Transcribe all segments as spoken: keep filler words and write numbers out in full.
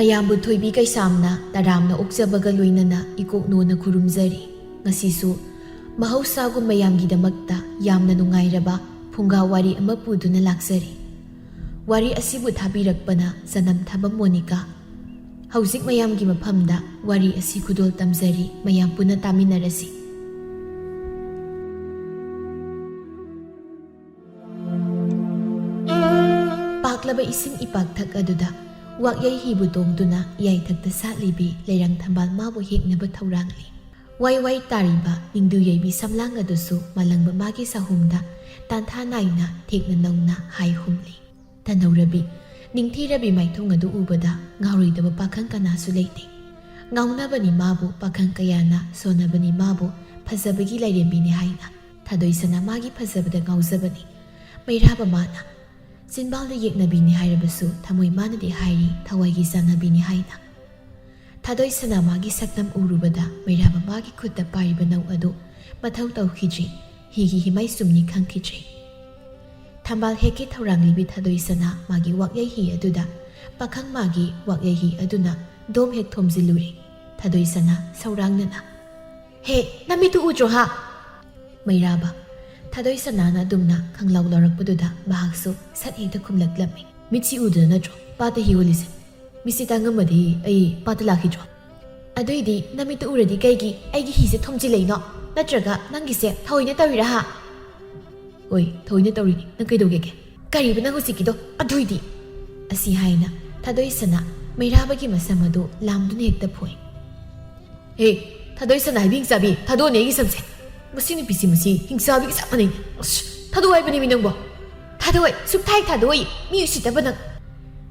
ꯃꯌꯥꯝꯕꯨ ꯊꯣꯏꯕꯤ ꯀꯩꯁꯥꯝꯅ ꯇꯔꯥꯝꯅ ꯑꯣꯛꯆꯕꯒ ꯂꯣꯏꯅꯅ ꯏꯀꯣꯛꯅꯣꯅ ꯈꯨꯔꯨꯝꯖꯔꯤ꯫ ꯉꯁꯤꯁꯨ ꯃꯍꯧꯁꯥꯒꯨꯝ ꯃꯌꯥꯝꯒꯤꯗꯃꯛꯇ ꯌꯥꯝꯅ ꯅꯨꯡꯉꯥꯏꯔꯕ ꯐꯨꯡꯒꯥ ꯋꯥꯔꯤ ꯑꯃ ꯄꯨꯗꯨꯅ ꯂꯥꯛꯆꯔꯤ꯫ ꯋꯥꯔꯤ ꯑꯁꯤꯕꯨ ꯊꯥꯕꯤꯔꯛꯄꯅ ꯆꯅꯝ ꯊꯥꯕꯝ ꯃꯣꯅꯤꯀꯥ꯫ ꯍꯧꯖꯤꯛ ꯃꯌꯥꯝꯒꯤ ꯃꯐꯝꯗ ꯋꯥꯔꯤ ꯑꯁꯤ ꯈꯨꯗꯣꯜ ꯇꯝꯖꯔꯤ, ꯃꯌꯥꯝ ꯄꯨꯟꯅ ꯇꯥꯃꯤꯟꯅꯔꯁꯤ꯫ ꯄꯥꯛꯂꯕ ꯏꯁꯤꯡ ꯏꯄꯥꯛꯊꯛ ꯑꯗꯨꯗ ꯋꯥꯛꯌꯩ ꯍꯤꯕꯨ ꯇꯣꯡꯗꯨꯅ ꯏꯌꯥꯏꯊꯛꯇ ꯁꯥꯠꯂꯤꯕꯤ ꯂꯩꯔꯥꯡ ꯊꯝꯕꯥꯜ ꯃꯥꯕꯨ ꯍꯦꯛꯅꯕ ꯊꯧꯔꯥꯡꯂꯤ꯫ ꯋꯥꯏ ꯋꯥꯏ ꯇꯥꯔꯤꯕ ꯅꯤꯡꯗꯨ ꯌꯩꯕꯤ ꯁꯝꯂꯥꯡ ꯑꯗꯨꯁꯨ ꯃꯥꯂꯪꯕ ꯃꯥꯒꯤ ꯁꯥꯍꯨꯝꯗ ꯇꯥꯟꯊꯥ ꯅꯥꯏꯅ ꯊꯦꯛꯅ ꯅꯧꯅ ꯍꯥꯏ ꯍꯨꯝꯂꯤ꯫ ꯇꯅꯧꯔꯕꯤ, ꯅꯤꯡꯊꯤꯔꯕꯤ ꯃꯥꯏꯊꯣꯡ ꯑꯗꯨ ꯎꯕꯗ ꯉꯥꯎꯔꯣꯏꯗꯕ ꯄꯥꯈꯪ ꯀꯅꯥꯁꯨ ꯂꯩꯇꯦ꯫ ꯉꯥꯎꯅꯕꯅꯤ ꯃꯥꯕꯨ ꯄꯥꯈꯪ ꯀꯌꯥꯅ, ꯁꯣꯟꯅꯕꯅꯤ ꯃꯥꯕꯨ ꯐꯖꯕꯒꯤ ꯂꯥꯏꯔꯦꯝꯕꯤꯅꯤ ꯍꯥꯏꯅ꯫ ꯊꯥꯗꯣꯏꯁꯅꯥ ꯃꯥꯒꯤ ꯐꯖꯕꯗ ꯉꯥꯎꯖꯕꯅꯤ꯫ ꯃꯩꯔꯥꯕ ꯃꯥꯅ ꯆꯤꯟꯕꯥꯜꯗ ꯌꯦꯛꯅꯕꯤꯅꯤ ꯍꯥꯏꯔꯕꯁꯨ ꯊꯃꯣꯏ ꯃꯥꯅꯗꯤ ꯍꯥꯏꯔꯤ ꯊꯋꯥꯏꯒꯤ ꯆꯥꯟꯅꯕꯤꯅꯤ ꯍꯥꯏꯅ꯫ ꯊꯥꯗꯣꯏꯁꯅꯥ ꯃꯥꯒꯤ ꯁꯛꯇꯝ ꯎꯔꯨꯕꯗ ꯃꯩꯔꯥꯕ ꯃꯥꯒꯤ ꯈꯨꯠꯇ ꯄꯥꯏꯔꯤꯕ ꯅꯧ ꯑꯗꯨ ꯃꯊꯧ ꯇꯧꯈꯤꯗ꯭ꯔꯤ, ꯍꯤꯒꯤ ꯍꯤꯃꯥꯏ ꯆꯨꯝꯅꯤ ꯈꯪꯈꯤꯗ꯭ꯔꯤ꯫ ꯊꯝꯕꯥꯜ ꯍꯦꯛꯀꯤ ꯊꯧꯔꯥꯡꯂꯤꯕꯤ ꯊꯥꯗꯣꯏꯁꯅꯥ ꯃꯥꯒꯤ ꯋꯥꯛꯌꯩ ꯍꯤ ꯑꯗꯨꯗ ꯄꯥꯈꯪ ꯃꯥꯒꯤ ꯋꯥꯛꯌꯩ ꯍꯤ ꯑꯗꯨꯅ ꯗꯣꯝ ꯍꯦꯛ ꯊꯣꯝꯖꯤꯜꯂꯨꯔꯦ꯫ ꯊꯥꯗꯣꯏꯁꯅꯥ ꯁꯧꯔꯥꯡꯅꯅ, "ꯍꯦ, ꯅꯃꯤꯠꯇꯨ ꯎꯗ꯭ꯔꯣ ꯍꯥ?" ꯃꯩꯔꯥꯕ꯫ ꯊꯥꯗꯣꯏꯁꯅꯥꯅ ꯑꯗꯨꯝꯅ ꯈꯪꯂꯥꯎ ꯂꯥꯎꯔꯛꯄꯗꯨꯗ ꯃꯍꯥꯛꯁꯨ ꯁꯠ ꯍꯦꯛꯇ ꯈꯨꯝꯂꯛꯂꯝꯃꯤ꯫ "ꯃꯤꯠꯁꯤ ꯎꯗꯅ ꯅꯠꯇ꯭ꯔꯣ ꯄꯥꯠꯇ ꯍꯤ ꯍꯣꯜꯂꯤꯁꯦ? ꯃꯤꯠꯁꯤ ꯇꯥꯡꯉꯝꯃꯗꯤ ꯑꯩ ꯄꯥꯠꯇ ꯂꯥꯛꯈꯤꯗ꯭ꯔꯣ?" "ꯑꯗꯨꯏꯗꯤ ꯅꯃꯤꯠꯇꯨ ꯎꯔꯗꯤ ꯀꯩꯒꯤ ꯑꯩꯒꯤ ꯍꯤꯁꯦ ꯊꯣꯝꯖꯤꯜꯂꯛꯏꯅꯣ? ꯅꯠꯇ꯭ꯔꯒ ꯅꯪꯒꯤꯁꯦ ꯊꯑꯣꯏꯅ ꯇꯧꯔꯤꯔꯥ ꯍꯥ?" "ꯍꯣꯏ, ꯊꯑꯣꯏꯅ ꯇꯧꯔꯤꯅꯤ꯫ ꯅꯪ ꯀꯩꯗꯧꯒꯦꯒꯦ?" "ꯀꯔꯤꯕ ꯅꯪ ꯍꯧꯖꯤꯛꯀꯤꯗꯣ? ꯑꯗꯨꯏꯗꯤ?" ꯑꯁꯤ ꯍꯥꯏꯅ ꯊꯥꯗꯣꯏꯁꯅꯥ ꯃꯩꯔꯥꯕꯒꯤ ꯃꯁꯝ ꯑꯗꯨ ꯂꯥꯝꯗꯨꯅ ꯍꯦꯛꯇ ꯐꯣꯏ꯫ "ꯍꯦ, ꯊꯥꯗꯣꯏꯁꯅꯥ ꯍꯥꯏꯕꯤ ꯍꯤꯡꯆꯥꯕꯤ, ꯊꯥꯗꯣꯛꯑꯅꯤ ꯑꯩꯒꯤ ꯁꯝꯁꯦ꯫ ꯃꯁꯤ ꯅꯨꯄꯤꯁꯤ, ꯃꯁꯤ ꯍꯤꯡꯆꯥꯕꯤꯒ ꯆꯞ ꯃꯥꯟꯅꯩ꯫ ꯑꯁ, ꯊꯥꯗꯣꯛꯑꯣ ꯍꯥꯏꯕꯅꯤ ꯃꯤ ꯅꯪꯕꯣ꯫ ꯊꯥꯗꯣꯛꯑꯣꯏ, ꯁꯨꯞꯊꯥꯏ ꯊꯥꯗꯣꯛꯑꯣꯏ, ꯃꯤ ꯎꯁꯤꯠꯇꯕ ꯅꯪ!"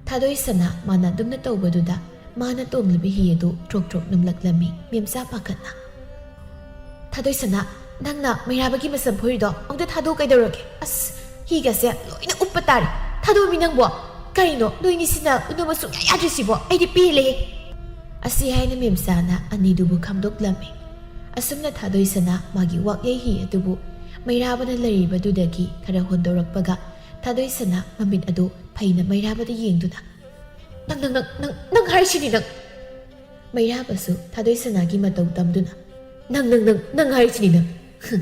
ꯊꯥꯗꯣꯏꯁꯅꯥ ꯃꯥꯅ ꯑꯗꯨꯝꯅ ꯇꯧꯕꯗꯨꯗ ꯃꯥꯅ ꯇꯣꯡꯂꯤꯕ ꯍꯤ ꯑꯗꯨ ꯇ꯭ꯔꯣꯛ ꯇ꯭ꯔꯣꯛ ꯅꯨꯝꯂꯛꯂꯝꯃꯤ ꯃꯦꯝꯆꯥ ꯄꯥꯈꯠꯅ꯫ "ꯊꯥꯗꯣꯏꯁꯅꯥ, ꯅꯪꯅ ꯃꯩꯔꯥꯕꯒꯤ ꯃꯁꯝ ꯐꯣꯏꯔꯤꯗꯣ ꯑꯃꯨꯛꯇ ꯊꯥꯗꯣꯛꯑꯣ ꯀꯩꯗꯧꯔꯒꯦ? ꯑꯁ, ꯍꯤꯒꯁꯦ ꯂꯣꯏꯅ ꯎꯞꯄ ꯇꯥꯔꯦ꯫ ꯊꯥꯗꯣꯛꯑꯣ ꯃꯤ ꯅꯪꯕꯣ꯫ ꯀꯔꯤꯅꯣ ꯅꯣꯏꯅꯤꯁꯤꯅ ꯎꯅꯕ ꯁꯨꯡꯌꯥ ꯌꯥꯗ꯭ꯔꯤꯁꯤꯕꯣ? ꯑꯩꯗꯤ ꯄꯦꯜꯂꯦ!" ꯑꯁꯤ ꯍꯥꯏꯅ ꯃꯦꯝꯆꯥꯅ ꯑꯅꯤꯗꯨꯕꯨ ꯈꯥꯝꯗꯣꯛꯂꯝꯃꯤ꯫ ꯑꯁꯨꯝꯅ ꯊꯥꯗꯣꯏꯁꯅꯥ ꯃꯥꯒꯤ ꯋꯥꯛꯌꯩ ꯍꯤ ꯑꯗꯨꯕꯨ ꯃꯩꯔꯥꯕꯅ ꯂꯩꯔꯤꯕꯗꯨꯗꯒꯤ ꯈꯔ ꯍꯣꯟꯗꯣꯔꯛꯄꯒ ꯊꯥꯗꯣꯏꯁꯅꯥ ꯃꯃꯤꯠ ꯑꯗꯨ ꯐꯩꯅ ꯃꯩꯔꯥꯕꯗ ꯌꯦꯡꯗꯨꯅ, ꯅꯪ ꯅꯪ ꯅꯪ ꯅꯪ ꯅꯪ ꯍꯥꯏꯔꯤꯁꯤꯗꯤ ꯅꯪ꯫ ꯃꯩꯔꯥꯕꯁꯨ ꯊꯥꯗꯣꯏꯁꯅꯥꯒꯤ ꯃꯇꯧ ꯇꯝꯗꯨꯅ, "ꯅꯪ ꯅꯪ ꯅꯪ ꯅꯪ ꯍꯥꯏꯔꯤꯁꯤꯗꯤ ꯅꯪ!" ꯍꯨꯝ꯫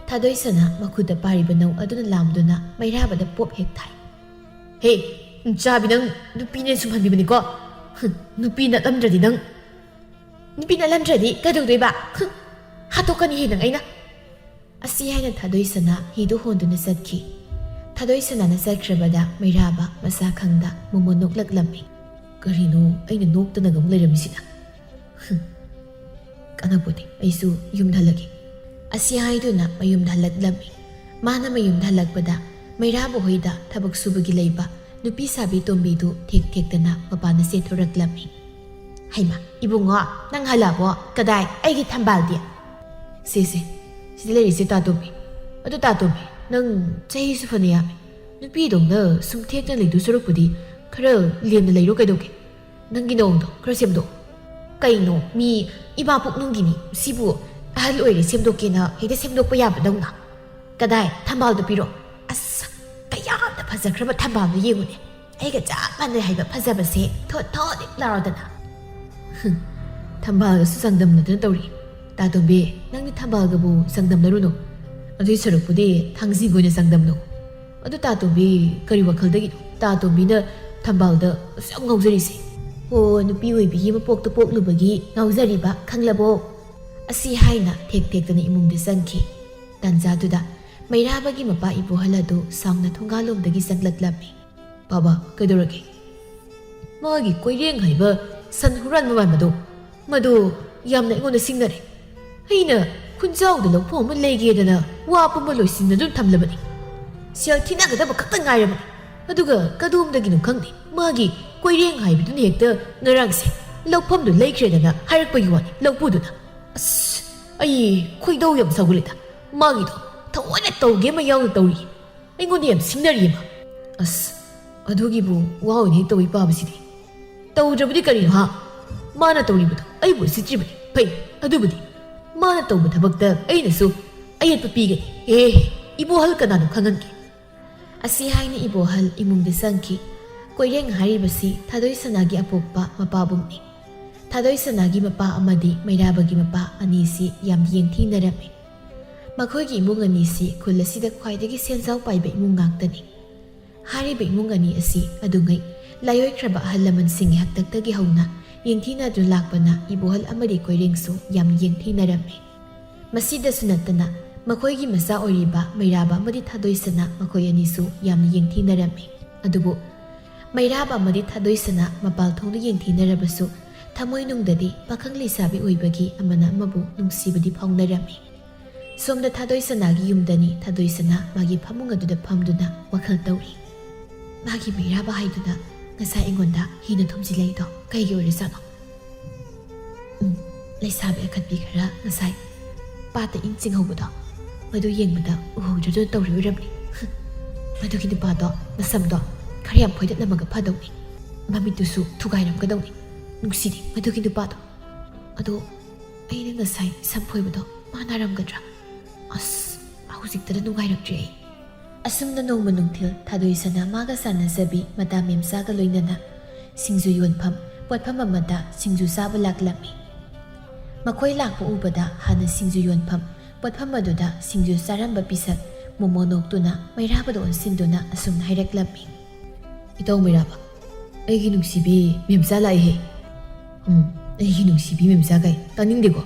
ꯊꯥꯗꯣꯏꯁꯅꯥ ꯃꯈꯨꯠꯇ ꯄꯥꯏꯔꯤꯕ ꯅꯧ ꯑꯗꯨꯅ ꯂꯥꯝꯗꯨꯅ ꯃꯩꯔꯥꯕꯗ ꯄꯣꯞ ꯍꯦꯛ ꯊꯥꯏ꯫ "ꯍꯦ, ꯆꯥꯕꯤ, ꯅꯪ ꯅꯨꯄꯤꯅꯦ ꯁꯨꯝꯍꯟꯕꯤꯕꯅꯤꯀꯣ꯫ ꯍꯨꯝ, ꯅꯨꯄꯤ ꯅꯠꯂꯝꯗ꯭ꯔꯗꯤ ꯅꯪ, ꯅꯨꯄꯤ ꯅꯠꯂꯝꯗ꯭ꯔꯗꯤ ꯀꯩꯗꯧꯗꯣꯏꯕ? ꯍꯨꯝ, ꯍꯥꯠꯇꯣꯛꯀꯅꯤ ꯍꯦ ꯅꯪ ꯑꯩꯅ!" ꯑꯁꯤ ꯍꯥꯏꯅ ꯊꯥꯗꯣꯏꯁꯅꯥ ꯍꯤꯗꯨ ꯍꯣꯟꯗꯨꯅ ꯆꯠꯈꯤ꯫ ꯊꯥꯗꯣꯏꯁꯅꯥꯅ ꯆꯠꯈ꯭ꯔꯕꯗ ꯃꯩꯔꯥꯕ ꯃꯁꯥ ꯈꯪꯗ ꯃꯣꯃꯣꯟ ꯅꯣꯛꯂꯛꯂꯝꯃꯤ꯫ "ꯀꯔꯤꯅꯣ ꯑꯩꯅ ꯅꯣꯛꯇꯅꯒ ꯑꯃꯨꯛ ꯂꯩꯔꯝꯃꯤꯁꯤꯅ? ꯍꯨꯝ, ꯀꯥꯟꯅꯄꯣꯠꯇꯦ, ꯑꯩꯁꯨ ꯌꯨꯝꯗ ꯍꯜꯂꯒꯦ꯫" ꯑꯁꯤ ꯍꯥꯏꯗꯨꯅ ꯃꯌꯨꯝꯗ ꯍꯜꯂꯛꯂꯝꯃꯤ꯫ ꯃꯥꯅ ꯃꯌꯨꯝꯗ ꯍꯜꯂꯛꯄꯗ ꯃꯩꯔꯥꯕ ꯍꯣꯏꯗ ꯊꯕꯛ ꯁꯨꯕꯒꯤ ꯂꯩꯕ ꯅꯨꯄꯤ ꯁꯥꯕꯤ ꯇꯣꯝꯕꯤꯗꯨ ꯊꯦꯛ ꯊꯦꯛꯇꯅ ꯃꯄꯥꯟꯗ ꯆꯦꯟꯊꯣꯔꯛꯂꯝꯃꯤ꯫ "ꯍꯩꯃꯥ, ꯏꯕꯨꯡꯉꯣ, ꯅꯪ ꯍꯜꯂꯛꯑꯕꯣ? ꯀꯗꯥꯏ ꯑꯩꯒꯤ ꯊꯝꯕꯥꯜꯗꯤ?" "ꯁꯦ, ꯁꯦ, ꯁꯤꯗ ꯂꯩꯔꯤꯁꯦ ꯇꯥ ꯇꯣꯝꯕꯤ꯫ ꯑꯗꯨ ꯇꯥ ꯇꯣꯝꯕꯤ, ꯅꯪ ꯆꯍꯤꯁꯨ ꯐꯅ ꯌꯥꯝꯃꯤ꯫ ꯅꯨꯄꯤꯗꯧꯅ ꯁꯨꯝ ꯊꯦꯛꯇꯅ ꯂꯩꯗꯧ ꯁꯔꯨꯛꯄꯨꯗꯤ ꯈꯔ ꯂꯦꯝꯅ ꯂꯩꯔꯣ ꯀꯩꯗꯧꯒꯦ? ꯅꯪꯒꯤ ꯅꯑꯣꯡꯗꯣ ꯈꯔ ꯁꯦꯝꯗꯣꯛꯑꯣ꯫" "ꯀꯩꯅꯣ, ꯃꯤ ꯏꯃꯥ ꯄꯨꯛꯅꯨꯡꯒꯤ ꯃꯤ ꯁꯤꯕꯨ ꯑꯍꯜ ꯑꯣꯏꯔꯦ ꯁꯦꯝꯗꯣꯛꯀꯦꯅ ꯍꯦꯛꯇ ꯁꯦꯝꯗꯣꯛꯄ ꯌꯥꯕꯗꯧꯅ? ꯀꯗꯥꯏ, ꯊꯝꯕꯥꯜꯗꯣ ꯄꯤꯔꯣ꯫ ꯑꯁ, ꯀꯌꯥꯝꯅ ꯐꯖꯈ꯭ꯔꯕ ꯊꯝꯕꯥꯜꯗꯣ ꯌꯦꯡꯉꯨꯅꯦ꯫ ꯑꯩꯒ ꯆꯞ ꯃꯥꯟꯅꯩ ꯍꯥꯏꯕ ꯐꯖꯕꯁꯦ ꯊꯣꯠ ꯊꯣꯠ ꯍꯦꯛ ꯂꯥꯎꯔꯗꯅ꯫" ꯍꯨꯝ, ꯊꯝꯕꯥꯜꯒꯁꯨ ꯆꯥꯡꯗꯝꯅꯗꯅ ꯇꯧꯔꯤ꯫ ꯇꯥ ꯇꯣꯝꯕꯤ, ꯅꯪꯗꯤ ꯊꯝꯕꯥꯜꯒꯕꯨ ꯆꯥꯡꯗꯝꯅꯔꯨꯅꯨ꯫ ꯑꯗꯨꯏ ꯁꯔꯨꯛꯄꯨꯗꯤ ꯊꯥꯡꯖꯤꯡꯒ ꯑꯣꯏꯅ ꯆꯥꯡꯗꯝꯅꯧ꯫ ꯑꯗꯨ ꯇꯥ ꯇꯣꯝꯕꯤ, ꯀꯔꯤ ꯋꯥꯈꯜꯗꯒꯤꯅꯣ ꯇꯥ ꯇꯣꯝꯕꯤꯅ ꯊꯝꯕꯥꯜꯗ ꯑꯁꯨꯛ ꯌꯥꯝ ꯉꯥꯎꯖꯔꯤꯁꯦ? "ꯑꯣ, ꯅꯨꯄꯤ ꯑꯣꯏꯕꯤꯒꯤ ꯃꯄꯣꯛꯇ ꯄꯣꯛꯂꯨꯕꯒꯤ ꯉꯥꯎꯖꯔꯤꯕ, ꯈꯪꯂꯕꯣ?" ꯑꯁꯤ ꯍꯥꯏꯅ ꯊꯦꯛ ꯊꯦꯛꯇꯅ ꯏꯃꯨꯡꯗ ꯆꯪꯈꯤ꯫ ꯇꯥꯟꯖꯥꯗꯨꯗ ꯃꯩꯔꯥꯕꯒꯤ ꯃꯄꯥ ꯏꯕꯣꯍꯜ ꯑꯗꯨ ꯁꯥꯎꯅ ꯊꯣꯡꯒꯥꯜꯂꯣꯝꯗꯒꯤ ꯆꯪꯂꯛꯂꯝꯃꯤ꯫ "ꯕꯥꯕꯥ, ꯀꯩꯗꯧꯔꯒꯦ?" "ꯃꯥꯒꯤ ꯀꯣꯏꯔꯦꯡ ꯍꯥꯏꯕ ꯁꯟ ꯍꯨꯔꯥꯟꯕ ꯃꯥꯟꯕꯗꯣ, ꯃꯗꯨ ꯌꯥꯝꯅ ꯑꯩꯉꯣꯟꯗ ꯁꯤꯡꯅꯔꯦ꯫ ꯑꯩꯅ ꯈꯨꯟꯖꯥꯎꯗ ꯂꯧꯐꯝ ꯑꯃ ꯂꯩꯒꯦꯗꯅ ꯋꯥ ꯄꯨꯝꯕ ꯂꯣꯏꯁꯤꯟꯅꯗꯨꯅ ꯊꯝꯂꯕꯅꯤ꯫ ꯁꯦꯜ ꯊꯤꯅꯒꯗꯕ ꯈꯛꯇ ꯉꯥꯏꯔꯕꯅꯤ꯫ ꯑꯗꯨꯒ ꯀꯗꯣꯝꯗꯒꯤꯅꯣ ꯈꯪꯗꯦ, ꯃꯥꯒꯤ ꯀꯣꯏꯔꯦꯡ ꯍꯥꯏꯕꯗꯨꯅ ꯍꯦꯛꯇ ꯉꯔꯥꯡꯁꯦ ꯂꯧꯐꯝꯗꯨ ꯂꯩꯈ꯭ꯔꯦꯗꯅ ꯍꯥꯏꯔꯛꯄꯒꯤ ꯋꯥꯅꯤ, ꯂꯧꯄꯨꯗꯨꯅ꯫ ꯑꯁ, ꯑꯩ ꯈꯣꯏꯗꯧ ꯌꯥꯝ ꯁꯥꯎꯒꯠꯂꯤꯗ꯫ ꯃꯥꯒꯤꯗꯣ ꯊꯑꯣꯏꯅ ꯇꯧꯒꯦ ꯑꯃ ꯌꯥꯎꯅ ꯇꯧꯔꯤ꯫ ꯑꯩꯉꯣꯟꯗ ꯌꯥꯝ ꯁꯤꯡꯅꯔꯤꯌꯦ ꯃꯥ꯫ ꯑꯁ, ꯑꯗꯨꯒꯤꯕꯨ ꯋꯥ ꯑꯣꯏꯅ ꯍꯦꯛ ꯇꯧꯏ ꯄꯥꯕꯁꯤꯗꯤ꯫ ꯇꯧꯗ꯭ꯔꯕꯗꯤ ꯀꯔꯤꯅꯣ ꯍꯥ? ꯃꯥꯅ ꯇꯧꯔꯤꯕꯗꯣ ꯑꯩꯕꯨ ꯎꯁꯤꯠꯇ꯭ꯔꯤꯕꯅꯤ꯫ ꯐꯩ, ꯑꯗꯨꯕꯨꯗꯤ꯫ ꯃꯥꯅ ꯇꯧꯕ ꯊꯕꯛꯇ ꯑꯩꯅꯁꯨ ꯑꯌꯦꯠꯄ ꯄꯤꯒꯅꯤ꯫ ꯑꯦ, ꯏꯕꯣꯍꯜ ꯀꯅꯥꯅꯣ ꯈꯪꯍꯟꯒꯦ꯫" ꯑꯁꯤ ꯍꯥꯏꯅ ꯏꯕꯣꯍꯜ ꯏꯃꯨꯡꯗ ꯆꯪꯈꯤ꯫ ꯀꯣꯏꯔꯦꯡ ꯍꯥꯏꯔꯤꯕꯁꯤ ꯊꯥꯗꯣꯏ ꯁꯅꯥꯒꯤ ꯑꯄꯣꯛꯄ ꯃꯄꯥꯕꯨꯡꯅꯤ꯫ ꯊꯥꯗꯣꯏ ꯁꯅꯥꯒꯤ ꯃꯄꯥ ꯑꯃꯗꯤ ꯃꯩꯔꯥꯕꯒꯤ ꯃꯄꯥ ꯑꯅꯤꯁꯤ ꯌꯥꯝ ꯌꯦꯡꯊꯤꯅꯔꯝꯃꯤ꯫ ꯃꯈꯣꯏꯒꯤ ꯏꯃꯨꯡ ꯑꯅꯤꯁꯤ ꯈꯨꯜ ꯑꯁꯤꯗ ꯈ꯭ꯋꯥꯏꯗꯒꯤ ꯁꯦꯟꯖꯥꯎ ꯄꯥꯏꯕ ꯏꯃꯨꯡ ꯉꯥꯛꯇꯅꯤ꯫ ꯍꯥꯏꯔꯤꯕ ꯏꯃꯨꯡ ꯑꯅꯤ ꯑꯁꯤ ꯑꯗꯨꯉꯩ ꯂꯥꯏꯑꯣꯏꯈ꯭ꯔꯕ ꯑꯍꯜ ꯂꯃꯟꯁꯤꯡꯒꯤ ꯍꯥꯛꯇꯛꯇꯒꯤ ꯍꯧꯅ ꯌꯦꯡꯊꯤꯅꯗꯨꯅ ꯂꯥꯛꯄꯅ ꯏꯕꯣꯍꯜ ꯑꯃꯗꯤ ꯀꯣꯏꯔꯦꯡꯁꯨ ꯌꯥꯝ ꯌꯦꯡꯊꯤꯅꯔꯝꯃꯤ꯫ ꯃꯁꯤꯗꯁꯨ ꯅꯠꯇꯅ ꯃꯈꯣꯏꯒꯤ ꯃꯆꯥ ꯑꯣꯏꯔꯤꯕ ꯃꯩꯔꯥꯕ ꯑꯃꯗꯤ ꯊꯥꯗꯣꯏꯁꯅꯥ ꯃꯈꯣꯏ ꯑꯅꯤꯁꯨ ꯌꯥꯝꯅ ꯌꯦꯡꯊꯤꯅꯔꯝꯃꯤ꯫ ꯑꯗꯨꯕꯨ ꯃꯩꯔꯥꯕ ꯑꯃꯗꯤ ꯊꯥꯗꯣꯏꯁꯅꯥ ꯃꯄꯥꯜ ꯊꯣꯡꯗ ꯌꯦꯡꯊꯤꯅꯔꯕꯁꯨ ꯊꯃꯣꯏꯅꯨꯡꯗꯗꯤ ꯄꯥꯈꯪ ꯂꯩꯁꯥꯕꯤ ꯑꯣꯏꯕꯒꯤ ꯑꯃꯅ ꯑꯃꯕꯨ ꯅꯨꯡꯁꯤꯕꯗꯤ ꯐꯥꯎꯅꯔꯝꯃꯤ꯫ ꯁꯣꯝꯗ ꯊꯥꯗꯣꯏꯁꯅꯥꯒꯤ ꯌꯨꯝꯗꯅꯤ ꯊꯥꯗꯣꯏꯁꯅꯥ ꯃꯥꯒꯤ ꯐꯃꯨꯡ ꯑꯗꯨꯗ ꯐꯝꯗꯨꯅ ꯋꯥꯈꯜ ꯇꯧꯔꯤ꯫ ꯃꯥꯒꯤ ꯃꯩꯔꯥꯕ ꯍꯥꯏꯗꯨꯅ ꯉꯁꯥꯏ ꯑꯩꯉꯣꯟꯗ ꯍꯤꯅ ꯊꯨꯝꯖꯤꯜꯂꯛꯏꯗꯣ ꯀꯩꯒꯤ ꯑꯣꯏꯔꯖꯥꯠꯅꯣ? ꯎꯝ, ꯂꯩꯁꯥꯕꯤ ꯑꯈꯠꯄꯤ ꯈꯔ ꯉꯁꯥꯏ ꯄꯥꯠꯇ ꯏꯟ ꯆꯤꯡꯍꯧꯕꯗꯣ, ꯃꯗꯨ ꯌꯦꯡꯕꯗ ꯎꯍꯧꯗ꯭ꯔꯗꯨꯅ ꯇꯧꯔꯤ ꯑꯣꯏꯔꯝꯅꯤ꯫ ꯃꯗꯨꯒꯤ ꯅꯨꯄꯥꯗꯣ ꯃꯁꯝꯗꯣ ꯈꯔ ꯌꯥꯝ ꯐꯣꯏꯗꯠꯂꯝꯃꯒ ꯐꯗꯧꯅꯤ꯫ ꯃꯃꯤꯠꯇꯨꯁꯨ ꯊꯨꯒꯥꯏꯔꯝꯒꯗꯧꯅꯤ꯫ ꯅꯨꯡꯁꯤꯗꯦ ꯃꯗꯨꯒꯤ ꯅꯨꯄꯥꯗꯣ꯫ ꯑꯗꯣ ꯑꯩꯅ ꯉꯁꯥꯏ ꯁꯝ ꯐꯣꯏꯕꯗꯣ ꯃꯥ ꯅꯥꯔꯝꯒꯗ꯭ꯔꯥ? ꯑꯁ, ꯍꯧꯖꯤꯛꯇꯗ ꯅꯨꯡꯉꯥꯏꯔꯛꯇ꯭ꯔꯦ ꯑꯩ꯫ ꯑꯁꯨꯝꯅ ꯅꯣꯡꯃ ꯅꯨꯡꯊꯤꯜ ꯊꯥꯗꯣꯏꯁꯅꯥ ꯃꯥꯒ ꯁꯥꯟꯅꯖꯕꯤ ꯃꯇꯥ ꯃꯦꯝꯆꯥꯒ ꯂꯣꯏꯅꯅ ꯁꯤꯡꯖꯨ ꯌꯣꯟꯐꯝ ꯄꯣꯠꯐꯝ ꯑꯃꯗ ꯁꯤꯡꯖꯨ ꯆꯥꯕ ꯂꯥꯛꯂꯝꯃꯤ꯫ ꯃꯈꯣꯏ ꯂꯥꯛꯄ ꯎꯕꯗ ꯍꯥꯟꯅ ꯁꯤꯡꯖꯨ ꯌꯣꯟꯐꯝ ꯄꯣꯠꯐꯝ ꯑꯗꯨꯗ ꯁꯤꯡꯖꯨ ꯆꯥꯔꯝꯕ ꯄꯤꯁꯛ ꯃꯣꯃꯣ ꯅꯣꯛꯇꯨꯅ ꯃꯩꯔꯥꯕꯗ ꯑꯣꯟꯁꯤꯟꯗꯨꯅ ꯑꯁꯨꯝꯅ ꯍꯥꯏꯔꯛꯂꯝꯃꯤ꯫ "ꯏꯇꯥꯎ ꯃꯩꯔꯥꯕ, ꯑꯩꯒꯤ ꯅꯨꯡꯁꯤꯕꯤ ꯃꯦꯝꯆꯥ ꯂꯥꯛꯏꯍꯦ꯫ ꯎꯝ, ꯑꯩꯒꯤ ꯅꯨꯡꯁꯤꯕꯤ ꯃꯦꯝꯆꯥ ꯀꯥꯏ ꯇꯥꯅꯤꯡꯗꯦꯀꯣ꯫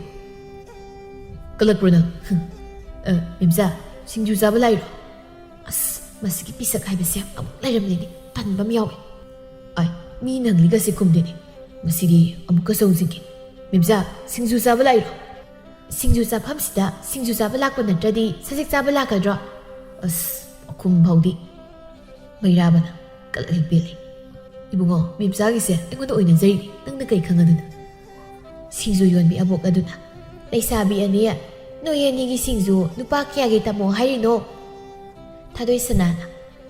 ꯀꯂꯛꯄ꯭ꯔꯣ ꯅꯪ? ꯍꯨꯝ꯫ ꯑ, ꯃꯦꯝꯆꯥ, ꯁꯤꯡꯖꯨ ꯆꯥꯕ ꯂꯥꯛꯏꯔꯣ? ꯑꯁ, ꯃꯁꯤꯒꯤ ꯄꯤꯁꯛ ꯍꯥꯏꯕꯁꯦ ꯑꯃꯨꯛ ꯂꯩꯔꯝꯂꯦꯅꯦ, ꯇꯟꯕ ꯑꯃ ꯌꯥꯎꯋꯦ꯫ ꯑꯥꯏ, ꯃꯤ ꯅꯪꯂꯤꯒꯁꯦ ꯈꯨꯝꯗꯦꯅꯦ꯫ ꯃꯁꯤꯗꯤ ꯑꯃꯨꯛꯀꯁꯨ ꯍꯪꯖꯤꯟꯒꯦ꯫ ꯃꯦꯝꯆꯥ, ꯁꯤꯡꯖꯨ ꯆꯥꯕ ꯂꯥꯛꯏꯔꯣ? ꯁꯤꯡꯖꯨ ꯆꯥꯐꯝꯁꯤꯗ ꯁꯤꯡꯖꯨ ꯆꯥꯕ ꯂꯥꯛꯄ ꯅꯠꯇ꯭ꯔꯗꯤ ꯁꯖꯤꯛ ꯆꯥꯕ ꯂꯥꯛꯀꯗ꯭ꯔꯣ?" ꯑꯁ, ꯃꯈꯨꯝ ꯐꯥꯎꯗꯤ꯫ ꯃꯩꯔꯥꯕꯅ ꯀꯂꯛ ꯍꯦꯛ ꯄꯦꯜꯂꯦ꯫ "ꯏꯕꯨꯡꯉꯣ, ꯃꯦꯝꯆꯥꯒꯤꯁꯦ ꯑꯩꯉꯣꯟꯗ ꯑꯣꯏꯅꯖꯔꯤꯅꯤ, ꯅꯪꯅ ꯀꯩ ꯈꯪꯉꯗꯅ?" ꯁꯤꯡꯖꯨ ꯌꯣꯟꯕꯤ ꯑꯕꯣꯛ ꯑꯗꯨꯅ, "ꯂꯩꯁꯥꯕꯤ ꯑꯅꯤ, ꯅꯣꯏ ꯑꯅꯤꯒꯤ ꯁꯤꯡꯖꯨ ꯂꯨꯄꯥ ꯀꯌꯥꯒꯤ ꯇꯝꯃꯣ ꯍꯥꯏꯔꯤꯅꯣ?" ꯊꯥꯗꯣꯏ ꯁꯅꯥꯅ,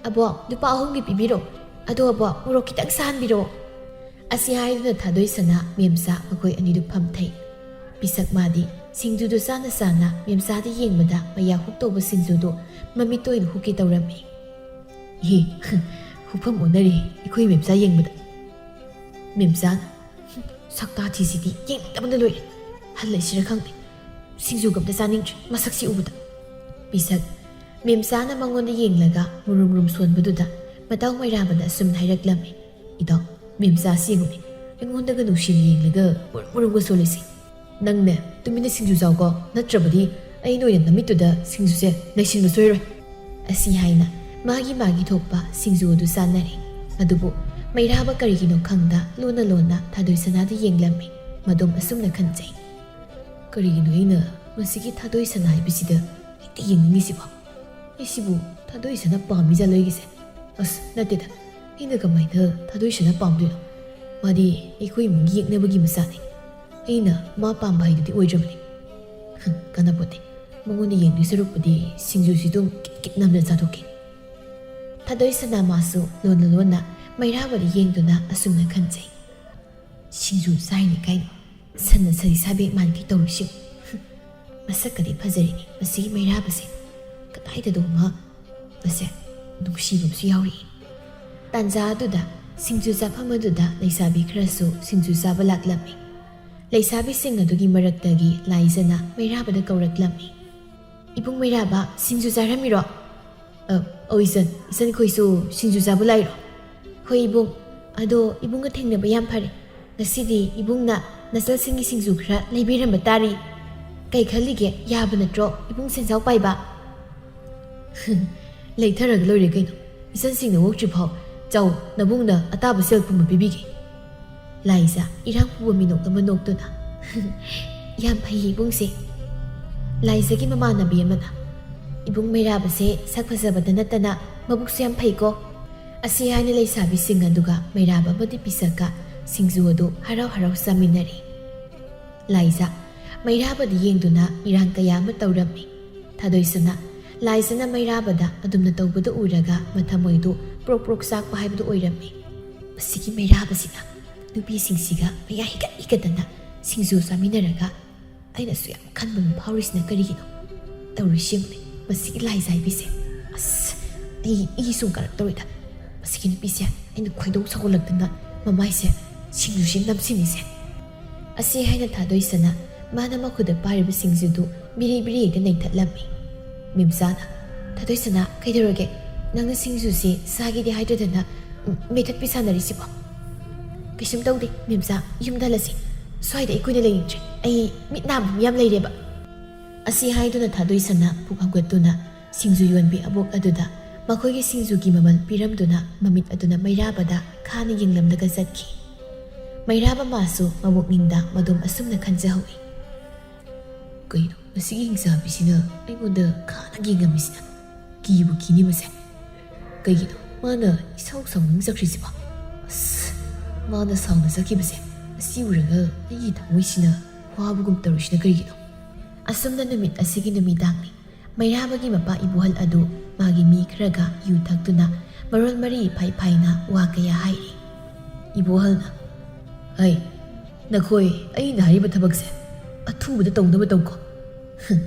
"ꯑꯕꯣꯛ, ꯂꯨꯄꯥ ꯑꯍꯨꯝꯒꯤ ꯄꯤꯕꯤꯔꯣ꯫ ꯑꯗꯣ ꯑꯕꯣꯛ, ꯃꯣꯔꯣꯛ ꯈꯤꯇꯪ ꯁꯥꯍꯟꯕꯤꯔꯣ꯫" ꯑꯁꯤ ꯍꯥꯏꯗꯨꯅ ꯊꯥꯗꯣꯏ ꯁꯅꯥ ꯃꯦꯝꯆꯥ ꯃꯈꯣꯏ ꯑꯅꯤꯗꯨ ꯐꯝꯊꯩ꯫ ꯄꯤꯁꯛ ꯃꯥꯗꯤ ꯁꯤꯡꯖꯨꯗꯨ ꯆꯥꯅ ꯆꯥꯅ ꯃꯦꯝꯆꯥꯗ ꯌꯦꯡꯕꯗ ꯃꯌꯥ ꯍꯨꯛꯇꯧꯕ ꯁꯤꯡꯖꯨꯗꯨ ꯃꯃꯤꯠꯇ ꯑꯣꯏꯅ ꯍꯨꯛꯀꯦ ꯇꯧꯔꯝꯃꯤ꯫ "ꯏꯍꯦ, ꯈꯨꯐꯝ ꯑꯣꯟꯅꯔꯦ ꯑꯩꯈꯣꯏ ꯃꯦꯝꯆꯥ ꯌꯦꯡꯕꯗ꯫ ꯃꯦꯝꯆꯥꯅ, "ꯁꯛꯇꯥ ꯊꯤꯁꯤꯗꯤ ꯌꯦꯡꯅꯤꯡꯗꯕꯅ ꯂꯣꯏꯔꯦ꯫ ꯍꯜꯂꯁꯤꯔ ꯈꯪꯗꯦ꯫ ꯁꯤꯡꯖꯨꯒ ꯑꯝꯇ ꯆꯥꯅꯤꯡꯗ꯭ꯔꯦ ꯃꯁꯛꯁꯤ ꯎꯕꯗ"꯫ ꯄꯤꯁꯛ ꯃꯦꯝꯆꯥꯅ ꯃꯉꯣꯟꯗ ꯌꯦꯡꯂꯒ ꯃꯨꯔꯨꯝ ꯃꯨꯔꯨꯝ ꯁꯣꯟꯕꯗꯨꯗ ꯃꯇꯥꯎ ꯃꯩꯔꯥꯕꯅ ꯑꯁꯨꯝꯅ ꯍꯥꯏꯔꯛꯂꯝꯃꯤ, "ꯏꯇꯥꯎ, ꯃꯦꯝꯆꯥꯁꯤ ꯌꯦꯡꯉꯨꯅꯦ, ꯑꯩꯉꯣꯟꯗꯒ ꯅꯨꯡꯁꯤꯅ ꯌꯦꯡꯂꯒ ꯃꯨꯔꯨꯝ ꯃꯨꯔꯨꯝꯒ ꯁꯣꯜꯂꯤꯁꯤ꯫ ꯅꯪꯅꯦ ꯇꯨꯃꯤꯟꯅ ꯁꯤꯡꯖꯨ ꯆꯥꯎꯀꯣ, ꯅꯠꯇ꯭ꯔꯕꯗꯤ ꯑꯩꯅ ꯑꯣꯏꯅ ꯅꯃꯤꯠꯇꯨꯗ ꯁꯤꯡꯖꯨꯁꯦ ꯅꯩꯁꯤꯟꯕ ꯁꯣꯏꯔꯣꯏ"꯫ ꯑꯁꯤ ꯍꯥꯏꯅ ꯃꯥꯒꯤ ꯃꯥꯒꯤ ꯊꯣꯛꯄ ꯁꯤꯡꯖꯨ ꯑꯗꯨ ꯆꯥꯅꯔꯦ꯫ ꯑꯗꯨꯕꯨ ꯃꯩꯔꯥꯕ ꯀꯔꯤꯒꯤꯅꯣ ꯈꯪꯗ ꯂꯣꯟꯅ ꯂꯣꯟꯅ ꯊꯥꯗꯣꯏ ꯁꯅꯥꯗ ꯌꯦꯡꯂꯝꯃꯤ꯫ ꯃꯗꯣꯝ ꯑꯁꯨꯝꯅ ꯈꯟꯖꯩ, "ꯀꯔꯤꯒꯤꯅꯣ ꯑꯩꯅ ꯃꯁꯤꯒꯤ ꯊꯥꯗꯣꯏ ꯁꯅꯥ ꯍꯥꯏꯕꯁꯤꯗ ꯍꯦꯛꯇ ꯌꯦꯡꯅꯤꯡꯉꯤꯁꯤꯕꯣ? ꯑꯩꯁꯤꯕꯨ ꯊꯥꯗꯣꯏ ꯁꯅꯥ ꯄꯥꯝꯃꯤꯖꯥꯠꯂꯣ ꯑꯩꯒꯤꯁꯦ? ꯑꯁ, ꯅꯠꯇꯦꯗ, ꯑꯩꯅ ꯀꯃꯥꯏꯅ ꯊꯥꯗꯣꯏ ꯁꯅꯥ ꯄꯥꯝꯗꯣꯏꯅꯣ? ꯃꯥꯗꯤ ꯑꯩꯈꯣꯏ ꯏꯃꯨꯡꯒꯤ ꯌꯦꯛꯅꯕꯒꯤ ꯃꯆꯥꯅꯤ꯫ ꯑꯩꯅ ꯃꯥ ꯄꯥꯝꯕ ꯍꯥꯏꯗꯨꯗꯤ ꯑꯣꯏꯗ꯭ꯔꯕꯅꯤ꯫ ꯍꯝ, ꯀꯥꯟꯅꯄꯣꯠꯇꯦ꯫ ꯃꯉꯣꯟꯗ ꯌꯦꯡꯗꯣꯏ ꯁꯔꯨꯛꯄꯨꯗꯤ ꯁꯤꯡꯖꯨꯁꯤ ꯑꯗꯨꯝ ꯀꯤꯠ ꯀꯤꯠ ꯅꯝꯗꯅ ꯆꯥꯊꯣꯛꯀꯦ"꯫ ꯊꯥꯗꯣꯏ ꯁꯅꯥ ꯃꯥꯁꯨ ꯂꯣꯟꯅ ꯂꯣꯟꯅ ꯃꯩꯔꯥꯕꯗ ꯌꯦꯡꯗꯨꯅ ꯑꯁꯨꯝꯅ ꯈꯟꯖꯩ, "ꯁꯤꯡꯖꯨ ꯆꯥꯏꯅꯤ ꯀꯥꯏꯅ ꯁꯟꯅ ꯁꯖꯤ ꯁꯥꯕꯦꯛ ꯃꯥꯟꯒꯦ ꯇꯧꯔꯤꯁꯤ꯫ ꯃꯁꯛꯀꯗꯤ ꯐꯖꯔꯤꯅꯤ ꯃꯁꯤꯒꯤ ꯃꯩꯔꯥꯕꯁꯦ꯫ ꯀꯗꯥꯏꯗꯅꯣꯃ ꯃꯁꯦ ꯅꯨꯡꯁꯤꯕ ꯑꯃꯁꯨ ꯌꯥꯎꯔꯤ"꯫ ꯇꯥꯟꯖꯥ ꯑꯗꯨꯗ ꯁꯤꯡꯖꯨ ꯆꯥꯐꯝ ꯑꯗꯨꯗ ꯂꯩꯁꯥꯕꯤ ꯈꯔꯁꯨ ꯁꯤꯡꯖꯨ ꯆꯥꯕ ꯂꯥꯛꯂꯝꯃꯤ꯫ ꯂꯩꯁꯥꯕꯤꯁꯤꯡ ꯑꯗꯨꯒꯤ ꯃꯔꯛꯇꯒꯤ ꯂꯥꯏꯖꯅ ꯃꯩꯔꯥꯕꯗ ꯀꯧꯔꯛꯂꯝꯃꯤ, "ꯏꯕꯨꯡ ꯃꯩꯔꯥꯕ, ꯁꯤꯡꯖꯨ ꯆꯥꯔꯝꯃꯤꯔꯣ?" "ꯑ, ꯑꯧ ꯏꯆꯟ, ꯏꯆꯟꯈꯣꯏꯁꯨ ꯁꯤꯡꯖꯨ ꯆꯥꯕ ꯂꯥꯛꯏꯔꯣ?" "ꯍꯣꯏ ꯏꯕꯨꯡ, ꯑꯗꯣ ꯏꯕꯨꯡꯒ ꯊꯦꯡꯅꯕ ꯌꯥꯝ ꯐꯔꯦ꯫ ꯉꯁꯤꯗꯤ ꯏꯕꯨꯡꯅ ꯅꯆꯜꯁꯤꯡꯒꯤ ꯁꯤꯡꯖꯨ ꯈꯔ ꯂꯩꯕꯤꯔꯝꯕ ꯇꯥꯔꯤ꯫ ꯀꯩ ꯈꯜꯂꯤꯒꯦ, ꯌꯥꯕ ꯅꯠꯇ꯭ꯔꯣ ꯏꯕꯨꯡ ꯁꯦꯟꯖꯥꯎ ꯄꯥꯏꯕ?" "ꯂꯩꯊꯔꯒ ꯂꯣꯏꯔꯦ ꯀꯩꯅꯣ, ꯏꯆꯟꯁꯤꯡꯅ ꯑꯣꯛꯇ꯭ꯔꯤꯐꯥꯎ ꯆꯥꯎ, ꯅꯕꯨꯡꯅ ꯑꯇꯥꯕ ꯁꯦꯜ ꯄꯨꯝꯕ ꯄꯤꯕꯤꯒꯦ"꯫ ꯂꯥꯏꯖ ꯏꯔꯥꯡ ꯄꯨꯕ ꯃꯤꯅꯣꯛ ꯑꯃ ꯅꯣꯛꯇꯨꯅ, "ꯌꯥꯝ ꯐꯩ ꯏꯕꯨꯡꯁꯦ"꯫ ꯂꯥꯏꯖꯒꯤ ꯃꯃꯥꯟꯅꯕꯤ ꯑꯃꯅ, "ꯏꯕꯨꯡ ꯃꯩꯔꯥꯕꯁꯦ ꯁꯛ ꯐꯖꯕꯗ ꯅꯠꯇꯅ ꯃꯕꯨꯛꯁꯨ ꯌꯥꯝ ꯐꯩꯀꯣ"꯫ ꯑꯁꯤ ꯍꯥꯏꯅ ꯂꯩꯁꯥꯕꯤꯁꯤꯡ ꯑꯗꯨꯒ ꯃꯩꯔꯥꯕ ꯑꯃꯗꯤ ꯄꯤꯁꯛꯀ ꯁꯤꯡꯖꯨ ꯑꯗꯨ ꯍꯔꯥꯎ ꯍꯔꯥꯎ ꯆꯥꯃꯤꯟꯅꯔꯤ꯫ ꯂꯥꯏꯖ ꯃꯩꯔꯥꯕꯗ ꯌꯦꯡꯗꯨꯅ ꯏꯔꯥꯡ ꯀꯌꯥ ꯑꯃ ꯇꯧꯔꯝꯃꯤ꯫ ꯊꯥꯗꯣꯏꯁꯅꯥ, ꯂꯥꯏꯖꯅ ꯃꯩꯔꯥꯕꯗ ꯑꯗꯨꯝꯅ ꯇꯧꯕꯗꯨ ꯎꯔꯒ ꯃꯊꯃꯣꯏꯗꯨ ꯄ꯭ꯔꯣꯛ ꯄ꯭ꯔꯣꯛ ꯆꯥꯛꯄ ꯍꯥꯏꯕꯗꯨ ꯑꯣꯏꯔꯝꯃꯤ꯫ "ꯃꯁꯤꯒꯤ ꯃꯩꯔꯥꯕꯁꯤꯅ ꯅꯨꯄꯤꯁꯤꯡꯁꯤꯒ ꯃꯌꯥ ꯍꯤꯒꯠ ꯍꯤꯒꯠꯇꯅ ꯁꯤꯡꯖꯨ ꯆꯥꯃꯤꯟꯅꯔꯒ ꯑꯩꯅꯁꯨ ꯌꯥꯝ ꯈꯟꯕ ꯑꯃ ꯐꯥꯎꯔꯤꯁꯤꯅ ꯀꯔꯤꯒꯤꯅꯣ? ꯇꯧꯔꯤꯁꯤ ꯌꯦꯡꯉꯨꯅꯦ, ꯃꯁꯤꯒꯤ ꯂꯥꯏꯖꯥꯏꯕꯤꯁꯦ꯫ ꯑꯁ, ꯑꯩ ꯏ ꯁꯨꯝ ꯀꯥꯔꯛꯇꯧꯔꯤꯗ꯫ "ꯁꯤꯒꯤ ꯅꯨꯄꯤꯁꯦ ꯑꯩꯅ ꯈꯣꯏꯗꯧ ꯁꯥꯎꯒꯠꯂꯛꯇꯅ ꯃꯃꯥꯏꯁꯦ ꯁꯤꯡꯖꯨꯁꯤ ꯅꯝꯁꯤꯟꯅꯤꯁꯦ"꯫ ꯑꯁꯤ ꯍꯥꯏꯅ ꯊꯥꯗꯣꯏꯁꯅ ꯃꯥꯅ ꯃꯈꯨꯠꯇ ꯄꯥꯏꯔꯤꯕ ꯁꯤꯡꯖꯨꯗꯨ ꯕꯤꯔꯤ ꯕꯤꯔꯤ ꯍꯦꯛꯇ ꯅꯩꯊꯠꯂꯝꯃꯤ꯫ ꯃꯤꯝꯆꯥꯅ, "ꯊꯥꯗꯣꯏꯁꯅꯥ, ꯀꯩꯗꯧꯔꯒꯦ? ꯅꯪꯅ ꯁꯤꯡꯖꯨꯁꯤ ꯆꯥꯒꯦꯗꯤ ꯍꯥꯏꯗ꯭ꯔꯗꯅ, ꯎꯝ, ꯃꯦꯊꯠꯄꯤ ꯁꯥꯟꯅꯔꯤꯁꯤꯕꯣ?" "ꯀꯩꯁꯨꯝ ꯇꯧꯗꯦ ꯃꯤꯝꯆꯥ, ꯌꯨꯝꯗ ꯍꯜꯂꯁꯤ꯫ ꯁ꯭ꯋꯥꯏꯗ ꯑꯩ ꯀꯨꯏꯅ ꯂꯩꯅꯤꯡꯗ꯭ꯔꯦ꯫ ꯑꯩ ꯃꯤꯠ ꯅꯥꯕ ꯃꯤ ꯌꯥꯝ ꯂꯩꯔꯦꯕ"꯫ ꯑꯁꯤ ꯍꯥꯏꯗꯨꯅ ꯊꯥꯗꯣꯏꯁꯅꯥ ꯄꯨꯛ ꯍꯧꯒꯠꯇꯨꯅ ꯁꯤꯡꯖꯨ ꯌꯣꯟꯕꯤ ꯑꯕꯣꯛ ꯑꯗꯨꯗ ꯃꯈꯣꯏꯒꯤ ꯁꯤꯡꯖꯨꯒꯤ ꯃꯃꯜ ꯄꯤꯔꯝꯗꯨꯅ ꯃꯃꯤꯠ ꯑꯗꯨꯅ ꯃꯩꯔꯥꯕꯗ ꯈꯥꯅ ꯌꯦꯡꯂꯝꯂꯒ ꯆꯠꯈꯤ꯫ ꯃꯩꯔꯥꯕ ꯃꯥꯁꯨ ꯃꯕꯨꯛꯅꯤꯡꯗ ꯃꯗꯣꯝ ꯑꯁꯨꯝꯅ ꯈꯟꯖꯍꯧꯏ, "ꯀꯩꯅꯣ, ꯃꯁꯤꯒꯤ ꯍꯤꯡꯆꯥꯕꯤꯁꯤꯅ ꯑꯩꯉꯣꯟꯗ ꯈꯥꯅ ꯌꯦꯡꯉꯝꯃꯤꯁꯤꯅ? ꯀꯤꯕꯨ ꯀꯤꯅꯤ ꯃꯁꯦ꯫ ꯀꯩꯒꯤꯅꯣ ꯃꯥꯅ ꯏꯁꯥꯎ ꯁꯥꯎꯅꯤꯡ ꯆꯠꯈ꯭ꯔꯤꯁꯤꯕꯣ? ꯑꯁ, ꯃꯥꯅ ꯁꯥꯎꯅ ꯆꯠꯈꯤꯕꯁꯦ ꯑꯁꯤ ꯎꯔꯒ ꯑꯩꯒꯤ ꯊꯃꯣꯏꯁꯤꯅ ꯋꯥꯕꯒꯨꯝ ꯇꯧꯔꯤꯁꯤꯅ ꯀꯔꯤꯒꯤꯅꯣ?" ꯑꯁꯨꯝꯅ ꯅꯨꯃꯤꯠ ꯑꯁꯤꯒꯤ ꯅꯨꯃꯤꯗꯥꯡꯅꯤ꯫ ꯃꯩꯔꯥꯕꯒꯤ ꯃꯄꯥ ꯏꯕꯣꯍꯜ ꯑꯗꯨ ꯃꯥꯒꯤ ꯃꯤ ꯈꯔꯒ ꯌꯨ ꯊꯛꯇꯨꯅ ꯃꯔꯣꯜ ꯃꯔꯤ ꯐꯥꯏ ꯐꯥꯏꯅ ꯋꯥ ꯀꯌꯥ ꯍꯥꯏꯔꯤ꯫ ꯏꯕꯣꯍꯜꯅ, "ꯍꯩ, ꯅꯈꯣꯏ ꯑꯩꯅ ꯍꯥꯏꯔꯤꯕ ꯊꯕꯛꯁꯦ ꯑꯊꯨꯕꯗ ꯇꯧꯅꯕ ꯇꯧꯀꯣ꯫ ꯍꯝ,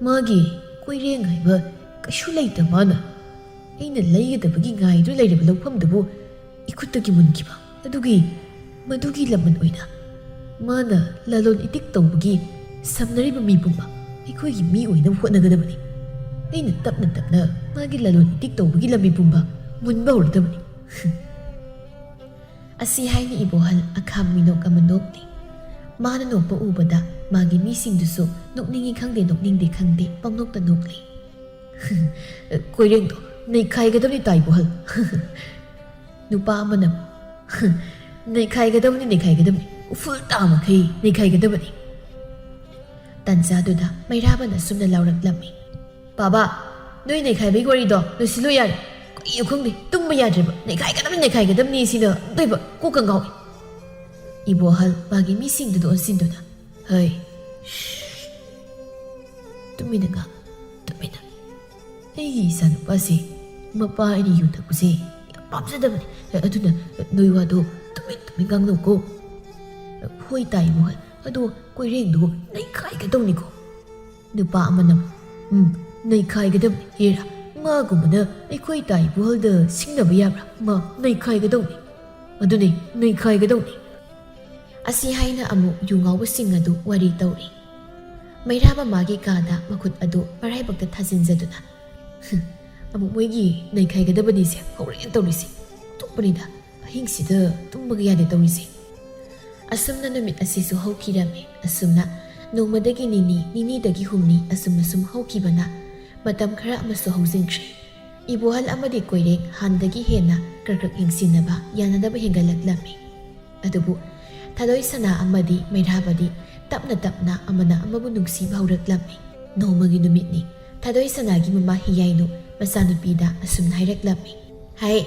ꯃꯥꯒꯤ ꯀꯣꯏꯔꯦꯡ ꯍꯥꯏꯕ ꯀꯩꯁꯨ ꯂꯩꯇ ꯃꯥꯅ ꯑꯩꯅ ꯂꯩꯒꯗꯕꯒꯤ ꯉꯥꯏꯗꯨꯅ ꯂꯩꯔꯤꯕ ꯂꯧꯐꯝꯗꯨꯕꯨ ꯏꯈꯨꯠꯇꯒꯤ ꯃꯨꯟꯈꯤꯕ꯫ ꯑꯗꯨꯒꯤ, ꯃꯗꯨꯒꯤ ꯂꯃꯟ ꯑꯣꯏꯅ ꯃꯥꯅ ꯂꯂꯣꯟ ꯏꯇꯤꯛ ꯇꯧꯕꯒꯤ ꯁꯝꯅꯔꯤꯕ ꯃꯤ ꯄꯨꯝꯕ ꯑꯩꯈꯣꯏꯒꯤ ꯃꯤ ꯑꯣꯏꯅꯕ ꯍꯣꯠꯅꯒꯗꯕꯅꯤ꯫ ꯑꯩꯅ ꯇꯞꯅ ꯇꯞꯅ ꯃꯥꯒꯤ ꯂꯂꯣꯟ ꯏꯇꯤꯛ ꯇꯧꯕꯒꯤ ꯂꯝꯕꯤ ꯄꯨꯝꯕ ꯃꯨꯟꯕ ꯍꯧꯔꯗꯕꯅꯤ"꯫ ꯑꯁꯤ ꯍꯥꯏꯅ ꯏꯕꯣꯍꯜ ꯑꯈꯥꯝ ꯃꯤꯅꯣꯛ ꯑꯃ ꯅꯣꯛꯂꯤ꯫ ꯃꯥꯅ ꯅꯣꯛꯄ ꯎꯕꯗ ꯃꯥꯒꯤ ꯃꯤꯁꯤꯡꯗꯨꯁꯨ ꯅꯣꯛꯅꯤꯡꯏ ꯈꯪꯗꯦ, ꯅꯣꯛꯅꯤꯡꯗꯦ ꯈꯪꯗꯦ, ꯄꯪꯅꯣꯛꯇ ꯅꯣꯛꯂꯤ꯫ "ꯀꯣꯏꯔꯦꯡꯗꯣ ꯅꯩꯈꯥꯏꯒꯗꯕꯅꯤ ꯇꯥ ꯏꯕꯣꯍꯜ"꯫ ꯅꯨꯄꯥ ꯑꯃꯅ, "ꯅꯩꯈꯥꯏꯒꯗꯕꯅꯤ, ꯅꯩꯈꯥꯏꯒꯗꯕꯅꯤ, ꯎꯐꯨꯜ ꯇꯥ ꯃꯈꯩ ꯅꯩꯈꯥꯏꯒꯗꯕꯅꯤ"꯫ ꯇꯥꯟꯖꯥꯗꯨꯗ ꯃꯩꯔꯥꯕꯅ ꯑꯁꯨꯝꯅ ꯂꯥꯎꯔꯛꯂꯝꯃꯤ, "ꯕꯥꯕꯥ, ꯅꯣꯏ ꯅꯩꯈꯥꯏꯕꯒꯤ ꯋꯥꯔꯤꯗꯣ ꯂꯣꯏꯁꯤꯜꯂꯣ ꯌꯥꯔꯦ꯫ ꯀꯩꯅꯣ ꯈꯪꯗꯦ, ꯇꯨꯝꯕ ꯌꯥꯗ꯭ꯔꯦꯕ꯫ ꯅꯩꯈꯥꯏꯒꯗꯕꯅꯤ, ꯅꯩꯈꯥꯏꯒꯗꯕꯅꯤ ꯁꯤꯅ ꯑꯝꯇꯣꯏꯕ ꯀꯣꯛꯀ ꯉꯥꯎꯏ"꯫ ꯏꯕꯣꯍꯜ ꯃꯥꯒꯤ ꯃꯤꯁꯤꯡꯗꯨꯗ ꯑꯣꯟꯁꯤꯟꯗꯨꯅ, "ꯍꯩ, ꯁ꯭ꯁ, ꯇꯨꯃꯤꯟꯅ ꯉꯥꯡ, ꯇꯨꯃꯤꯟꯅ꯫ ꯑꯩꯒꯤ ꯏꯆꯥꯅꯨꯄꯥꯁꯦ ꯃꯄꯥ ꯑꯅꯤ ꯌꯨ ꯊꯛꯄꯁꯦ ꯌꯥꯝ ꯄꯥꯝꯖꯗꯕꯅꯤ꯫ ꯑꯗꯨꯅ ꯅꯣꯏ ꯋꯥꯗꯣ ꯇꯨꯃꯤꯟ ꯇꯨꯃꯤꯟ ꯉꯥꯡꯅꯧꯀꯣ"꯫ "ꯍꯣꯏ ꯇꯥ ꯏꯕꯣꯍꯜ, ꯑꯗꯣ ꯀꯣꯏꯔꯦꯡꯗꯣ ꯅꯩꯈꯥꯏꯒꯗꯧꯅꯤꯀꯣ"꯫ ꯅꯨꯄꯥ ꯑꯃꯅ, "ꯎꯝ, ꯅꯩꯈꯥꯏꯒꯗꯕꯅꯤ꯫ ꯍꯦꯔꯥ, ꯃꯥꯒꯨꯝꯕꯅ ꯑꯩꯈꯣꯏ ꯇꯥ ꯏꯕꯣꯍꯜꯗ ꯁꯤꯡꯅꯕ ꯌꯥꯕ꯭ꯔꯥ? ꯃꯥ ꯅꯩꯈꯥꯏꯒꯗꯧꯅꯤ꯫ ꯑꯗꯨꯅꯤ, ꯅꯩꯈꯥꯏꯒꯗꯧꯅꯤ꯫ ꯑꯁꯤ ꯍꯥꯏꯅ ꯑꯃꯨꯛ ꯌꯨ ꯉꯥꯎꯕꯁꯤꯡ ꯑꯗꯨ ꯋꯥꯔꯤ ꯇꯧꯔꯤ꯫ ꯃꯩꯔꯥ ꯃꯃꯥꯒꯤ ꯀꯥꯗ ꯃꯈꯨꯠ ꯑꯗꯨ ꯃꯔꯥꯏꯕꯛꯇ ꯊꯥꯖꯤꯟꯖꯗꯨꯅ, "ꯍꯝ, ꯑꯃꯨꯛ ꯃꯣꯏꯒꯤ ꯅꯩꯈꯥꯏꯒꯗꯕꯅꯤꯁꯦ ꯍꯧꯔꯦꯅ ꯇꯧꯔꯤꯁꯦ꯫ ꯇꯨꯞꯄꯅꯤꯗ, ꯑꯍꯤꯡꯁꯤꯗ ꯇꯨꯝꯕꯒ ꯌꯥꯗꯦ ꯇꯧꯔꯤꯁꯦ"꯫ ꯑꯁꯨꯝꯅ ꯅꯨꯃꯤꯠ ꯑꯁꯤꯁꯨ ꯍꯧꯈꯤꯔꯝꯃꯤ꯫ ꯑꯁꯨꯝꯅ ꯅꯣꯡꯃꯗꯒꯤ ꯅꯤꯅꯤ, ꯅꯤꯅꯤꯗꯒꯤ ꯍꯨꯝꯅꯤ, ꯑꯁꯨꯝ ꯑꯁꯨꯝ ꯍꯧꯈꯤꯕꯅ ꯃꯇꯝ ꯈꯔ ꯑꯃꯁꯨ ꯍꯧꯖꯤꯟꯈ꯭ꯔꯦ꯫ ꯏꯕꯣꯍꯜ ꯑꯃꯗꯤ ꯀꯣꯏꯔꯦꯡ ꯍꯥꯟꯅꯗꯒꯤ ꯍꯦꯟꯅ ꯀ꯭ꯔꯛ ꯀ꯭ꯔꯛ ꯌꯦꯡꯁꯤꯟꯅꯕ, ꯌꯥꯅꯗꯕ ꯍꯦꯟꯒꯠꯂꯛꯂꯝꯃꯤ꯫ ꯑꯗꯨꯕꯨ ꯊꯥꯗꯣꯏ ꯁꯅꯥ ꯑꯃꯗꯤ ꯃꯩꯔꯥꯕꯗꯤ ꯇꯞꯅ ꯇꯞꯅ ꯑꯃꯅ ꯑꯃꯕꯨ ꯅꯨꯡꯁꯤꯕ ꯍꯧꯔꯛꯂꯝꯃꯤ꯫ ꯅꯣꯡꯃꯒꯤ ꯅꯨꯃꯤꯠꯅꯤ꯫ ꯊꯥꯗꯣꯏ ꯁꯅꯥꯒꯤ ꯃꯃꯥ ꯍꯤꯌꯥꯏꯅꯨ ꯃꯆꯥꯅꯨꯄꯤꯗ ꯑꯁꯨꯝꯅ ꯍꯥꯏꯔꯛꯂꯝꯃꯤ, "ꯍꯥꯏ,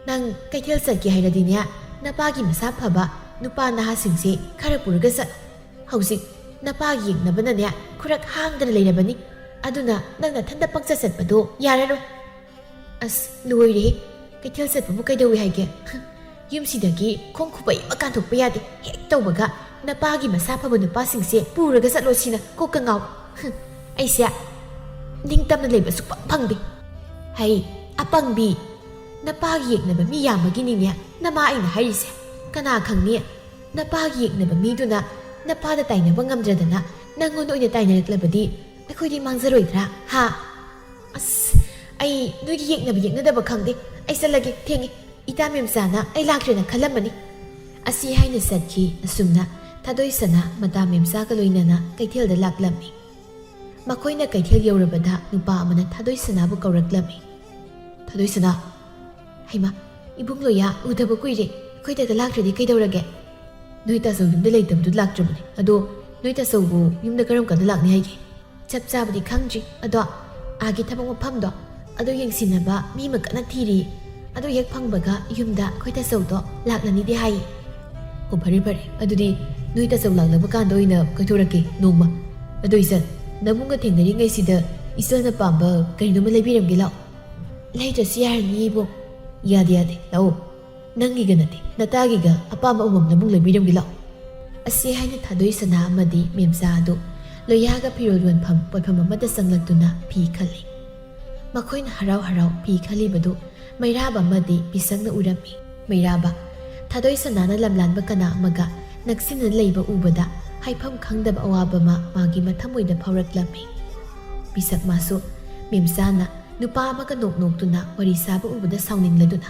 ꯅꯪ ꯀꯩꯊꯦꯜ ꯆꯠꯀꯦ ꯍꯥꯏꯔꯗꯤꯅꯦ, ꯅꯄꯥꯒꯤ ꯃꯁꯥ ꯐꯕ ꯅꯨꯄꯥ ꯅꯍꯥꯁꯤꯡꯁꯦ ꯈꯔ ꯄꯨꯔꯒ ꯆꯠꯂꯣ꯫ ꯍꯧꯖꯤꯛ ꯅꯄꯥꯒꯤ ꯌꯦꯡꯅꯕꯅꯅꯦ ꯈꯨꯔꯛ ꯍꯥꯡꯗꯅ ꯂꯩꯔꯕꯅꯤ꯫ ꯑꯗꯨꯅ ꯅꯪ ꯅꯊꯟꯇ ꯄꯪꯆꯠ ꯆꯠꯄꯗꯣ ꯌꯥꯔꯔꯣꯏ"꯫ ꯑꯁ, ꯂꯣꯏꯔꯦꯍꯦ꯫ ꯀꯩꯊꯦꯜ ꯆꯠꯄꯕꯨ ꯀꯩꯗꯧꯏ ꯍꯥꯏꯒꯦ? ꯍꯝ, ꯌꯨꯝꯁꯤꯗꯒꯤ ꯈꯣꯡ ꯈꯨꯕꯩ ꯑꯃ ꯀꯥꯟꯊꯣꯛꯄ ꯌꯥꯗꯦ꯫ ꯍꯦꯛ ꯇꯧꯕꯒ ꯅꯄꯥꯒꯤ ꯃꯁꯥ ꯐꯕ ꯅꯨꯄꯥꯁꯤꯡꯁꯦ ꯄꯨꯔꯒ ꯆꯠꯂꯣ ꯁꯤꯅ ꯀꯣꯛꯀ ꯉꯥꯎ꯫ ꯍꯝ, ꯑꯩꯁꯦ ꯅꯤꯡꯇꯝꯅ ꯂꯩꯕ ꯁꯨꯛꯐꯪ ꯐꯪꯗꯦ꯫ ꯍꯩ, ꯑꯄꯪꯕꯤ! ꯅꯄꯥꯒꯤ ꯌꯦꯛꯅꯕ ꯃꯤ ꯌꯥꯝꯕꯒꯤꯅꯤꯅꯦ ꯅꯃꯥ ꯑꯩꯅ ꯍꯥꯏꯔꯤꯁꯦ꯫ ꯀꯅꯥ ꯈꯪꯅꯤ, ꯅꯄꯥꯒꯤ ꯌꯦꯛꯅꯕ ꯃꯤꯗꯨꯅ ꯅꯄꯥꯗ ꯇꯥꯏꯅꯕ ꯉꯝꯗ꯭ꯔꯗꯅ ꯅꯪꯉꯣꯟꯗ ꯑꯣꯏꯅ ꯇꯥꯏꯅꯔꯛꯂꯕꯗꯤ ꯑꯩꯈꯣꯏꯗꯤ ꯃꯥꯡꯖꯔꯣꯏꯗ꯭ꯔꯥ? ꯍꯥ? ꯑꯁ, ꯑꯩ ꯅꯣꯏꯒꯤ ꯌꯦꯛꯅꯕ ꯌꯦꯛꯅꯗꯕ ꯈꯪꯗꯦ꯫ ꯑꯩ ꯆꯠꯂꯒꯦ, ꯊꯦꯡꯉꯦ꯫ ꯏꯇꯥ ꯃꯦꯝꯆꯥꯅ ꯑꯩ ꯂꯥꯛꯇ꯭ꯔꯦꯅ ꯈꯜꯂꯝꯃꯅꯤ꯫ ꯑꯁꯤ ꯍꯥꯏꯅ ꯆꯠꯈꯤ꯫ ꯑꯁꯨꯝꯅ ꯊꯥꯗꯣꯏ ꯁꯅꯥ ꯃꯇꯥ ꯃꯦꯝꯆꯥꯒ ꯂꯣꯏꯅꯅ ꯀꯩꯊꯦꯜꯗ ꯂꯥꯛꯂꯝꯃꯤ꯫ ꯃꯈꯣꯏꯅ ꯀꯩꯊꯦꯜ ꯌꯧꯔꯕꯗ ꯅꯨꯄꯥ ꯑꯃꯅ ꯊꯥꯗꯣꯏ ꯁꯅꯥꯕꯨ ꯀꯧꯔꯛꯂꯝꯃꯤ꯫ "ꯊꯥꯗꯣꯏ ꯁꯅꯥ!" "ꯍꯩꯃꯥ, ꯏꯕꯨꯡ ꯂꯣꯌꯥ, ꯎꯗꯕ ꯀꯨꯏꯔꯦ꯫ ꯑꯩꯈꯣꯏꯗꯒ ꯂꯥꯛꯇ꯭ꯔꯗꯤ ꯀꯩꯗꯧꯔꯒꯦ?" "ꯅꯣꯏ ꯇꯥꯆꯧ ꯌꯨꯝꯗ ꯂꯩꯇꯕꯗꯨ ꯂꯥꯛꯇ꯭ꯔꯕꯅꯦ꯫ ꯑꯗꯣ ꯅꯣꯏ ꯇꯥꯆꯧꯕꯨ ꯌꯨꯝꯗ ꯀꯔꯝ ꯀꯥꯟꯗ ꯂꯥꯛꯅꯤ ꯍꯥꯏꯒꯦ?" "ꯆꯞ ꯆꯥꯕꯗꯤ ꯈꯪꯗ꯭ꯔꯤ꯫ ꯑꯗꯣ ꯑꯥꯒꯤ ꯊꯕꯛ ꯃꯐꯝꯗꯣ ꯑꯗꯨ ꯌꯦꯡꯁꯤꯟꯅꯕ ꯃꯤ ꯑꯃ ꯀꯟꯅ ꯊꯤꯔꯤ꯫ ꯑꯗꯨ ꯍꯦꯛ ꯐꯪꯕꯒ ꯌꯨꯝꯗ ꯑꯩꯈꯣꯏ ꯇꯥꯆꯧꯗꯣ ꯂꯥꯛꯂꯅꯤꯗꯤ ꯍꯥꯏꯌꯦ꯫" "ꯑꯣ, ꯐꯔꯦ ꯐꯔꯦ꯫ ꯑꯗꯨꯗꯤ ꯅꯣꯏ ꯇꯥꯆꯧ ꯂꯥꯛꯂꯕ ꯀꯥꯟꯗ ꯑꯣꯏꯅ ꯀꯣꯏꯊꯣꯔꯛꯀꯦ ꯅꯣꯡꯃ꯫ ꯑꯗꯣ ꯏꯆꯟ, ꯅꯕꯨꯡꯒ ꯊꯦꯡꯅꯔꯤꯉꯩꯁꯤꯗ ꯏꯆꯟꯅ ꯄꯥꯝꯕ ꯀꯔꯤꯅꯣꯃ ꯂꯩꯕꯤꯔꯝꯒꯦ ꯂꯥꯛꯑꯣ꯫" "ꯂꯩꯗ꯭ꯔꯁꯨ ꯌꯥꯔꯅꯤ ꯏꯕꯨꯡ꯫" "ꯌꯥꯗꯦ ꯌꯥꯗꯦ, ꯂꯥꯛꯑꯣ꯫ ꯅꯪꯒꯤꯒ ꯅꯠꯇꯦ, ꯅꯇꯥꯒꯤꯒ ꯑꯄꯥꯝꯕ ꯑꯃꯃꯝ ꯅꯕꯨꯡ ꯂꯩꯕꯤꯔꯝꯒꯦ ꯂꯥꯛꯑꯣ꯫" ꯑꯁꯤ ꯍꯥꯏꯅ ꯊꯥꯗꯣꯏ ꯁꯅꯥ ꯑꯃꯗꯤ ꯃꯦꯝꯆꯥ ꯑꯗꯨ ꯂꯣꯌꯥꯒ ꯐꯤꯔꯣꯜ ꯌꯣꯟꯐꯝ ꯄꯣꯠꯐꯝ ꯑꯃꯗ ꯆꯪꯂꯛꯇꯨꯅ ꯐꯤ ꯈꯜꯂꯤ꯫ ꯃꯈꯣꯏꯅ ꯍꯔꯥꯎ ꯍꯔꯥꯎ ꯐꯤ ꯈꯜꯂꯤꯕꯗꯨ ꯃꯩꯔꯥꯕ ꯑꯃꯗꯤ ꯄꯤꯁꯛꯅ ꯎꯔꯝꯃꯤ꯫ ꯃꯩꯔꯥꯕ, ꯊꯥꯗꯣꯏ ꯁꯅꯥꯅ ꯂꯝꯂꯥꯟꯕ ꯀꯅꯥ ꯑꯃꯒ ꯅꯛꯁꯤꯟꯅ ꯂꯩꯕ ꯎꯕꯗ ꯍꯥꯏꯐꯝ ꯈꯪꯗꯕ ꯑꯋꯥꯕ ꯑꯃ ꯃꯥꯒꯤ ꯃꯊꯃꯣꯏꯗ ꯐꯥꯎꯔꯛꯂꯝꯃꯤ꯫ ꯄꯤꯁꯛ ꯃꯥꯁꯨ ꯃꯦꯝꯆꯥꯅ ꯅꯨꯄꯥ ꯑꯃꯒ ꯅꯣꯛ ꯅꯣꯛꯇꯨꯅ ꯋꯥꯔꯤ ꯁꯥꯕ ꯎꯕꯗ ꯁꯥꯎꯅꯤꯡꯂꯗꯨꯅ,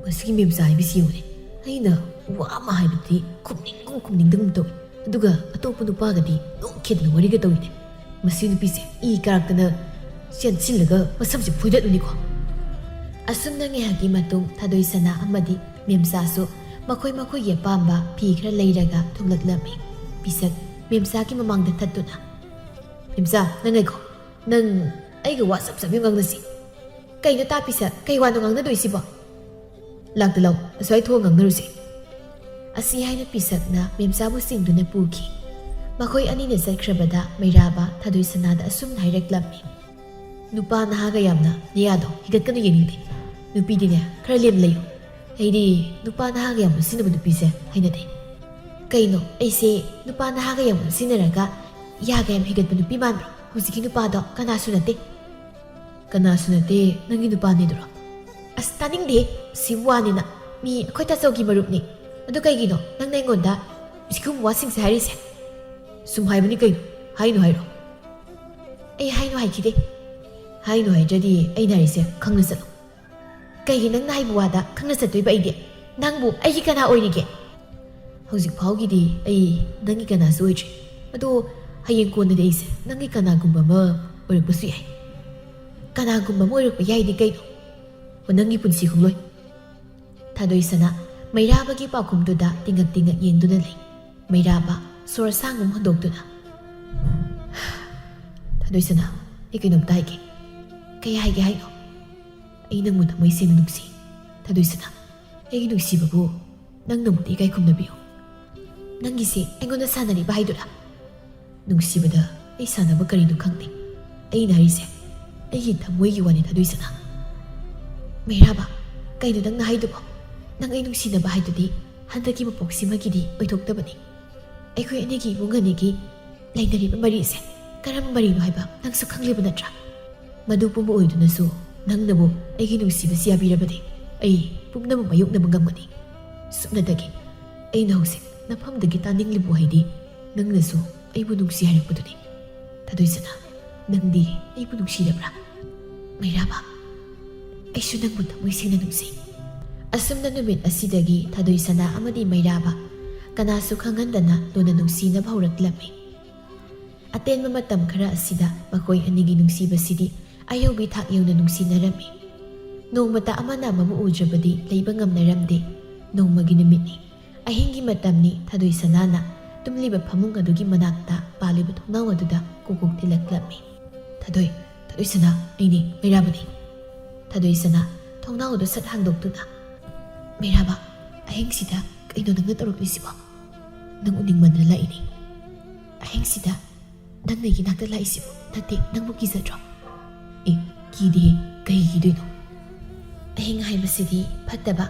"ꯃꯁꯤꯒꯤ ꯃꯦꯝꯆꯥ ꯍꯥꯏꯕꯁꯤ ꯌꯦꯡꯉꯨꯅꯦ, ꯑꯩꯅ ꯋꯥ ꯑꯃ ꯍꯥꯏꯕꯗꯤ ꯈꯨꯝꯅꯤꯡꯒꯨꯝ ꯈꯨꯝꯅꯤꯡꯗꯕꯒꯨꯝ ꯇꯧꯏ, ꯑꯗꯨꯒ ꯑꯇꯣꯞꯄ ꯅꯨꯄꯥꯒꯗꯤ ꯅꯣꯛꯈꯤꯗꯅ ꯋꯥꯔꯤꯒ ꯇꯧꯏꯅꯦ꯫ ꯃꯁꯤ ꯅꯨꯄꯤꯁꯦ ꯏ ꯀꯥꯔꯛꯇꯅ ꯆꯦꯟꯁꯤꯜꯂꯒ ꯃꯁꯝꯁꯦ ꯐꯣꯏꯗꯠꯂꯨꯅꯤꯀꯣ"꯫ ꯑꯁꯨꯝꯅ ꯉꯥꯏꯍꯥꯛꯀꯤ ꯃꯇꯨꯡ ꯊꯥꯗꯣꯏ ꯁꯅꯥ ꯑꯃꯗꯤ ꯃꯦꯝꯆꯥꯁꯨ ꯃꯈꯣꯏ ꯃꯈꯣꯏꯒꯤ ꯑꯄꯥꯝꯕ ꯐꯤ ꯈꯔ ꯂꯩꯔꯒ ꯊꯣꯛꯂꯛꯂꯝꯃꯤ꯫ ꯄꯤꯁꯛ ꯃꯦꯝꯆꯥꯒꯤ ꯃꯃꯥꯡꯗ ꯊꯠꯇꯨꯅ, "ꯃꯦꯝꯆꯥ, ꯅꯪ ꯉꯥꯏꯈꯣ, ꯅꯪ ꯑꯩꯒ ꯋꯥ ꯆꯞ ꯆꯞ ꯉꯥꯡꯅꯁꯤ"꯫ "ꯀꯩꯅꯣ ꯇꯥ ꯄꯤꯁꯛ, ꯀꯩ ꯋꯥꯅꯣ ꯉꯥꯡꯅꯗꯣꯏꯁꯤꯕꯣ?" "ꯂꯥꯛꯇ ꯂꯥꯎ, ꯑꯁ꯭ꯋꯥꯏ ꯊꯣꯛꯑ ꯉꯥꯡꯅꯔꯨꯁꯦ"꯫ ꯑꯁꯤ ꯍꯥꯏꯅ ꯄꯤꯁꯛꯅ ꯃꯦꯝꯆꯥꯕꯨ ꯆꯤꯡꯗꯨꯅ ꯄꯨꯈꯤ꯫ ꯃꯈꯣꯏ ꯑꯅꯤꯅ ꯆꯠꯈ꯭ꯔꯕꯗ ꯃꯩꯔꯥꯕ ꯊꯥꯗꯣꯏ ꯁꯅꯥꯗ ꯑꯁꯨꯝꯅ ꯍꯥꯏꯔꯛꯂꯝꯃꯤ, "ꯅꯨꯄꯥ ꯅꯍꯥꯒ ꯌꯥꯝꯅ ꯅꯌꯥꯗꯣ ꯍꯤꯒꯠꯀꯅꯨ, ꯌꯦꯡꯅꯤꯡꯗꯦ꯫ ꯅꯨꯄꯤꯗꯤꯅꯦ, ꯈꯔ ꯂꯦꯝꯅ ꯂꯩꯌꯨ꯫ ꯑꯩꯗꯤ ꯅꯨꯄꯥ ꯅꯍꯥꯒ ꯌꯥꯝ ꯄꯨꯟꯁꯤꯟꯅꯕ ꯅꯨꯄꯤꯁꯦ ꯍꯩꯅꯗꯦ"꯫ "ꯀꯩꯅꯣ, ꯑꯩꯁꯦ ꯅꯨꯄꯥ ꯅꯍꯥꯒ ꯌꯥꯝ ꯄꯨꯟꯁꯤꯟꯅꯔꯒ ꯌꯥꯒ ꯌꯥꯝ ꯍꯤꯒꯠꯄ ꯅꯨꯄꯤ ꯃꯥꯟꯕ꯭ꯔꯣ? ꯍꯧꯖꯤꯛꯀꯤ ꯅꯨꯄꯥꯗꯣ ꯀꯅꯥꯁꯨ ꯅꯠꯇꯦ"꯫ "ꯀꯅꯥꯁꯨ ꯅꯠꯇꯦ, ꯅꯪꯒꯤ ꯅꯨꯄꯥꯅꯦꯗꯨꯔꯣ?" "ꯑꯁ, ꯇꯥꯅꯤꯡꯗꯦ꯫ ꯁꯤ ꯋꯥꯅꯤꯅ ꯃꯤ ꯑꯩꯈꯣꯏ ꯇꯥꯆꯧꯒꯤ ꯃꯔꯨꯞꯅꯤ꯫ ꯑꯗꯨ ꯀꯩꯒꯤꯅꯣ ꯅꯪꯅ ꯑꯩꯉꯣꯟꯗ ꯁꯤꯒꯨꯝꯕ ꯋꯥꯁꯤꯡꯁꯦ ꯍꯥꯏꯔꯤꯁꯦ?" "ꯁꯨꯝ ꯍꯥꯏꯕꯅꯤ ꯀꯩꯅꯣ, ꯍꯥꯏꯅꯨ ꯍꯥꯏꯔꯣ"꯫ "ꯑꯩ ꯍꯥꯏꯅꯨ ꯍꯥꯏꯈꯤꯗꯦ"꯫ "ꯍꯥꯏꯅꯨ ꯍꯥꯏꯗ꯭ꯔꯗꯤ ꯑꯩꯅ ꯍꯥꯏꯔꯤꯁꯦ ꯈꯪꯅ ꯆꯠꯂꯣ"꯫ "ꯀꯩꯒꯤ ꯅꯪꯅ ꯍꯥꯏꯕ ꯋꯥꯗ ꯈꯪꯅ ꯆꯠꯇꯣꯏꯕ ꯑꯩꯗꯤ? ꯅꯪꯕꯨ ꯑꯩꯒꯤ ꯀꯅꯥ ꯑꯣꯏꯔꯤꯒꯦ?" "ꯍꯧꯖꯤꯛ ꯐꯥꯎꯒꯤꯗꯤ ꯑꯩ ꯅꯪꯒꯤ ꯀꯅꯥꯁꯨ ꯑꯣꯏꯗ꯭ꯔꯤ꯫ ꯑꯗꯣ ꯍꯌꯦꯡ ꯀꯣꯟꯅꯗꯤ ꯑꯩꯁꯦ ꯅꯪꯒꯤ ꯀꯅꯥꯒꯨꯝꯕ ꯑꯃ ꯑꯣꯏꯔꯛꯄꯁꯨ ꯌꯥꯏ"꯫ "ꯀꯅꯥꯒꯨꯝꯕ ꯑꯃ ꯑꯣꯏꯔꯛꯄ ꯌꯥꯏꯗꯤ ꯀꯩꯅꯣ? ꯑꯣ, ꯅꯪꯒꯤ ꯄꯨꯟꯁꯤ ꯈꯣꯡꯂꯣꯏ"꯫ ꯊꯥꯗꯣꯏꯁꯅꯥ ꯃꯩꯔꯥꯕꯒꯤ ꯄꯥꯎꯈꯨꯝꯗꯨꯗ ꯇꯤꯡꯉꯛ ꯇꯤꯡꯉꯛ ꯌꯦꯡꯗꯨꯅ ꯂꯩ꯫ ꯃꯩꯔꯥꯕ ꯁꯣꯔ ꯑꯁꯥꯡꯕ ꯑꯃ ꯍꯣꯟꯗꯣꯛꯇꯨꯅ, "ꯊꯥꯗꯣꯏꯁꯅꯥ, ꯑꯩ ꯀꯩꯅꯣꯝꯇ ꯍꯥꯏꯒꯦ"꯫ "ꯀꯩ ꯍꯥꯏꯒꯦ ꯍꯥꯏꯅꯣ?" "ꯑꯩ ꯅꯪꯕꯨ ꯊꯃꯣꯏ ꯁꯦꯡꯅ ꯅꯨꯡꯁꯤ, ꯊꯥꯗꯣꯏꯁꯅꯥ꯫ ꯑꯩꯒꯤ ꯅꯨꯡꯁꯤꯕꯕꯨ ꯅꯪ ꯅꯣꯡꯃꯇ ꯏꯀꯥꯏ ꯈꯨꯝꯅꯕꯤꯌꯨ"꯫ "ꯅꯪꯒꯤꯁꯦ ꯑꯩꯉꯣꯟꯗ ꯁꯥꯟꯅꯔꯤꯕ ꯍꯥꯏꯗꯨꯔꯥ?" "ꯅꯨꯡꯁꯤꯕꯗ ꯑꯩ ꯁꯥꯟꯅꯕ ꯀꯔꯤꯅꯣ ꯈꯪꯗꯦ꯫ ꯑꯩꯅ ꯍꯥꯏꯔꯤꯁꯦ ꯑꯩꯒꯤ ꯊꯃꯣꯏꯒꯤ ꯋꯥꯅꯤ, ꯊꯥꯗꯣꯏꯁꯅꯥ"꯫ "ꯃꯩꯔꯥꯕ, ꯀꯩꯅꯣ ꯅꯪꯅ ꯍꯥꯏꯗꯨꯕꯣ? ꯅꯪ ꯑꯩ ꯅꯨꯡꯁꯤꯅꯕ ꯍꯥꯏꯗꯨꯗꯤ ꯍꯟꯗꯛꯀꯤ ꯃꯄꯣꯛꯁꯤꯃꯒꯤꯗꯤ ꯑꯣꯏꯊꯣꯛꯇꯕꯅꯤ꯫ ꯑꯩꯈꯣꯏ ꯑꯅꯤꯒꯤ ꯏꯃꯨꯡ ꯑꯅꯤꯒꯤ ꯂꯩꯅꯔꯤꯕ ꯃꯔꯤꯁꯦ ꯀꯔꯝꯕ ꯃꯔꯤꯅꯣ ꯍꯥꯏꯕ ꯅꯪꯁꯨ ꯈꯪꯂꯤꯕ ꯅꯠꯇ꯭ꯔꯥ?" ꯃꯗꯨ ꯄꯨꯝꯕ ꯑꯣꯏꯗꯨꯅꯁꯨ ꯅꯪꯅꯕꯨ ꯑꯩꯒꯤ ꯅꯨꯡꯁꯤꯕꯁꯤ ꯌꯥꯕꯤꯔꯕꯗꯤ ꯑꯩ ꯄꯨꯝꯅꯃꯛ ꯃꯥꯌꯣꯛꯅꯕ ꯉꯝꯒꯅꯤ꯫ ꯁꯨꯞꯅꯇꯒꯤ ꯑꯩꯅ ꯍꯧꯖꯤꯛ ꯅꯐꯝꯗꯒꯤ ꯇꯥꯅꯤꯡꯂꯤꯕ ꯋꯥꯍꯩꯗꯤ ꯅꯪꯅꯁꯨ ꯑꯩꯕꯨ ꯅꯨꯡꯁꯤ ꯍꯥꯏꯔꯛꯄꯗꯨꯅꯤ꯫ ꯊꯥꯗꯣꯏꯁꯅꯥ, ꯅꯪꯗꯤ ꯑꯩꯕꯨ ꯅꯨꯡꯁꯤꯗꯕ꯭ꯔꯥ? ꯃꯩꯔꯥꯕ, ꯑꯩꯁꯨ ꯅꯪꯕꯨ ꯊꯃꯣꯏ ꯁꯦꯡꯅ ꯅꯨꯡꯁꯤ꯫ ꯑꯁꯨꯝꯅ ꯅꯨꯃꯤꯠ ꯑꯁꯤꯗꯒꯤ ꯊꯥꯗꯣꯏꯁꯅꯥ ꯑꯃꯗꯤ ꯃꯩꯔꯥꯕ ꯀꯅꯥꯁꯨ ꯈꯪꯍꯟꯗꯅ ꯂꯨꯅ ꯅꯨꯡꯁꯤꯅꯕ ꯍꯧꯔꯛꯂꯝꯃꯤ꯫ ꯑꯇꯦꯟꯕ ꯃꯇꯝ ꯈꯔ ꯑꯁꯤꯗ ꯃꯈꯣꯏ ꯑꯅꯤꯒꯤ ꯅꯨꯡꯁꯤꯕꯁꯤꯗꯤ ꯑꯌꯧꯕꯤ ꯊꯥꯛ ꯌꯧꯅ ꯅꯨꯡꯁꯤꯅꯔꯝꯃꯤ꯫ ꯅꯣꯡꯃꯇ ꯑꯃꯅ ꯑꯃꯕꯨ ꯎꯗ꯭ꯔꯕꯗꯤ ꯂꯩꯕ ꯉꯝꯅꯔꯝꯗꯦ꯫ ꯅꯣꯡꯃꯒꯤ ꯅꯨꯃꯤꯠꯅꯤ꯫ ꯑꯍꯤꯡꯒꯤ ꯃꯇꯝꯅꯤ꯫ ꯊꯥꯗꯣꯏꯁꯅꯥꯅ ꯇꯨꯝꯂꯤꯕ ꯐꯃꯨꯡ ꯑꯗꯨꯒꯤ ꯃꯅꯥꯛꯇ ꯄꯥꯜꯂꯤꯕ ꯊꯣꯡꯅꯥꯎ ꯑꯗꯨꯗ ꯀꯣꯛ ꯀꯣꯛ ꯊꯤꯜꯂꯛꯂꯝꯃꯤ꯫ "ꯊꯥꯗꯣꯏ, ꯊꯥꯗꯣꯏꯁꯅꯥ, ꯑꯩꯅꯤ, ꯃꯩꯔꯥꯕꯅꯤ꯫" ꯊꯥꯗꯣꯏꯁꯅꯥ ꯊꯣꯡꯅꯥꯎ ꯑꯗꯨ ꯁꯠ ꯍꯥꯡꯗꯣꯛꯇꯨꯅ, "ꯃꯩꯔꯥꯕ, ꯑꯍꯤꯡꯁꯤꯗ ꯀꯩꯅꯣ ꯅꯪꯅ ꯇꯧꯔꯛꯂꯤꯁꯤꯕꯣ? ꯅꯪ ꯎꯅꯤꯡꯃꯟꯗꯅ ꯂꯥꯛꯏꯅꯤ꯫ ꯑꯍꯤꯡꯁꯤꯗ ꯅꯪꯅ ꯑꯩꯒꯤ ꯅꯥꯛꯇ ꯂꯥꯛꯏꯁꯤꯕꯨ ꯅꯠꯇꯦ, ꯅꯪꯕꯨ ꯀꯤꯖꯗ꯭ꯔꯣ?" "ꯑꯦ, ꯀꯤꯗꯦ, ꯀꯩ ꯀꯤꯗꯣꯏꯅꯣ? ꯑꯍꯤꯡ ꯍꯥꯏꯕꯁꯤꯗꯤ ꯐꯠꯇꯕ,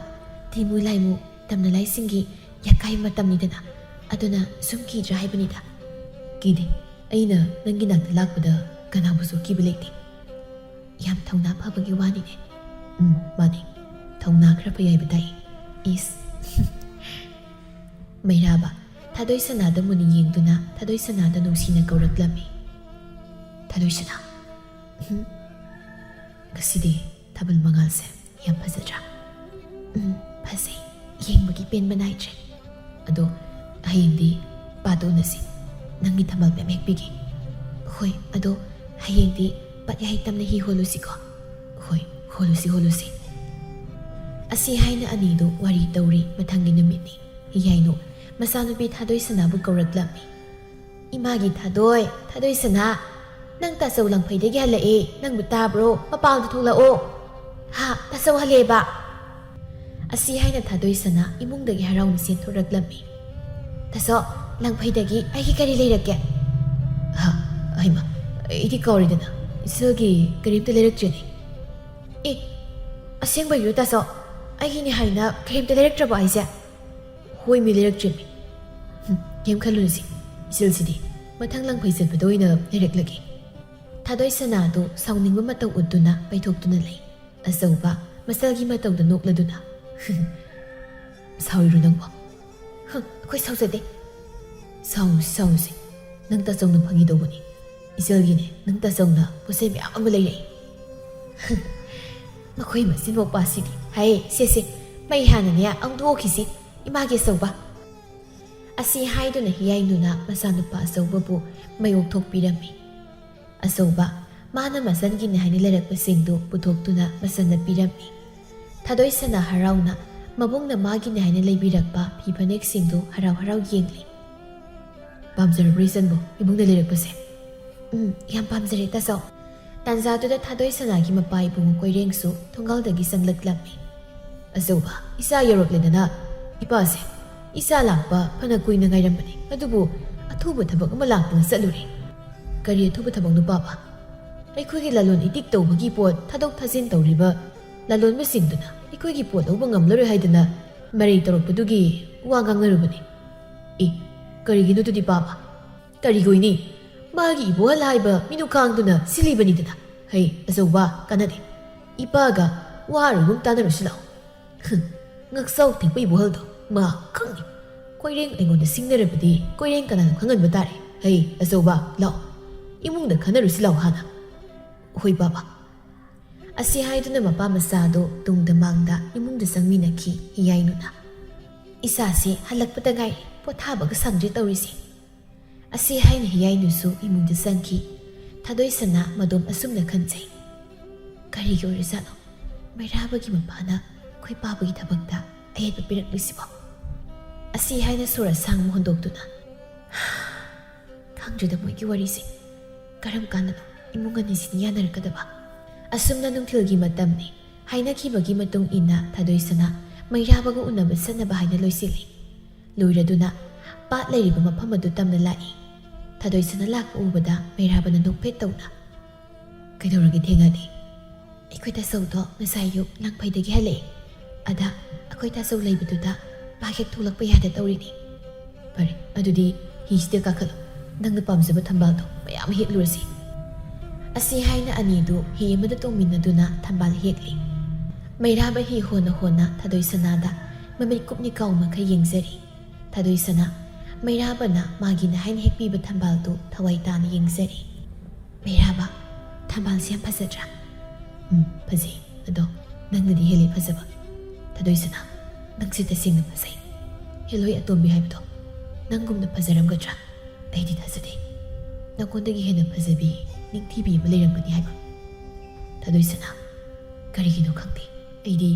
ꯇꯤꯃꯨ ꯂꯥꯏꯃꯨ, ꯇꯝꯅ ꯂꯥꯏꯁꯤꯡꯒꯤ ꯌꯥꯀꯥꯏ ꯃꯇꯝꯅꯤꯗꯅ, ꯑꯗꯨꯅ ꯁꯨꯝ ꯀꯤꯗ꯭ꯔꯥ ꯍꯥꯏꯕꯅꯤꯗ꯫" "ꯀꯤꯗꯦ, ꯑꯩꯅ ꯅꯪꯒꯤ ꯅꯥꯛꯇ ꯂꯥꯛꯄꯗ ꯀꯅꯥꯕꯨꯁꯨ ꯀꯤꯕ ꯂꯩꯇꯦ꯫ ꯌꯥꯝ ꯊꯧꯅꯥ ꯐꯕꯒꯤ ꯋꯥꯅꯤꯅꯦ꯫" "ꯎꯝ, ꯃꯥꯅꯤ, ꯊꯧꯅꯥ ꯈꯔ ꯐꯩ ꯍꯥꯏꯕ ꯇꯥꯏ꯫" ꯏꯁ꯫ ꯃꯩꯔꯥꯕ ꯊꯥꯗꯣꯏꯁꯅꯥꯗ ꯃꯨꯟꯅ ꯌꯦꯡꯗꯨꯅ ꯊꯥꯗꯣꯏꯁꯅꯥꯗ ꯅꯨꯡꯁꯤꯅ ꯀꯧꯔꯛꯂꯝꯃꯤ꯫ "ꯊꯥꯗꯣꯏꯁꯅꯥ, ꯎꯝ, ꯉꯁꯤꯗꯤ ꯊꯥꯕꯜ ꯃꯉꯥꯜꯁꯦ ꯌꯥꯝ ꯐꯖꯗ꯭ꯔꯥ?" "ꯎꯝ, ꯐꯖꯩ꯫ ꯌꯦꯡꯕꯒꯤ ꯄꯦꯟꯕ ꯅꯥꯏꯗ꯭ꯔꯦ꯫" "ꯑꯗꯣ ꯍꯌꯦꯡꯗꯤ ꯄꯥꯠꯇ ꯎꯅꯁꯤ꯫ ꯅꯪꯒꯤ ꯊꯝꯕꯥꯜ ꯃꯌꯥꯝ ꯍꯦꯛꯄꯤꯒꯦ꯫" "ꯍꯣꯏ, ꯑꯗꯣ ꯍꯌꯦꯡꯗꯤ ꯄꯥꯠ ꯌꯥꯍꯩ ꯇꯝꯅ ꯍꯤ ꯍꯣꯜꯂꯨꯁꯤꯀꯣ?" "ꯍꯣꯏ, ꯍꯣꯜꯂꯨꯁꯤ, ꯍꯣꯜꯂꯨꯁꯤ꯫" ꯑꯁꯤ ꯍꯥꯏꯅ ꯑꯅꯤꯗꯨ ꯋꯥꯔꯤ ꯇꯧꯔꯤ꯫ ꯃꯊꯪꯒꯤ ꯅꯨꯃꯤꯠꯅꯤ꯫ ꯍꯤꯌꯥꯏꯅꯨ ꯃꯆꯥꯅꯨꯄꯤ ꯊꯥꯗꯣꯏꯁꯅꯥꯕꯨ ꯀꯧꯔꯛꯂꯝꯃꯤ꯫ "ꯏꯃꯥꯒꯤ ꯊꯥꯗꯣꯏ, ꯊꯥꯗꯣꯏꯁꯅꯥ, ꯅꯪ ꯇꯥꯆꯧ ꯂꯪꯐꯩꯗꯒꯤ ꯍꯜꯂꯛꯑꯦ, ꯅꯪꯕꯨ ꯇꯥꯕ꯭ꯔꯣ? ꯃꯄꯥꯟꯗ ꯊꯣꯛꯂꯛꯑꯣ꯫" "ꯍꯥ, ꯇꯥꯆꯧ ꯍꯜꯂꯛꯑꯦꯕ?" ꯑꯁꯤ ꯍꯥꯏꯅ ꯊꯥꯗꯣꯏꯁꯅꯥ ꯏꯃꯨꯡꯗꯒꯤ ꯍꯔꯥꯎꯅ ꯆꯦꯟꯊꯣꯔꯛꯂꯝꯃꯤ꯫ "ꯇꯥꯆꯧ, ꯂꯪꯐꯩꯗꯒꯤ ꯑꯩꯒꯤ ꯀꯔꯤ ꯂꯩꯔꯛꯀꯦ?" "ꯍꯥ, ꯍꯩꯃꯥ, ꯑꯩꯗꯤ ꯀꯥꯎꯔꯦꯗꯅ, ꯏꯆꯜꯒꯤ ꯀꯔꯤꯝꯇ ꯂꯩꯔꯛꯇ꯭ꯔꯦꯅꯦ꯫" "ꯑꯦ, ꯑꯁꯦꯡꯕꯒꯤꯔꯣ ꯇꯥꯆꯧ? ꯑꯩꯒꯤꯅꯦ ꯍꯥꯏꯅ ꯀꯔꯤꯝꯇ ꯂꯩꯔꯛꯇ꯭ꯔꯕꯣ ꯍꯥꯏꯁꯦ?" "ꯍꯣꯏꯃꯤ, ꯂꯩꯔꯛꯇ꯭ꯔꯦꯃꯤ꯫" "ꯍꯨꯝ, ꯀꯩꯝ ꯈꯜꯂꯨꯅꯨꯁꯦ, ꯏꯆꯜꯁꯤꯗꯤ ꯃꯊꯪ ꯂꯪꯐꯩ ꯆꯠꯄꯗ ꯑꯣꯏꯅ ꯂꯩꯔꯛꯂꯒꯦ꯫" ꯊꯥꯗꯣꯏ ꯁꯅꯥꯗꯨ ꯁꯥꯎꯅꯤꯡꯕ ꯃꯇꯧ ꯎꯠꯇꯨꯅ ꯄꯩꯊꯣꯛꯇꯨꯅ ꯂꯩ꯫ ꯑꯆꯧꯕ ꯃꯆꯜꯒꯤ ꯃꯇꯧꯗ ꯅꯣꯛꯂꯗꯨꯅ, "ꯁꯥꯎꯔꯤꯔꯣ ꯅꯪꯕꯣ?" "ꯍꯪ, ꯑꯩꯈꯣꯏ ꯁꯥꯎꯖꯗꯦ꯫" "ꯁꯥꯎꯅꯨꯁꯤ, ꯁꯥꯎꯅꯨꯁꯤ꯫ ꯅꯪ ꯇꯥꯆꯧꯅ ꯐꯥꯒꯤ ꯇꯧꯕꯅꯤ꯫ ꯏꯆꯜꯒꯤꯅꯦ, ꯅꯪ ꯇꯥꯆꯧꯅ ꯄꯣꯠꯆꯩ ꯃꯌꯥꯝ ꯑꯃ ꯂꯩꯔꯛꯏ꯫" "ꯍꯪ, ꯃꯈꯣꯏ ꯃꯆꯤꯟ ꯃꯧꯄꯥꯁꯤꯗꯤ꯫ ꯍꯥꯏ, ꯁꯦ, ꯁꯦ, ꯃꯩ ꯍꯥꯟꯅꯅꯦ ꯑꯃꯨꯛꯇ ꯑꯣꯛꯈꯤꯁꯤ, ꯏꯃꯥꯒꯤ ꯑꯆꯧꯕ꯫" ꯑꯁꯤ ꯍꯥꯏꯗꯨꯅ ꯍꯤꯌꯥꯏꯅꯨꯅ ꯃꯆꯥꯅꯨꯄꯥ ꯑꯆꯧꯕꯕꯨ ꯃꯩ ꯑꯣꯛꯊꯣꯛꯄꯤꯔꯝꯃꯤ꯫ ꯑꯆꯧꯕ, ꯃꯥꯅ ꯃꯆꯟꯒꯤꯅꯤ ꯍꯥꯏꯅ ꯂꯩꯔꯛꯄꯁꯤꯡꯗꯨ ꯄꯨꯊꯣꯛꯇꯨꯅ ꯃꯆꯟꯗ ꯄꯤꯔꯝꯃꯤ꯫ ꯊꯥꯗꯣꯏ ꯁꯅꯥ ꯍꯔꯥꯎꯅ ꯃꯕꯨꯡꯅ ꯃꯥꯒꯤꯅꯤ ꯍꯥꯏꯅ ꯂꯩꯕꯤꯔꯛꯄ ꯐꯤ ꯐꯅꯦꯛꯁꯤꯡꯗꯨ ꯍꯔꯥꯎ ꯍꯔꯥꯎ ꯌꯦꯡꯂꯤ꯫ "ꯄꯥꯝꯖꯔꯕ꯭ꯔꯣ ꯏꯆꯟꯕꯨ ꯏꯕꯨꯡꯅ ꯂꯩꯔꯛꯄꯁꯦ?" "ꯎꯝ, ꯌꯥꯝ ꯄꯥꯝꯖꯔꯦ ꯇꯥꯆꯧ꯫" ꯇꯥꯟꯖꯥꯗꯨꯗ ꯊꯥꯗꯣꯏ ꯁꯅꯥꯒꯤ ꯃꯄꯥ ꯏꯕꯨꯡꯉꯣ ꯀꯣꯏꯔꯦꯡꯁꯨ ꯊꯣꯡꯒꯥꯜꯗꯒꯤ ꯆꯪꯂꯛꯂꯝꯃꯤ꯫ "ꯑꯆꯧꯕ, ꯏꯆꯥ ꯌꯧꯔꯛꯂꯦꯗꯅ꯫ ꯏꯄꯥꯁꯦ, ꯏꯆꯥ ꯂꯥꯛꯄ ꯐꯅ ꯀꯨꯏꯅ ꯉꯥꯏꯔꯝꯕꯅꯤ, ꯑꯗꯨꯕꯨ ꯑꯊꯨꯕ ꯊꯕꯛ ꯑꯃ ꯂꯥꯛꯇꯨꯅ ꯆꯠꯂꯨꯔꯦ꯫" "ꯀꯔꯤ ꯑꯊꯨꯕ ꯊꯕꯛꯅꯣ ꯄꯥꯕ?" "ꯑꯩꯈꯣꯏꯒꯤ ꯂꯂꯣꯟ ꯏꯇꯤꯛ ꯇꯧꯕꯒꯤ ꯄꯣꯠ ꯊꯥꯗꯣꯛ ꯊꯥꯖꯤꯟ ꯇꯧꯔꯤꯕ ꯂꯂꯣꯟꯕꯁꯤꯡꯗꯨꯅ ꯑꯩꯈꯣꯏꯒꯤ ꯄꯣꯠ ꯂꯧꯕ ꯉꯝꯂꯔꯣꯏ ꯍꯥꯏꯗꯅ ꯃꯔꯩ ꯇꯧꯔꯛꯄꯗꯨꯒꯤ ꯋꯥ ꯉꯥꯡꯅꯔꯨꯕꯅꯤ꯫" "ꯑꯦ, ꯀꯔꯤꯒꯤꯅꯣ ꯑꯗꯨꯗꯤ ꯄꯥꯕ?" "ꯀꯔꯤꯒꯤ ꯑꯣꯏꯅꯤ? ꯃꯥꯒꯤ ꯏꯕꯣꯍꯜ ꯍꯥꯏꯕ ꯃꯤꯅꯨꯈꯥꯡꯗꯨꯅ ꯁꯤꯜꯂꯤꯕꯅꯤꯗꯅ꯫ ꯍꯩ, ꯑꯆꯧꯕ, ꯀꯥꯟꯅꯗꯦ꯫ ꯏꯄꯥꯒ ꯋꯥ ꯑꯔꯨꯕ ꯑꯃ ꯇꯥꯟꯅꯔꯨꯁꯤ ꯂꯥꯛꯑꯣ꯫" "ꯍꯨꯝ, ꯉꯛꯆꯥꯎ ꯊꯦꯛꯄ ꯏꯕꯣꯍꯜꯗꯣ ꯃꯥ ꯈꯪꯅꯤ꯫ ꯀꯣꯏꯔꯦꯡ ꯑꯩꯉꯣꯟꯗ ꯁꯤꯡꯅꯔꯕꯗꯤ ꯀꯣꯏꯔꯦꯡ ꯀꯅꯥꯅꯣ ꯈꯪꯍꯟꯕ ꯇꯥꯔꯦ꯫ ꯍꯩ, ꯑꯆꯧꯕ, ꯂꯥꯛꯑꯣ, ꯏꯃꯨꯡꯗ ꯈꯟꯅꯔꯨꯁꯤ ꯂꯥꯛꯑꯣ ꯍꯥꯟꯅ꯫" "ꯍꯣꯏ ꯄꯥꯕ꯫" ꯑꯁꯤ ꯍꯥꯏꯗꯨꯅ ꯃꯄꯥ ꯃꯆꯥꯗꯣ ꯇꯨꯡꯗ ꯃꯥꯡꯗ ꯏꯃꯨꯡꯗ ꯆꯪꯃꯤꯟꯅꯈꯤ ꯍꯤꯌꯥꯏꯅꯨꯅ꯫ "ꯏꯆꯥꯁꯤ ꯍꯜꯂꯛꯄꯗ ꯉꯥꯏꯔꯤ, ꯄꯣꯊꯥꯕꯒ ꯁꯪꯗ꯭ꯔꯦ ꯇꯧꯔꯤꯁꯦ꯫" ꯑꯁꯤ ꯍꯥꯏꯅ ꯍꯤꯌꯥꯏꯅꯨꯁꯨ ꯏꯃꯨꯡꯗ ꯆꯪꯈꯤ꯫ ꯊꯥꯗꯣꯏ ꯁꯅꯥ ꯃꯗꯣꯝ ꯑꯁꯨꯝꯅ ꯈꯟꯖꯩ, "ꯀꯔꯤꯒꯤ ꯑꯣꯏꯔꯖꯥꯠꯅꯣ ꯃꯩꯔꯥꯕꯒꯤ ꯃꯄꯥꯅ ꯑꯩꯈꯣꯏ ꯄꯥꯕꯒꯤ ꯊꯕꯛꯇ ꯑꯌꯦꯠꯄ ꯄꯤꯔꯛꯂꯤꯁꯤꯕꯣ?" ꯑꯁꯤ ꯍꯥꯏꯅ ꯁꯣꯔ ꯑꯁꯥꯡꯕ ꯍꯣꯟꯗꯣꯛꯇꯨꯅ, "ꯈꯪꯗ꯭ꯔꯦꯗ ꯃꯣꯏꯒꯤ ꯋꯥꯔꯤꯁꯦ꯫ ꯀꯔꯝ ꯀꯥꯟꯗꯅꯣ ꯏꯃꯨꯡ ꯑꯅꯤꯁꯤꯅ ꯌꯥꯅꯔꯛꯀꯗꯕ?" ꯑꯁꯨꯝꯅ ꯅꯨꯡꯊꯤꯜꯒꯤ ꯃꯇꯝꯅꯤ꯫ ꯍꯥꯏꯅꯈꯤꯕꯒꯤ ꯃꯇꯨꯡ ꯏꯟꯅ ꯊꯥꯗꯣꯏ ꯁꯅꯥ ꯃꯩꯔꯥꯕꯒ ꯎꯅꯕ ꯆꯠꯅꯕ ꯍꯥꯏꯅ ꯂꯣꯏꯁꯤꯜꯂꯤ꯫ ꯂꯣꯏꯔꯗꯨꯅ ꯄꯥꯠ ꯂꯩꯔꯤꯕ ꯃꯐꯝ ꯑꯗꯨ ꯇꯝꯅ ꯂꯥꯛꯏ꯫ ꯊꯥꯗꯣꯏ ꯁꯅꯥ ꯂꯥꯛꯄ ꯎꯕꯗ ꯃꯩꯔꯥꯕꯅ ꯅꯣꯛꯐꯦꯠ ꯇꯧꯅ, "ꯀꯩꯗꯧꯔꯒꯦ ꯊꯦꯡꯉꯗꯤ?" "ꯑꯩꯈꯣꯏ ꯇꯥꯆꯧꯗꯣ ꯉꯁꯥꯏ ꯑꯌꯨꯛ ꯂꯥꯡꯐꯩꯗꯒꯤ ꯍꯜꯂꯛꯑꯦ꯫ ꯑꯗ ꯑꯩꯈꯣꯏ ꯇꯥꯆꯧ ꯂꯩꯕꯗꯨꯗ ꯄꯥꯛ ꯍꯦꯛ ꯊꯣꯛꯂꯛꯄ ꯌꯥꯗ ꯇꯧꯔꯤꯅꯤ꯫" "ꯐꯔꯦ, ꯑꯗꯨꯗꯤ ꯍꯤꯁꯤꯗ ꯀꯥꯈꯠꯂꯣ꯫ ꯅꯪꯅ ꯄꯥꯝꯖꯕ ꯊꯝꯕꯥꯜꯗꯣ ꯃꯌꯥꯝ ꯍꯦꯛꯂꯨꯔꯁꯤ꯫" ꯑꯁꯤ ꯍꯥꯏꯅ ꯑꯅꯤꯗꯨ ꯍꯤ ꯑꯃꯗ ꯇꯣꯡꯃꯤꯟꯅꯗꯨꯅ ꯊꯝꯕꯥꯜ ꯍꯦꯛꯂꯤ꯫ ꯃꯩꯔꯥꯕ ꯍꯤ ꯍꯣꯟꯅ ꯍꯣꯟꯅ ꯊꯥꯗꯣꯏ ꯁꯅꯥꯗ ꯃꯃꯤꯠ ꯀꯨꯞꯅꯤ ꯀꯥꯎꯃꯈꯩ ꯌꯦꯡꯖꯔꯤ꯫ ꯊꯥꯗꯣꯏ ꯁꯅꯥ, ꯃꯩꯔꯥꯕꯅ ꯃꯥꯒꯤꯅ ꯍꯥꯏꯅ ꯍꯦꯛꯄꯤꯕ ꯊꯝꯕꯥꯜꯗꯨ ꯊꯋꯥꯏ ꯇꯥꯅ ꯌꯦꯡꯖꯔꯤ꯫ "ꯃꯩꯔꯥꯕ, ꯊꯝꯕꯥꯜꯁꯤ ꯌꯥꯝ ꯐꯖꯗ꯭ꯔꯥ?" "ꯎꯝ, ꯐꯖꯩ꯫ ꯑꯗꯣ ꯅꯪꯅꯗꯤ ꯍꯦꯜꯂꯤ ꯐꯖꯕ꯫ ꯊꯥꯗꯣꯏ ꯁꯅꯥ, ꯅꯪꯁꯦ ꯇꯁꯦꯡꯅ ꯐꯖꯩ꯫ ꯍꯦꯂꯣꯏ ꯑꯇꯣꯝꯕꯤ ꯍꯥꯏꯕꯗꯣ ꯅꯪꯒꯨꯝꯅ ꯐꯖꯔꯝꯒꯗ꯭ꯔꯥ? ꯑꯩꯗꯤ ꯊꯥꯖꯗꯦ꯫ ꯅꯪꯉꯣꯟꯗꯒꯤ ꯍꯦꯟꯅ ꯐꯖꯕꯤ, ꯅꯤꯡꯊꯤꯕꯤ ꯑꯃ ꯂꯩꯔꯝꯒꯅꯤ ꯍꯥꯏꯕ꯫" ꯊꯥꯗꯣꯏ ꯁꯅꯥ, "ꯀꯔꯤꯒꯤꯅꯣ ꯈꯪꯗꯦ, ꯑꯩꯗꯤ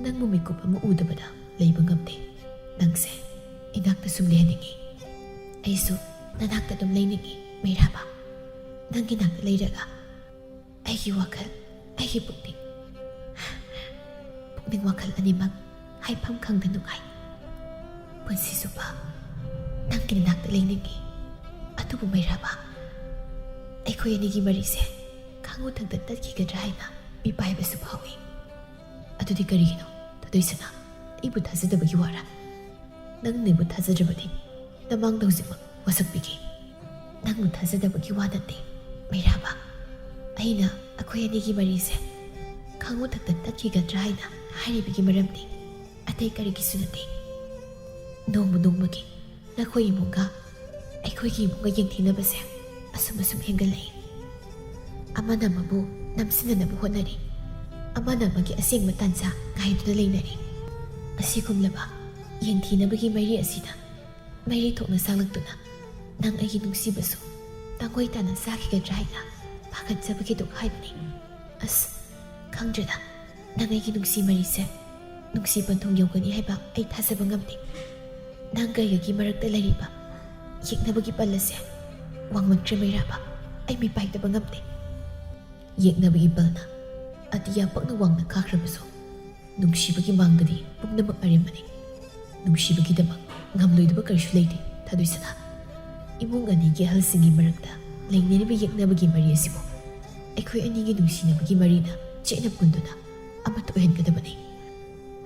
ꯅꯪꯕꯨ ꯃꯤꯀꯨꯞ ꯑꯃ ꯎꯗꯕꯗ ꯂꯩꯕ ꯉꯝꯗꯦ꯫ ꯅꯪꯁꯦ ꯏꯅꯥꯛꯇ ꯁꯨꯝ ꯂꯩꯍꯟꯅꯤꯡꯉꯤ꯫ ꯑꯩꯁꯨ ꯅꯅꯥꯛꯇ ꯑꯗꯨꯝ ꯂꯩꯅꯤꯡꯉꯤ ꯃꯩꯔꯥꯕ꯫ ꯅꯪꯒꯤ ꯅꯥꯛꯇ ꯂꯩꯔꯒ ꯑꯩꯒꯤ ꯋꯥꯈꯜ, ꯑꯩꯒꯤ ꯄꯨꯛꯅꯤꯡ, ꯄꯨꯛꯅꯤꯡ ꯋꯥꯈꯜ ꯑꯅꯤꯃꯛ ꯍꯥꯏꯐꯝ ꯈꯪꯗ ꯅꯨꯡꯉꯥꯏ꯫ ꯄꯨꯟꯁꯤ ꯆꯨꯞꯄ ꯅꯪꯒꯤ ꯅꯥꯛꯇ ꯂꯩꯅꯤꯡꯉꯤ꯫ ꯑꯗꯨꯕꯨ ꯃꯩꯔꯥꯕ, ꯑꯩꯈꯣꯏ ꯑꯅꯤꯒꯤ ꯃꯔꯤꯁꯦ ꯈꯥꯉꯨ ꯊꯛꯇ ꯇꯠꯈꯤꯒꯗ꯭ꯔꯥ ꯍꯥꯏꯅ ꯃꯤꯄꯥꯏꯕꯁꯨ ꯐꯥꯎꯏ꯫" "ꯑꯗꯨꯗꯤ ꯀꯔꯤꯒꯤꯅꯣ ꯊꯥꯗꯣꯏ ꯁꯅꯥ? ꯑꯩꯕꯨ ꯊꯥꯖꯗꯕꯒꯤ ꯋꯥꯔꯥ? ꯅꯪꯅ ꯑꯩꯕꯨ ꯊꯥꯖꯗ꯭ꯔꯕꯗꯤ ꯅꯃꯥꯡꯗ ꯍꯧꯖꯤꯛꯃꯛ ꯋꯥꯁꯛꯄꯤꯒꯦ꯫" "ꯅꯪꯕꯨ ꯊꯥꯖꯗꯕꯒꯤ ꯋꯥ ꯅꯠꯇꯦ ꯃꯩꯔꯥꯕ꯫ ꯑꯩꯅ ꯑꯩꯈꯣꯏ ꯑꯅꯤꯒꯤ ꯃꯔꯤꯁꯦ ꯈꯥꯉꯨ ꯊꯛꯇ ꯇꯠꯈꯤꯒꯗ꯭ꯔꯥ ꯍꯥꯏꯅ ꯍꯥꯏꯔꯤꯕꯒꯤ ꯃꯔꯝꯗꯤ ꯑꯇꯩ ꯀꯔꯤꯒꯤꯁꯨ ꯅꯠꯇꯦ꯫ ꯅꯣꯡꯃ ꯅꯣꯡꯃꯒꯤ ꯅꯈꯣꯏ ꯏꯃꯨꯡꯒ ꯑꯩꯈꯣꯏꯒꯤ ꯏꯃꯨꯡꯒ ꯌꯦꯡꯊꯤꯅꯕꯁꯦ ꯑꯁꯨꯝ ꯑꯁꯨꯝ ꯍꯦꯟꯒꯠꯂꯛꯏ꯫ ꯑꯃꯅ ꯑꯃꯕꯨ ꯅꯝꯁꯤꯟꯅꯅꯕ ꯍꯣꯠꯅꯔꯤ, ꯑꯃꯅ ꯑꯃꯒꯤ ꯑꯁꯦꯡꯕ ꯇꯥꯟꯖꯥ ꯉꯥꯏꯗꯨꯅ ꯂꯩꯅꯔꯤ꯫ ꯑꯁꯤꯒꯨꯝꯂꯕ ꯌꯦꯡꯊꯤꯅꯕꯒꯤ ꯃꯩꯔꯤ ꯑꯁꯤꯅ ꯃꯩꯔꯤ ꯊꯣꯛꯅ ꯁꯥꯡꯂꯛꯇꯨꯅ ꯅꯪ ꯑꯩꯒꯤ ꯅꯨꯡꯁꯤꯕꯁꯨ ꯇꯥꯡꯒꯣꯏ ꯇꯥꯅ ꯆꯥꯈꯤꯒꯗ꯭ꯔꯥ ꯍꯥꯏꯅ ꯄꯥꯈꯠꯆꯕꯒꯤ ꯗꯨꯛ ꯍꯥꯏꯕꯅꯤ꯫ ꯑꯁ, ꯈꯪꯗ꯭ꯔꯦꯗ, ꯅꯪ ꯑꯩꯒꯤ ꯅꯨꯡꯁꯤ ꯃꯔꯤꯁꯦ ꯅꯨꯡꯁꯤ ꯄꯟꯊꯨꯡ ꯌꯧꯒꯅꯤ ꯍꯥꯏꯕ ꯑꯩ ꯊꯥꯖꯕ ꯉꯝꯗꯦ꯫ ꯅꯪꯒ ꯑꯩꯒꯒꯤ ꯃꯔꯛꯇ ꯂꯩꯔꯤꯕ ꯌꯦꯛꯅꯕꯒꯤ ꯄꯜ ꯑꯁꯦ ꯋꯥꯡꯃꯟꯈ꯭ꯔꯦ ꯃꯩꯔꯥꯕ, ꯑꯩ ꯃꯤꯄꯥꯏꯗꯕ ꯉꯝꯗꯦ꯫" "ꯌꯦꯛꯅꯕꯒꯤ ꯄꯜꯅ ꯑꯇꯤꯌꯥ ꯄꯛꯅ ꯋꯥꯡꯅ ꯈꯥꯈ꯭ꯔꯕꯁꯨ, ꯅꯨꯡꯁꯤꯕꯒꯤ ꯃꯥꯡꯗꯗꯤ ꯄꯨꯝꯅꯃꯛ ꯑꯔꯦꯝꯕꯅꯤ꯫ ꯅꯨꯡꯁꯤꯕꯒꯤꯗꯃꯛ ꯉꯝꯂꯣꯏꯗꯕ ꯀꯔꯤꯁꯨ ꯂꯩꯇꯦ ꯊꯥꯗꯣꯏ ꯁꯅꯥ꯫ ꯏꯃꯨꯡ ꯑꯅꯤꯒꯤ ꯑꯍꯜꯁꯤꯡꯒꯤ ꯃꯔꯛꯇ ꯂꯩꯅꯔꯤꯕ ꯌꯦꯛꯅꯕꯒꯤ ꯃꯔꯤ ꯑꯁꯤꯕꯨ ꯑꯩꯈꯣꯏ ꯑꯅꯤꯒꯤ ꯅꯨꯡꯁꯤꯅꯕꯒꯤ ꯃꯔꯤꯅ ꯆꯦꯠꯅ ꯄꯨꯟꯗꯨꯅ ꯑꯃꯠꯇ ꯑꯣꯏꯍꯟꯒꯗꯕꯅꯤ꯫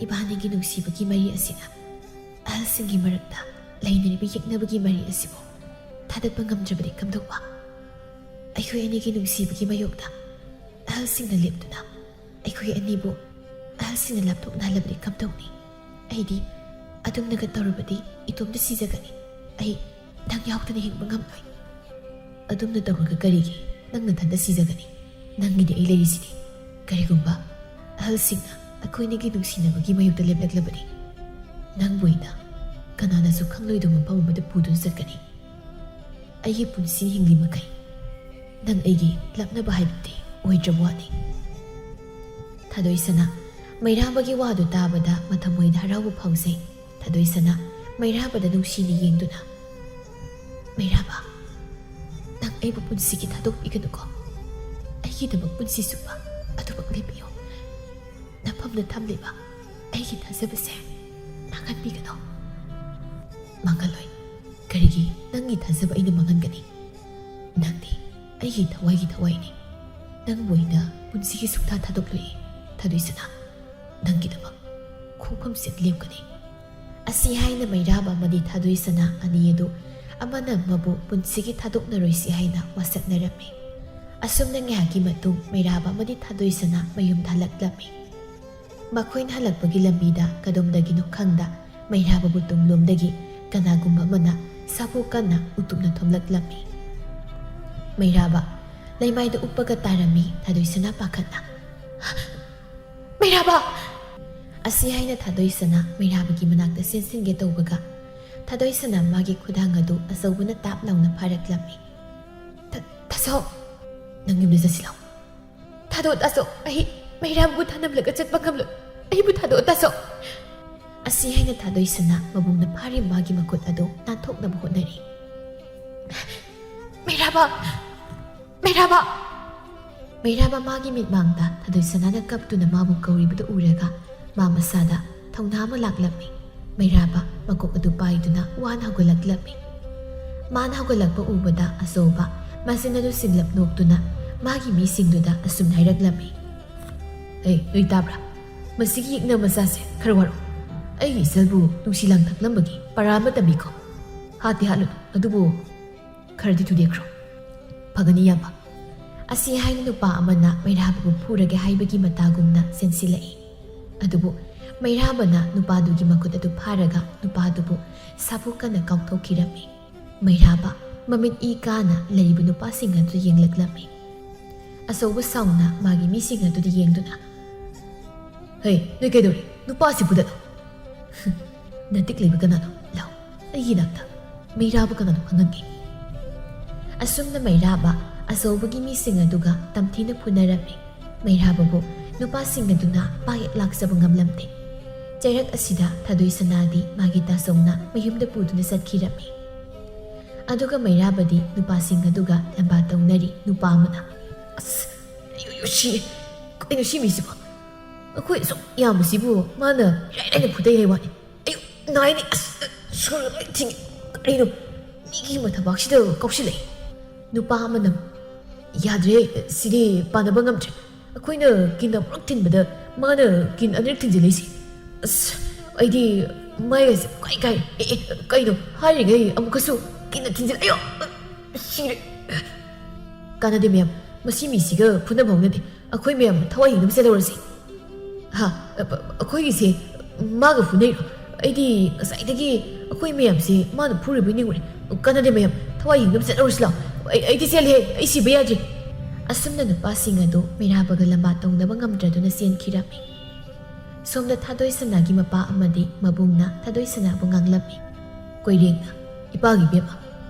ꯏꯕꯥꯅꯤꯒꯤ ꯅꯨꯡꯁꯤꯕꯒꯤ ꯃꯔꯤ ꯑꯁꯤꯅ ꯑꯍꯜꯁꯤꯡꯒꯤ ꯃꯔꯛꯇ ꯂꯩꯅꯔꯤꯕ ꯌꯦꯛꯅꯕꯒꯤ ꯃꯔꯤ ꯑꯁꯤꯕꯨ ꯊꯥꯗꯠꯄ ꯉꯝꯗ꯭ꯔꯕꯗꯤ ꯀꯝꯗꯧꯕ?" ꯑꯩꯈꯣꯏ ꯑꯅꯤꯒꯤ ꯅꯨꯡꯁꯤꯕꯒꯤ ꯃꯥꯌꯣꯛꯇ ꯑꯍꯜꯁꯤꯡꯅ ꯂꯦꯞꯇꯨꯅ ꯑꯩꯈꯣꯏ ꯑꯅꯤꯕꯨ ꯑꯍꯜꯁꯤꯡꯅ ꯂꯥꯞꯊꯣꯛꯅꯍꯜꯂꯕꯗꯤ ꯀꯝꯗꯧꯅꯤ? ꯑꯩꯗꯤ ꯑꯗꯨꯝꯅꯒ ꯇꯧꯔꯕꯗꯤ ꯏꯇꯣꯝꯇ ꯁꯤꯖꯒꯅꯤ꯫ ꯑꯩ ꯅꯪ ꯌꯥꯎꯗꯅ ꯍꯤꯡꯕ ꯉꯝꯂꯣꯏ꯫ ꯑꯗꯨꯝꯅ ꯇꯧꯔꯒ ꯀꯔꯤꯒꯤ ꯅꯪ ꯅꯊꯟꯇ ꯁꯤꯖꯒꯅꯤ? ꯅꯪꯒꯤꯗꯤ ꯑꯩ ꯂꯩꯔꯤꯁꯤꯗꯤ꯫ ꯀꯔꯤꯒꯨꯝꯕ ꯑꯍꯜꯁꯤꯡꯅ ꯑꯩꯈꯣꯏꯅꯤꯒꯤ ꯅꯨꯡꯁꯤꯅꯕꯒꯤ ꯃꯥꯌꯣꯛꯇ ꯂꯦꯞꯂꯛꯂꯕꯗꯤ, ꯅꯪꯕꯨ ꯑꯩꯅ ꯀꯅꯥꯅꯁꯨ ꯈꯪꯂꯣꯏꯗꯕ ꯃꯐꯝ ꯑꯃꯗ ꯄꯨꯗꯨꯅ ꯆꯠꯀꯅꯤ꯫ ꯑꯩꯒꯤ ꯄꯨꯟꯁꯤ ꯍꯤꯡꯂꯤ ꯃꯈꯩ ꯅꯪ ꯑꯩꯒꯤ ꯂꯥꯞꯅꯕ ꯍꯥꯏꯕꯗꯤ ꯑꯣꯏꯗ꯭ꯔꯕ ꯋꯥꯅꯤ꯫ ꯊꯥꯗꯣꯏꯁꯅꯥ, ꯃꯩꯔꯥꯕꯒꯤ ꯋꯥꯗꯨ ꯇꯥꯕꯗ ꯃꯊꯃꯣꯏꯗ ꯍꯔꯥꯎꯕ ꯐꯥꯎꯖꯩ꯫ ꯊꯥꯗꯣꯏꯁꯅꯥ, ꯃꯩꯔꯥꯕꯗ ꯅꯨꯡꯁꯤꯅ ꯌꯦꯡꯗꯨꯅ, "ꯃꯩꯔꯥꯕ, ꯅꯪ ꯑꯩꯕꯨ ꯄꯨꯟꯁꯤꯒꯤ ꯊꯥꯗꯣꯛꯄꯤꯒꯅꯨꯀꯣ꯫ ꯑꯩꯒꯤꯗꯃꯛ ꯄꯨꯟꯁꯤ ꯆꯨꯞꯄ ꯑꯗꯨꯃꯛ ꯂꯦꯞꯄꯤꯌꯨ꯫ ꯅꯐꯝꯗ ꯊꯝꯂꯤꯕ ꯑꯩꯒꯤ ꯊꯥꯖꯕꯁꯦ ꯃꯥꯡꯍꯟꯕꯤꯒꯅꯨ꯫" "ꯃꯥꯡꯍꯜꯂꯣꯏ꯫ ꯀꯔꯤꯒꯤ ꯅꯪꯒꯤ ꯊꯥꯖꯕ ꯑꯩꯅ ꯃꯥꯡꯍꯟꯒꯅꯤ? ꯅꯪꯗꯤ ꯑꯩꯒꯤ ꯊꯋꯥꯏꯒꯤ ꯊꯋꯥꯏꯅꯤ꯫ ꯅꯪꯕꯨ ꯑꯩꯅ ꯄꯨꯟꯁꯤꯒꯤ ꯁꯨꯡꯊꯥ ꯊꯥꯗꯣꯛꯂꯣꯏ, ꯊꯥꯗꯣꯏꯁꯅꯥ꯫ ꯅꯪꯒꯤꯗꯃꯛ ꯈꯣꯡꯐꯝꯁꯤꯗ ꯂꯦꯞꯀꯅꯤ꯫" ꯑꯁꯤ ꯍꯥꯏꯅ ꯃꯩꯔꯥꯕ ꯑꯃꯗꯤ ꯊꯥꯗꯣꯏꯁꯅꯥ ꯑꯅꯤ ꯑꯗꯨ ꯑꯃꯅ ꯑꯃꯕꯨ ꯄꯨꯟꯁꯤꯒꯤ ꯊꯥꯗꯣꯛꯅꯔꯣꯏꯁꯤ ꯍꯥꯏꯅ ꯋꯥꯁꯛꯅꯔꯝꯃꯤ꯫ ꯑꯁꯨꯝꯅ ꯉꯥꯏꯍꯥꯛꯀꯤ ꯃꯇꯨꯡ ꯃꯩꯔꯥꯕ ꯑꯃꯗꯤ ꯊꯥꯗꯣꯏꯁꯅꯥ ꯃꯌꯨꯝꯗ ꯍꯜꯂꯛꯂꯝꯃꯤ꯫ ꯃꯈꯣꯏꯅ ꯍꯜꯂꯛꯄꯒꯤ ꯂꯝꯕꯤꯗ ꯀꯗꯣꯝꯗꯒꯤꯅꯣ ꯈꯪꯗ ꯃꯩꯔꯥꯕꯕꯨ ꯇꯨꯡꯂꯣꯝꯗꯒꯤ ꯀꯅꯥꯒꯨꯝꯕ ꯑꯃꯅ ꯁꯥꯐꯨ ꯀꯟꯅ ꯎꯇꯨꯞꯅ ꯊꯣꯝꯂꯛꯂꯝꯃꯤ꯫ ꯃꯩꯔꯥꯕ ꯂꯩꯃꯥꯏꯗ ꯎꯞꯄꯒ ꯇꯥꯔꯝꯃꯤ꯫ ꯊꯥꯗꯣꯏꯁꯅꯥ ꯄꯥꯈꯠꯅ, "ꯃꯩꯔꯥꯕ!" ꯑꯁꯤ ꯍꯥꯏꯅ ꯊꯥꯗꯣꯏꯁꯅꯥ ꯃꯩꯔꯥꯕꯒꯤ ꯃꯅꯥꯛꯇ ꯆꯦꯟꯁꯤꯟꯒꯦ ꯇꯧꯕꯒ, ꯊꯥꯗꯣꯏꯁꯅꯥ ꯃꯥꯒꯤ ꯈꯨꯗꯥꯡ ꯑꯗꯨ ꯑꯆꯧꯕꯅ ꯇꯥꯞ ꯂꯥꯎꯅ ꯐꯥꯔꯛꯂꯝꯃꯤ꯫ "ꯇꯥ-, ꯇꯥꯆꯧ!" "ꯅꯪ ꯌꯨꯝꯗ ꯆꯠꯁꯤ ꯂꯥꯎ꯫" "ꯊꯥꯗꯣ, ꯇꯥꯆꯧ, ꯑꯩ ꯃꯩꯔꯥꯕꯕꯨ ꯊꯥꯅꯝꯂꯒ ꯆꯠꯄ ꯉꯝꯂꯣꯏ꯫ ꯑꯩꯕꯨ ꯊꯥꯗꯣ, ꯇꯥꯆꯧ!" ꯑꯁꯤ ꯍꯥꯏꯅ ꯊꯥꯗꯣꯏꯁꯅꯥ ꯃꯕꯨꯡꯅ ꯐꯥꯔꯤ ꯃꯥꯒꯤ ꯃꯈꯨꯠ ꯑꯗꯨ ꯅꯥꯟꯊꯣꯛꯅꯕ ꯍꯣꯠꯅꯔꯤ꯫ "ꯃꯩꯔꯥꯕ! ꯃꯩꯔꯥꯕ!" ꯃꯩꯔꯥꯕ ꯃꯥꯒꯤ ꯃꯤꯠꯃꯥꯡꯗ ꯊꯥꯗꯣꯏꯁꯅꯥꯅ ꯀꯞꯇꯨꯅ ꯃꯥꯕꯨ ꯀꯧꯔꯤꯕꯗꯨ ꯎꯔꯒ ꯃꯥ ꯃꯁꯥꯗ ꯊꯧꯅꯥ ꯑꯃ ꯂꯥꯛꯂꯝꯃꯤ꯫ ꯃꯩꯔꯥꯕ ꯃꯀꯣꯛ ꯑꯗꯨ ꯄꯥꯏꯗꯨꯅ ꯋꯥꯅ ꯍꯧꯒꯠꯂꯛꯂꯝꯃꯤ꯫ ꯃꯥꯅ ꯍꯧꯒꯠꯂꯛꯄ ꯎꯕꯗ ꯑꯆꯧꯕ ꯃꯆꯤꯟ ꯑꯗꯨ ꯁꯤꯡꯂꯞ ꯅꯣꯛꯇꯨꯅ ꯃꯥꯒꯤ ꯃꯤꯁꯤꯡꯗꯨꯗ ꯑꯁꯨꯝꯅ ꯍꯥꯏꯔꯛꯂꯝꯃꯤ, "ꯑꯦ, ꯅꯣꯏ ꯇꯥꯕ꯭ꯔꯥ? ꯃꯁꯤꯒꯤ ꯌꯦꯛꯅ ꯃꯆꯥꯁꯦ ꯈꯔ ꯋꯥꯔꯛꯑꯣ꯫ ꯑꯩꯒꯤ ꯏꯆꯜꯕꯨ ꯅꯨꯡꯁꯤ ꯂꯥꯡ ꯊꯛꯂꯝꯕꯒꯤ ꯄꯔꯥ ꯑꯃ ꯇꯝꯕꯤꯈꯣ꯫ ꯍꯥꯠꯇꯤ ꯍꯥꯠꯂꯨꯅꯨ, ꯑꯗꯨꯕꯨ ꯈꯔꯗꯤ ꯊꯨꯗꯦꯛꯈ꯭ꯔꯣ꯫" "ꯐꯒꯅꯤ, ꯏꯌꯥꯝꯕ"꯫ ꯑꯁꯤ ꯍꯥꯏꯅ ꯅꯨꯄꯥ ꯑꯃꯅ ꯃꯩꯔꯥꯕꯕꯨ ꯐꯨꯔꯒꯦ ꯍꯥꯏꯕꯒꯤ ꯃꯇꯥꯒꯨꯝꯅ ꯆꯦꯟꯁꯤꯜꯂꯛꯏ꯫ ꯑꯗꯨꯕꯨ ꯃꯩꯔꯥꯕꯅ ꯅꯨꯄꯥꯗꯨꯒꯤ ꯃꯈꯨꯠ ꯑꯗꯨ ꯐꯥꯔꯒ ꯅꯨꯄꯥꯗꯨꯕꯨ ꯁꯥꯐꯨ ꯀꯟꯅ ꯀꯥꯎꯊꯣꯛꯈꯤꯔꯝꯃꯤ꯫ ꯃꯩꯔꯥꯕ ꯃꯃꯤꯠ ꯏ ꯀꯥꯅ ꯂꯩꯔꯤꯕ ꯅꯨꯄꯥꯁꯤꯡ ꯑꯗꯨ ꯌꯦꯡꯂꯛꯂꯝꯃꯤ꯫ ꯑꯆꯧꯕ ꯁꯥꯎꯅ ꯃꯥꯒꯤ ꯃꯤꯁꯤꯡ ꯑꯗꯨꯗ ꯌꯦꯡꯗꯨꯅ, "ꯍꯩ, ꯅꯣꯏ ꯀꯩꯗꯧꯔꯤ? ꯅꯨꯄꯥꯁꯤ ꯐꯨꯗꯠꯂꯣ!" "ꯅꯇꯤꯛ ꯂꯩꯕ ꯀꯅꯥꯅꯣ? ꯂꯥꯎ, ꯑꯩꯒꯤ ꯏꯅꯥꯛꯇ꯫ ꯃꯩꯔꯥꯕ ꯀꯅꯥꯅꯣ ꯈꯪꯍꯟꯒꯦ!" ꯑꯁꯨꯝꯅ ꯃꯩꯔꯥꯕ ꯑꯆꯧꯕꯒꯤ ꯃꯤꯁꯤꯡ ꯑꯗꯨꯒ ꯇꯝꯊꯤꯅ ꯐꯨꯅꯔꯝꯃꯤ꯫ ꯃꯩꯔꯥꯕꯕꯨ ꯅꯨꯄꯥꯁꯤꯡ ꯑꯗꯨꯅ ꯄꯥꯛ ꯍꯦꯛ ꯂꯥꯛꯆꯕ ꯉꯝꯂꯝꯗꯦ꯫ ꯆꯩꯔꯛ ꯑꯁꯤꯗ ꯊꯥꯗꯣꯏ ꯁꯅꯥꯗꯤ ꯃꯥꯒꯤ ꯇꯥꯆꯧꯅ ꯃꯌꯨꯝꯗ ꯄꯨꯗꯨꯅ ꯆꯠꯈꯤꯔꯝꯃꯤ꯫ ꯑꯗꯨꯒ ꯃꯩꯔꯥꯕꯗꯤ ꯅꯨꯄꯥꯁꯤꯡ ꯑꯗꯨꯒ ꯂꯝꯕꯥ ꯇꯧꯅꯔꯤ꯫ ꯅꯨꯄꯥ ꯑꯃꯅ, "ꯑꯁ, ꯑꯩ, ꯑꯩ, ꯁꯤ, ꯀꯩꯅꯣ ꯁꯤ ꯃꯤꯁꯤꯕꯣ? ꯑꯩꯈꯣꯏ ꯑꯁꯨꯛ ꯌꯥꯝꯕꯁꯤꯕꯨ ꯃꯥꯅ ꯏꯔꯥꯏ ꯂꯥꯏꯅ ꯐꯨꯗꯩ ꯍꯥꯏ ꯋꯥꯅꯤ꯫ ꯑꯩ ꯅꯥꯏꯅꯦ, ꯑꯁ, ꯁꯣꯔꯒ ꯂꯣꯏ ꯊꯤꯡꯉꯦ꯫ ꯀꯔꯤꯅꯣ ꯃꯤꯒꯤ ꯃꯊꯕꯥꯛꯁꯤꯗ ꯀꯥꯎꯁꯤꯜꯂꯛꯏ?" ꯅꯨꯄꯥ ꯑꯃꯅ, "ꯌꯥꯗ꯭ꯔꯦ, ꯁꯤꯗꯤ ꯄꯥꯟꯅꯕ ꯉꯝꯗ꯭ꯔꯦ꯫ ꯑꯩꯈꯣꯏꯅ ꯀꯤꯟ ꯑꯃꯨꯔꯛ ꯊꯤꯟꯕꯗ ꯃꯥꯅ ꯀꯤꯟ ꯑꯅꯤꯔꯛ ꯊꯤꯟꯖꯤꯜꯂꯛꯏꯁꯦ꯫ ꯑꯁ, ꯑꯩꯗꯤ ꯃꯥꯏꯒꯁꯦ ꯄꯨꯡꯀꯥꯏ ꯀꯥꯏꯔꯦ꯫ ꯑꯦ, ꯑꯦ, ꯀꯩꯅꯣ ꯍꯥꯏꯔꯤꯉꯩ ꯑꯃꯨꯛꯀꯁꯨ ꯀꯤꯟꯅ ꯊꯤꯟꯖꯤꯜ-, ꯑꯌꯣ! ꯁꯤꯔꯦ!" "ꯀꯥꯟꯅꯗꯦ ꯃꯌꯥꯝ, ꯃꯁꯤ ꯃꯤꯁꯤꯒ ꯐꯨꯅꯕ ꯍꯧꯅꯗꯦ꯫ ꯑꯩꯈꯣꯏ ꯃꯌꯥꯝ ꯊꯋꯥꯏ ꯍꯤꯡꯅꯕ ꯆꯦꯜꯍꯧꯔꯁꯤ꯫" "ꯍꯥ? ꯑ-, ꯑ-, ꯑꯩꯈꯣꯏꯒꯤꯁꯦ ꯃꯥꯒ ꯐꯨꯅꯩꯔꯣ? ꯑꯩꯗꯤ ꯉꯁꯥꯏꯗꯒꯤ ꯑꯩꯈꯣꯏ ꯃꯌꯥꯝꯁꯦ ꯃꯥꯅ ꯐꯨꯔꯤꯕꯣꯏ ꯅꯤꯡꯉꯨꯔꯦ꯫ ꯀꯥꯟꯅꯗꯦ ꯃꯌꯥꯝ, ꯊꯋꯥꯏ ꯍꯤꯡꯅꯕ ꯆꯠꯍꯧꯔꯁꯤ ꯂꯥꯎ꯫ ꯑꯩ, ꯑꯩꯗꯤ ꯆꯦꯜꯂꯦ, ꯑꯩ ꯁꯤꯕ ꯌꯥꯗ꯭ꯔꯤ꯫" ꯑꯁꯨꯝꯅ ꯅꯨꯄꯥꯁꯤꯡ ꯑꯗꯨ ꯃꯩꯔꯥꯕꯒ ꯂꯝꯕꯥ ꯇꯧꯅꯕ ꯉꯝꯗ꯭ꯔꯗꯨꯅ ꯆꯦꯟꯈꯤꯔꯝꯃꯤ꯫ ꯁꯣꯝꯗ ꯊꯥꯗꯣꯏ ꯁꯅꯥꯒꯤ ꯃꯄꯥ ꯑꯃꯗꯤ ꯃꯕꯨꯡꯅ ꯊꯥꯗꯣꯏ ꯁꯅꯥꯕꯨ ꯉꯥꯡꯂꯝꯃꯤ꯫ ꯀꯣꯏꯔꯦꯡꯅ, "ꯏꯄꯥꯒꯤ ꯏꯕꯦꯝꯃ,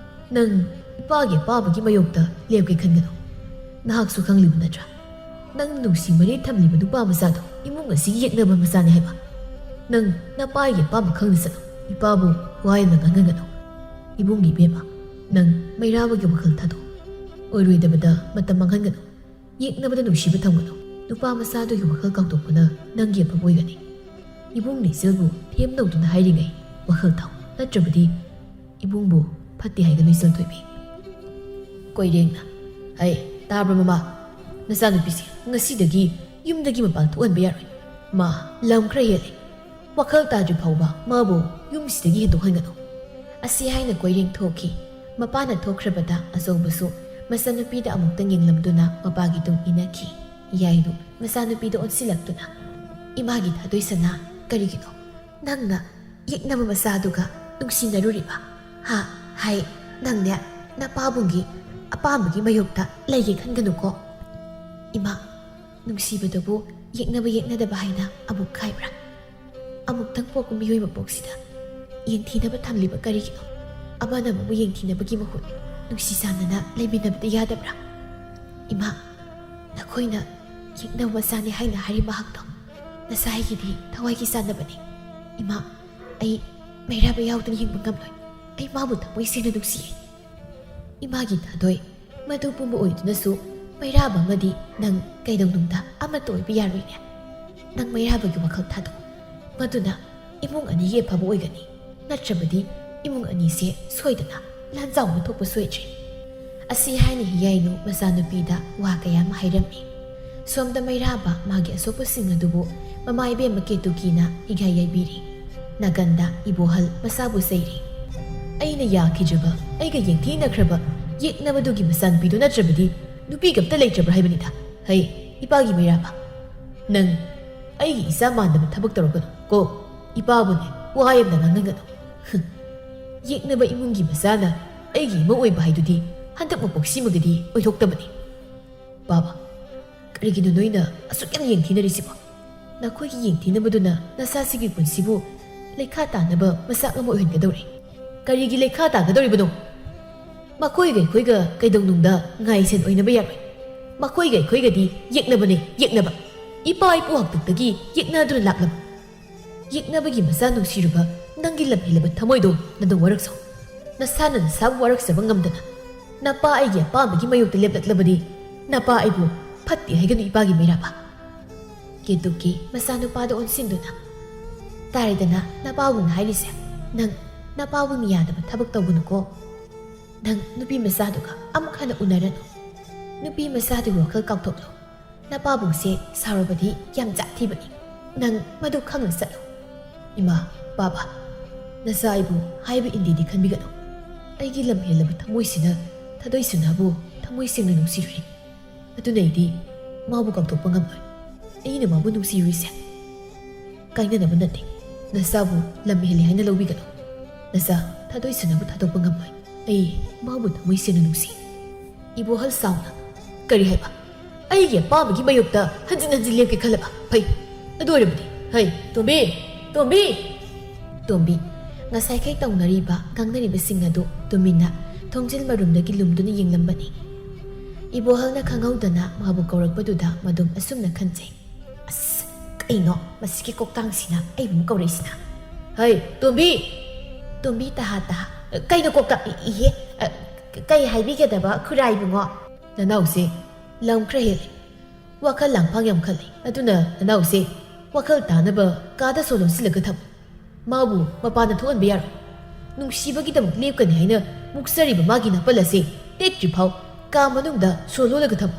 ꯅꯪ ꯏꯄꯥꯒꯤ ꯑꯄꯥꯝꯕꯒꯤ ꯃꯥꯌꯣꯛꯇ ꯂꯦꯞꯀꯦ ꯈꯟꯒꯅꯨ꯫ ꯅꯍꯥꯛꯁꯨ ꯈꯪꯂꯤꯕ ꯅꯠꯇ꯭ꯔꯥ? ꯅꯪ ꯅꯨꯡꯁꯤ ꯃꯔꯤ ꯊꯝꯂꯤꯕ ꯅꯨꯄꯥ ꯃꯆꯥꯗꯣ ꯏꯃꯨꯡ ꯑꯁꯤꯒꯤ ꯌꯦꯛꯅꯕ ꯃꯆꯥꯅꯤ ꯍꯥꯏꯕ꯫ ꯅꯪ ꯅꯄꯥꯒꯤ ꯑꯄꯥꯝꯕ ꯈꯪꯅ ꯆꯠꯂꯨ꯫ ꯏꯄꯥꯕꯨ ꯋꯥ ꯌꯥꯝꯅ ꯉꯥꯡꯍꯟꯒꯅꯨ꯫ ꯏꯕꯨꯡꯒꯤ ꯏꯕꯦꯝꯃ, ꯅꯪ ꯃꯩꯔꯥꯕꯒꯤ ꯋꯥꯈꯜ ꯊꯥꯗꯣꯛꯎ꯫ ꯑꯣꯏꯔꯣꯏꯗꯕꯗ ꯃꯇꯝ ꯃꯥꯡꯍꯟꯒꯅꯨ꯫ ꯌꯦꯛꯅꯕꯗ ꯅꯨꯡꯁꯤꯕ ꯊꯝꯒꯅꯨ꯫ ꯅꯨꯄꯥ ꯃꯆꯥꯗꯨꯒꯤ ꯋꯥꯈꯜ ꯀꯥꯎꯊꯣꯛꯄꯅ ꯅꯪꯒꯤ ꯑꯐꯕ ꯑꯣꯏꯒꯅꯤ꯫ ꯏꯕꯨꯡꯅ ꯏꯆꯜꯕꯨ ꯊꯦꯝꯅꯧꯗꯨꯅ ꯍꯥꯏꯔꯤꯉꯩ ꯋꯥꯈꯜ ꯊꯥꯎ, ꯅꯠꯇ꯭ꯔꯕꯗꯤ ꯏꯕꯨꯡꯕꯨ ꯐꯠꯇꯦ ꯍꯥꯏꯒꯅꯨ, ꯏꯆꯜ ꯊꯣꯏꯕꯤ꯫" ꯀꯣꯏꯔꯦꯡꯅ, "ꯍꯩ, ꯇꯥꯕ꯭ꯔꯥ ꯃꯃꯥ? ꯅꯆꯥꯅꯨꯄꯤꯁꯦ ꯉꯁꯤꯗꯒꯤ ꯌꯨꯝꯗꯒꯤ ꯃꯄꯥꯟ ꯊꯣꯛꯍꯟꯕ ꯌꯥꯔꯣꯏ꯫ ꯃꯥ ꯂꯝ ꯈꯔ ꯍꯦꯜꯂꯦ꯫ ꯋꯥꯈꯜ ꯇꯥꯗ꯭ꯔꯤ ꯐꯥꯎꯕ ꯃꯥꯕꯨ ꯌꯨꯝꯁꯤꯗꯒꯤ ꯍꯦꯟꯗꯣꯛꯍꯟꯒꯅꯨ꯫" ꯑꯁꯤ ꯍꯥꯏꯅ ꯀꯣꯏꯔꯦꯡ ꯊꯣꯛꯈꯤ꯫ ꯃꯄꯥꯅ ꯊꯣꯛꯈ꯭ꯔꯕꯗ ꯑꯆꯧꯕꯁꯨ ꯃꯆꯥꯅꯨꯄꯤꯗ ꯑꯃꯨꯛꯇꯪ ꯌꯦꯡꯂꯝꯗꯨꯅ ꯃꯄꯥꯒꯤ ꯇꯨꯡ ꯏꯟꯅꯈꯤ꯫ ꯌꯥꯏꯅꯨ ꯃꯆꯥꯅꯨꯄꯤꯗ ꯑꯣꯟꯁꯤꯜꯂꯛꯇꯨꯅ, "ꯏꯃꯥꯒꯤ ꯊꯥꯗꯣꯏ ꯁꯅꯥ, ꯀꯔꯤꯒꯤꯅꯣ ꯅꯪꯅ ꯌꯦꯛꯅꯕ ꯃꯆꯥꯗꯨꯒ ꯅꯨꯡꯁꯤꯅꯔꯨꯔꯤꯕ? ꯍꯥ? ꯍꯥꯏ, ꯅꯪꯅꯦ ꯅꯄꯥꯕꯨꯡꯒꯤ ꯑꯄꯥꯝꯕꯒꯤ ꯃꯥꯌꯣꯛꯇ ꯂꯩꯒꯦ ꯈꯟꯒꯅꯨꯀꯣ꯫ ꯏꯃꯥ, ꯅꯨꯡꯁꯤꯕꯗꯕꯨ ꯌꯦꯛꯅꯕ ꯌꯦꯛꯅꯗꯕ ꯍꯥꯏꯅ ꯑꯃꯨꯛ ꯈꯥꯏꯕ꯭ꯔꯥ? ꯑꯃꯨꯛꯇꯪ ꯄꯣꯛꯄ ꯃꯤꯑꯣꯏ ꯃꯄꯣꯛꯁꯤꯗ ꯌꯦꯡꯊꯤꯅꯕ ꯊꯝꯂꯤꯕ ꯀꯔꯤꯒꯤꯅꯣ? ꯑꯃꯅ ꯑꯃꯕꯨ ꯌꯦꯡꯊꯤꯅꯕꯒꯤ ꯃꯍꯨꯠ ꯅꯨꯡꯁꯤ ꯆꯥꯟꯅꯅ ꯂꯩꯃꯤꯟꯅꯕꯗꯤ ꯌꯥꯗꯕ꯭ꯔꯥ? ꯏꯃꯥ, ꯅꯈꯣꯏꯅ ꯌꯦꯛꯅꯕ ꯃꯆꯥꯅꯤ ꯍꯥꯏꯅ ꯍꯥꯏꯔꯤ ꯃꯍꯥꯛꯇꯣ ꯅꯁꯥꯏꯒꯤꯗꯤ ꯊꯋꯥꯏꯒꯤ ꯆꯥꯟꯅꯕꯅꯤ꯫ ꯏꯃꯥ, ꯑꯩ ꯃꯩꯔꯥꯕ ꯌꯥꯎꯗꯅ ꯍꯤꯡꯕ ꯉꯝꯂꯣꯏ꯫ ꯑꯩ ꯃꯥꯕꯨ ꯊꯃꯣꯏ ꯁꯦꯡꯅ ꯅꯨꯡꯁꯤꯌꯦ꯫ ꯏꯃꯥꯒꯤ ꯊꯥꯗꯣꯏ, ꯃꯗꯨ ꯄꯨꯝꯕ ꯑꯣꯏꯗꯨꯅꯁꯨ ꯃꯩꯔꯥꯕ ꯑꯃꯗꯤ ꯅꯪ ꯀꯩꯗꯧꯅꯨꯡꯗ ꯑꯃꯠꯇ ꯑꯣꯏꯕ ꯌꯥꯔꯣꯏꯅꯦ꯫ ꯅꯪ ꯃꯩꯔꯥꯕꯒꯤ ꯋꯥꯈꯜ ꯊꯥꯗꯣꯛꯎ꯫ ꯃꯗꯨꯅ ꯏꯃꯨꯡ ꯑꯅꯤꯒꯤ ꯑꯐꯕ ꯑꯣꯏꯒꯅꯤ꯫ ꯅꯠꯇ꯭ꯔꯕꯗꯤ ꯏꯃꯨꯡ ꯑꯅꯤꯁꯦ ꯁꯣꯏꯗꯅ ꯂꯥꯟꯖꯥꯎ ꯑꯃ ꯊꯣꯛꯄ ꯁꯣꯏꯗ꯭ꯔꯦ꯫" ꯑꯁꯤ ꯍꯥꯏꯅ ꯍꯤꯌꯥꯏꯅꯨ ꯃꯆꯥꯅꯨꯄꯤꯗ ꯋꯥ ꯀꯌꯥ ꯑꯃ ꯍꯥꯏꯔꯝꯃꯤ꯫ ꯁꯣꯝꯗ ꯃꯩꯔꯥꯕ ꯃꯥꯒꯤ ꯑꯁꯣꯛꯄꯁꯤꯡ ꯑꯗꯨꯕꯨ ꯃꯃꯥ ꯏꯕꯦꯝꯃ ꯀꯦꯇꯨꯀꯤꯅ ꯍꯤꯒꯥꯏ ꯌꯥꯏꯕꯤꯔꯤ꯫ ꯅꯥꯀꯟꯗ ꯏꯕꯣꯍꯜ ꯃꯆꯥꯕꯨ ꯆꯩꯔꯤ꯫ "ꯑꯩꯅ ꯌꯥꯈꯤꯗ꯭ꯔꯕ, ꯑꯩꯒ ꯌꯦꯡꯊꯤꯅꯈ꯭ꯔꯕ ꯌꯦꯛꯅꯕꯗꯨꯒꯤ ꯃꯆꯥꯅꯨꯄꯤꯗꯣ ꯅꯠꯇ꯭ꯔꯕꯗꯤ ꯅꯨꯄꯤꯒ ꯑꯝꯇ ꯂꯩꯇ꯭ꯔꯕ꯭ꯔꯥ ꯍꯥꯏꯕꯅꯤꯗ꯫ ꯍꯩ, ꯏꯄꯥꯒꯤ ꯃꯩꯔꯥꯕ, ꯅꯪ ꯑꯩꯒꯤ ꯏꯆꯥ ꯃꯥꯟꯗꯕ ꯊꯕꯛ ꯇꯧꯔꯛꯀꯅꯨ ꯀꯣ꯫ ꯏꯄꯥꯕꯨꯅꯦ ꯋꯥ ꯌꯥꯝꯅ ꯉꯥꯡꯍꯟꯒꯅꯨ꯫ ꯌꯦꯛꯅꯕ ꯏꯃꯨꯡꯒꯤ ꯃꯆꯥꯅ ꯑꯩꯒꯤ ꯏꯃꯧ ꯑꯣꯏꯕ ꯍꯥꯏꯗꯨꯗꯤ ꯍꯟꯗꯛ ꯃꯄꯣꯛꯁꯤꯃꯒꯗꯤ ꯑꯣꯏꯊꯣꯛꯇꯕꯅꯤ꯫" "ꯕꯥꯕꯥ, ꯀꯔꯤꯒꯤꯅꯣ ꯅꯣꯏꯅ ꯑꯁꯨꯛ ꯌꯥꯝ ꯌꯦꯡꯊꯤꯅꯔꯤꯁꯤꯕꯣ? ꯅꯈꯣꯏꯒꯤ ꯌꯦꯡꯊꯤꯅꯕꯗꯨꯅ ꯅꯆꯥꯁꯤꯒꯤ ꯄꯨꯟꯁꯤꯕꯨ ꯂꯩꯈꯥ ꯇꯥꯅꯕ ꯃꯆꯥꯛ ꯑꯃ ꯑꯣꯏꯍꯟꯒꯗꯧꯔꯦ꯫" "ꯀꯔꯤꯒꯤ ꯂꯩꯈꯥ ꯇꯥꯒꯗꯧꯔꯤꯕꯅꯣ? ꯃꯈꯣꯏꯒ ꯑꯩꯈꯣꯏꯒ ꯀꯩꯗꯧꯅꯨꯡꯗ ꯉꯥꯏꯁꯦꯟ ꯑꯣꯏꯅꯕ ꯌꯥꯔꯣꯏ꯫ ꯃꯈꯣꯏꯒ ꯑꯩꯈꯣꯏꯒꯗꯤ ꯌꯦꯛꯅꯕꯅꯦ, ꯌꯦꯛꯅꯕ꯫ ꯏꯄꯥ ꯏꯄꯨ ꯍꯥꯛꯇꯛꯇꯒꯤ ꯌꯦꯛꯅꯗꯨꯅ ꯂꯥꯛꯂꯕ ꯌꯦꯛꯅꯕꯒꯤ ꯃꯆꯥ ꯅꯨꯡꯁꯤꯔꯨꯕ ꯅꯪꯒꯤ ꯂꯝꯍꯦꯜꯂꯕ ꯊꯃꯣꯏꯗꯣ ꯅꯗꯧ ꯋꯥꯔꯛꯆꯧ꯫ ꯅꯁꯥꯅ ꯅꯁꯥꯕꯨ ꯋꯥꯔꯛꯆꯕ ꯉꯝꯗꯅ ꯅꯄꯥ ꯑꯩꯒꯤ ꯑꯄꯥꯝꯕꯒꯤ ꯃꯥꯌꯣꯛꯇ ꯂꯦꯞꯂꯛꯂꯕꯗꯤ ꯅꯄꯥ ꯑꯩꯕꯨ ꯐꯠꯇꯦ ꯍꯥꯏꯒꯅꯨ ꯏꯄꯥꯒꯤ ꯃꯩꯔꯥꯕ꯫" ꯀꯦꯇꯨꯀꯤ ꯃꯆꯥꯅꯨꯄꯥꯗ ꯑꯣꯟꯁꯤꯟꯗꯨꯅ, "ꯇꯥꯔꯦꯗꯅ ꯅꯄꯥꯕꯨꯅ ꯍꯥꯏꯔꯤꯁꯦ꯫ ꯅꯪ ꯅꯄꯥꯕꯨꯅ ꯌꯥꯗꯕ ꯊꯕꯛ ꯇꯧꯒꯅꯨꯀꯣ꯫ ꯅꯪ ꯅꯨꯄꯤ ꯃꯆꯥꯗꯨꯒ ꯑꯃꯨꯛ ꯍꯟꯅ ꯎꯅꯔꯅꯨ꯫ ꯅꯨꯄꯤ ꯃꯆꯥꯗꯨꯒꯤ ꯋꯥꯈꯜ ꯀꯥꯎꯊꯣꯛꯂꯣ꯫ ꯅꯄꯥꯕꯨꯡꯁꯦ ꯁꯥꯎꯔꯕꯗꯤ ꯌꯥꯝ ꯖꯥꯠ ꯊꯤꯕꯅꯤ꯫ ꯅꯪ ꯃꯗꯨ ꯈꯪꯅ ꯆꯠꯂꯨ꯫" "ꯏꯃꯥ, ꯕꯥꯕꯥ, ꯅꯆꯥ ꯑꯩꯕꯨ ꯍꯥꯏꯕ ꯏꯟꯗꯦꯗꯤ ꯈꯟꯕꯤꯒꯅꯨ꯫ ꯑꯩꯒꯤ ꯂꯝꯍꯦꯜꯂꯕ ꯊꯃꯣꯏꯁꯤꯅ ꯊꯥꯗꯣꯏ ꯁꯅꯥꯕꯨ ꯊꯃꯣꯏ ꯁꯦꯡꯅ ꯅꯨꯡꯁꯤꯔꯨꯔꯦ꯫ ꯑꯗꯨꯅ ꯑꯩꯗꯤ ꯃꯥꯕꯨ ꯀꯥꯎꯊꯣꯛꯄ ꯉꯝꯂꯣꯏ꯫ ꯑꯩꯅ ꯃꯥꯕꯨ ꯅꯨꯡꯁꯤꯔꯨꯔꯤꯁꯦ ꯀꯥꯏꯅꯅꯕ ꯅꯠꯇꯦ꯫ ꯅꯆꯥꯕꯨ ꯂꯝ ꯍꯦꯜꯂꯦ ꯍꯥꯏꯅ ꯂꯧꯕꯤꯒꯅꯨ꯫ ꯅꯆꯥ ꯊꯥꯗꯣꯏꯁꯅꯥꯕꯨ ꯊꯥꯗꯣꯛꯄ ꯉꯝꯂꯣꯏ꯫ ꯑꯩ ꯃꯥꯕꯨ ꯊꯃꯣꯏ ꯁꯦꯡꯅ ꯅꯨꯡꯁꯤ꯫ ꯏꯕꯣꯍꯜ ꯁꯥꯎꯅ, "ꯀꯔꯤ ꯍꯥꯏꯕ? ꯑꯩꯒꯤ ꯑꯄꯥꯝꯕꯒꯤ ꯃꯥꯌꯣꯛꯇ ꯍꯟꯖꯤꯟ ꯍꯟꯖꯤꯟ ꯂꯦꯞꯀꯦ ꯈꯜꯂꯕ? ꯐꯩ꯫ ꯑꯗꯨ ꯑꯣꯏꯔꯕꯗꯤ, ꯍꯩ, ꯇꯣꯝꯕꯤ! ꯇꯣꯝꯕꯤ!" ꯇꯣꯝꯕꯤ, ꯉꯁꯥꯏꯈꯩ ꯇꯧꯅꯔꯤꯕ, ꯉꯥꯡꯅꯔꯤꯕꯁꯤꯡ ꯑꯗꯨ ꯇꯨꯃꯤꯟꯅ ꯊꯣꯡꯖꯤꯜ ꯃꯔꯨꯝꯗꯒꯤ ꯂꯨꯝꯗꯨꯅ ꯌꯦꯡꯂꯝꯕꯅꯤ꯫ ꯏꯕꯣꯍꯜꯅ ꯈꯪꯍꯧꯗꯅ ꯃꯥꯕꯨ ꯀꯧꯔꯛꯄꯗꯨꯗ ꯃꯗꯨꯝ ꯑꯁꯨꯝꯅ ꯈꯟꯖꯩ, "ꯑꯁ, ꯀꯩꯅꯣ ꯃꯁꯤꯒꯤ ꯀꯣꯛꯇꯥꯡꯁꯤꯅ ꯑꯩꯕꯨ ꯑꯃꯨꯛ ꯀꯧꯔꯛꯏꯁꯤꯅ? ꯍꯩ, ꯇꯣꯝꯕꯤ!" ꯇꯣꯝꯕꯤ ꯇꯍꯥ ꯇꯍꯥ, "ꯀꯩꯅꯣ ꯀꯣꯛꯇꯥꯡ? ꯏ-, ꯏꯍꯦ, ꯑ, ꯀꯩ ꯍꯥꯏꯕꯤꯒꯗꯕ ꯈꯨꯔꯥꯏ ꯏꯕꯨꯡꯉꯣ?" "ꯅꯅꯥꯎꯁꯦ ꯂꯝ ꯈꯔ ꯍꯦꯜꯂꯤ, ꯋꯥꯈꯜ ꯂꯥꯡꯐꯥꯡ ꯌꯥꯝ ꯈꯜꯂꯤ꯫ ꯑꯗꯨꯅ ꯅꯅꯥꯎꯁꯦ ꯋꯥꯈꯜ ꯇꯥꯅꯕ ꯀꯥꯗ ꯁꯣ ꯂꯣꯟꯁꯤꯜꯂꯒ ꯊꯝꯃꯨ꯫ ꯃꯥꯕꯨ ꯃꯄꯥꯟꯗ ꯊꯣꯛꯍꯟꯕ ꯌꯥꯔꯣꯏ꯫ ꯅꯨꯡꯁꯤꯕꯒꯤꯗꯃꯛ ꯂꯦꯞꯀꯅꯤ ꯍꯥꯏꯅ ꯃꯨꯛꯆꯔꯤꯕ ꯃꯥꯒꯤ ꯅꯥꯄꯜ ꯑꯁꯤ ꯇꯦꯛꯇ꯭ꯔꯤ ꯐꯥꯎ ꯀꯥ ꯃꯅꯨꯡꯗ ꯁꯣ ꯂꯣꯜꯂꯒ ꯊꯝꯃꯨ꯫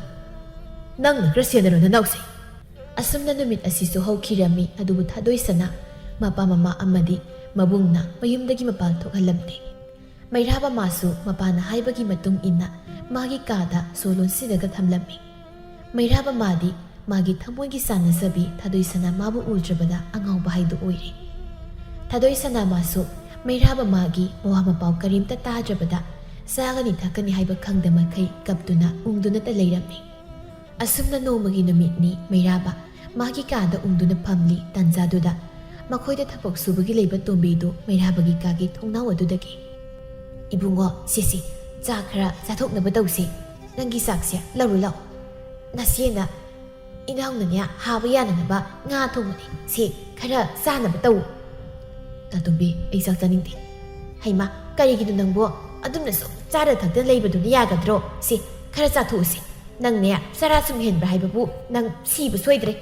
ꯅꯪꯅ ꯈꯔ ꯁꯦꯟꯅꯔꯣ ꯅꯅꯥꯎꯁꯦ꯫" ꯑꯁꯨꯝꯅ ꯅꯨꯃꯤꯠ ꯑꯁꯤꯁꯨ ꯍꯧꯈꯤꯔꯝꯃꯤ꯫ ꯑꯗꯨꯕꯨ ꯊꯥꯗꯣꯏꯁꯅꯥ ꯃꯄꯥ ꯃꯃꯥ ꯑꯃꯗꯤ ꯃꯕꯨꯡꯅ ꯃꯌꯨꯝꯗꯒꯤ ꯃꯄꯥꯟ ꯊꯣꯛꯍꯜꯂꯝꯗꯦ꯫ ꯃꯩꯔꯥꯕ ꯃꯥꯁꯨ ꯃꯄꯥꯅ ꯍꯥꯏꯕꯒꯤ ꯃꯇꯨꯡ ꯏꯟꯅ ꯃꯥꯒꯤ ꯀꯥꯗ ꯁꯣ ꯂꯣꯟꯁꯤꯜꯂꯒ ꯊꯝꯂꯝꯃꯤ꯫ ꯃꯩꯔꯥꯕ ꯃꯥꯗꯤ ꯃꯥꯒꯤ ꯊꯃꯣꯏꯒꯤ ꯆꯥꯟꯅꯖꯕꯤ ꯊꯥꯗꯣꯏꯁꯅꯥ ꯃꯥꯕꯨ ꯎꯗ꯭ꯔꯕꯗ ꯑꯉꯥꯎꯕ ꯍꯥꯏꯗꯨ ꯑꯣꯏꯔꯦ꯫ ꯊꯥꯗꯣꯏꯁꯅꯥ ꯃꯥꯁꯨ ꯃꯩꯔꯥꯕ ꯃꯥꯒꯤ ꯃꯋꯥ ꯃꯄꯥꯎ ꯀꯔꯤꯝꯇ ꯇꯥꯗ꯭ꯔꯕꯗ ꯆꯥꯒꯅꯤ ꯊꯛꯀꯅꯤ ꯍꯥꯏꯕ ꯈꯪꯗ ꯃꯈꯩ ꯀꯞꯇꯨꯅ ꯎꯪꯗꯨꯅꯇ ꯂꯩꯔꯝꯃꯤ꯫ ꯑꯁꯨꯝꯅ ꯅꯣꯡꯃꯒꯤ ꯅꯨꯃꯤꯠꯅꯤ꯫ ꯃꯩꯔꯥꯕ ꯃꯥꯒꯤ ꯀꯥꯗ ꯎꯪꯗꯨꯅ ꯐꯝꯂꯤ꯫ ꯇꯥꯟꯖꯥꯗꯨꯗ ꯃꯈꯣꯏꯗ ꯊꯕꯛ ꯁꯨꯕꯒꯤ ꯂꯩꯕ ꯇꯣꯝꯕꯤꯗꯨ ꯃꯩꯔꯥꯕꯒꯤ ꯀꯥꯒꯤ ꯊꯣꯡꯅꯥꯎ ꯑꯗꯨꯗꯒꯤ, "ꯏꯕꯨꯡꯉꯣ, ꯁꯤꯁꯤ, ꯆꯥꯛ ꯈꯔ ꯆꯥꯊꯣꯛꯅꯕ ꯇꯧꯁꯤ꯫ ꯅꯪꯒꯤ ꯆꯥꯛꯁꯦ ꯂꯧꯔꯨ ꯂꯥꯛꯑꯣ꯫ ꯅꯆꯦꯅ ꯏꯅꯥꯎꯅꯅꯦ ꯍꯥꯕ ꯌꯥꯅꯅꯕ ꯉꯥ ꯊꯣꯡꯕꯅꯤ꯫ ꯁꯤ ꯈꯔ ꯆꯥꯅꯕ ꯇꯧ꯫" "ꯇꯥꯇꯣꯝꯕꯤ, ꯑꯩ ꯆꯥꯛ ꯆꯥꯅꯤꯡꯗꯦ꯫" "ꯍꯩꯃꯥ, ꯀꯔꯤꯒꯤꯅꯣ ꯅꯪꯕꯨ? ꯑꯗꯨꯝꯅ ꯁꯨꯝ ꯆꯥꯔ ꯊꯛꯇꯅ ꯂꯩꯕꯗꯨꯅ ꯌꯥꯒꯗ꯭ꯔꯣ? ꯁꯤ ꯈꯔ ꯆꯥꯊꯣꯛꯎꯁꯤ꯫ ꯅꯪꯅꯦ ꯆꯔꯥ ꯁꯨꯝ ꯍꯦꯟꯕ ꯍꯥꯏꯕꯕꯨ ꯅꯪ ꯁꯤꯕ ꯁꯣꯏꯗ꯭ꯔꯦ꯫"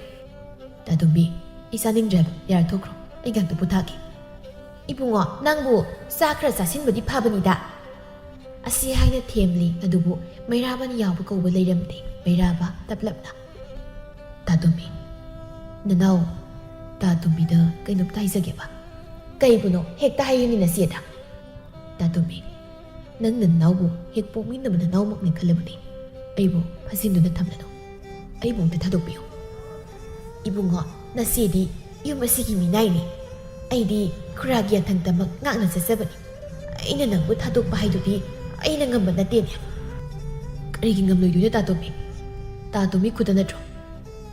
"ꯇꯥꯇꯣꯝꯕꯤ, ꯑꯩ ꯆꯥꯅꯤꯡꯗ꯭ꯔꯦ ꯍꯥꯏꯕ꯫ ꯌꯥꯔꯦ, ꯊꯣꯛꯈ꯭ꯔꯣ꯫ ꯑꯩ ꯉꯥꯏꯍꯥꯛꯇ ꯄꯣꯊꯥꯒꯦ꯫" "ꯏꯕꯨꯡꯉꯣ, ꯅꯪꯕꯨ ꯆꯥ ꯈꯔ ꯆꯥꯁꯤꯟꯕꯗꯤ ꯐꯕꯅꯤꯗ꯫" ꯑꯁꯤ ꯍꯥꯏꯅ ꯊꯦꯝꯂꯤ꯫ ꯑꯗꯨꯕꯨ ꯃꯩꯔꯥꯕꯅ ꯌꯥꯎꯕ ꯀꯧꯕ ꯂꯩꯔꯝꯗꯦ꯫ ꯃꯩꯔꯥꯕ ꯇꯞꯂꯞꯅ, "ꯇꯥꯇꯣꯝꯕꯤ, ꯅꯅꯥꯎ ꯇꯥꯇꯣꯝꯕꯤꯗ ꯀꯩꯅꯣꯝꯇ ꯍꯥꯏꯖꯒꯦꯕ꯫" "ꯀꯩꯕꯨꯅꯣ? ꯍꯦꯛꯇ ꯍꯥꯏꯌꯨꯅꯦ ꯅꯆꯦꯗ꯫" "ꯇꯥꯇꯣꯝꯕꯤ, ꯅꯪ ꯅꯅꯥꯎꯕꯨ ꯍꯦꯛ ꯄꯣꯛꯃꯤꯟꯅꯕ ꯅꯅꯥꯎꯃꯛꯅꯤ ꯈꯜꯂꯕꯗꯤ ꯑꯩꯕꯨ ꯐꯥꯖꯤꯟꯗꯨꯅ ꯊꯝꯂꯅꯨ꯫ ꯑꯩꯕꯨ ꯑꯝꯇ ꯊꯥꯗꯣꯛꯄꯤꯌꯨ꯫ ꯏꯕꯨꯡꯉꯣ, ꯅꯆꯦꯗꯤ ꯌꯨꯝ ꯑꯁꯤꯒꯤ ꯃꯤꯅꯥꯏꯅꯤ꯫ ꯑꯩꯗꯤ ꯈꯨꯔꯥꯒꯤ ꯌꯥꯊꯪꯗꯃꯛ ꯉꯥꯛꯅ ꯆꯠꯆꯕꯅꯤ꯫ ꯑꯩꯅ ꯅꯪꯕꯨ ꯊꯥꯗꯣꯛꯄ ꯍꯥꯏꯗꯨꯗꯤ ꯑꯩꯅ ꯉꯝꯕ ꯅꯠꯇꯦꯅꯦ꯫ ꯀꯔꯤꯒꯤ ꯉꯝꯂꯣꯏꯗꯣꯏꯅꯣ ꯇꯥꯇꯣꯝꯕꯤ? ꯇꯥꯇꯣꯝꯕꯤ ꯈꯨꯠꯇ ꯅꯠꯇ꯭ꯔꯣ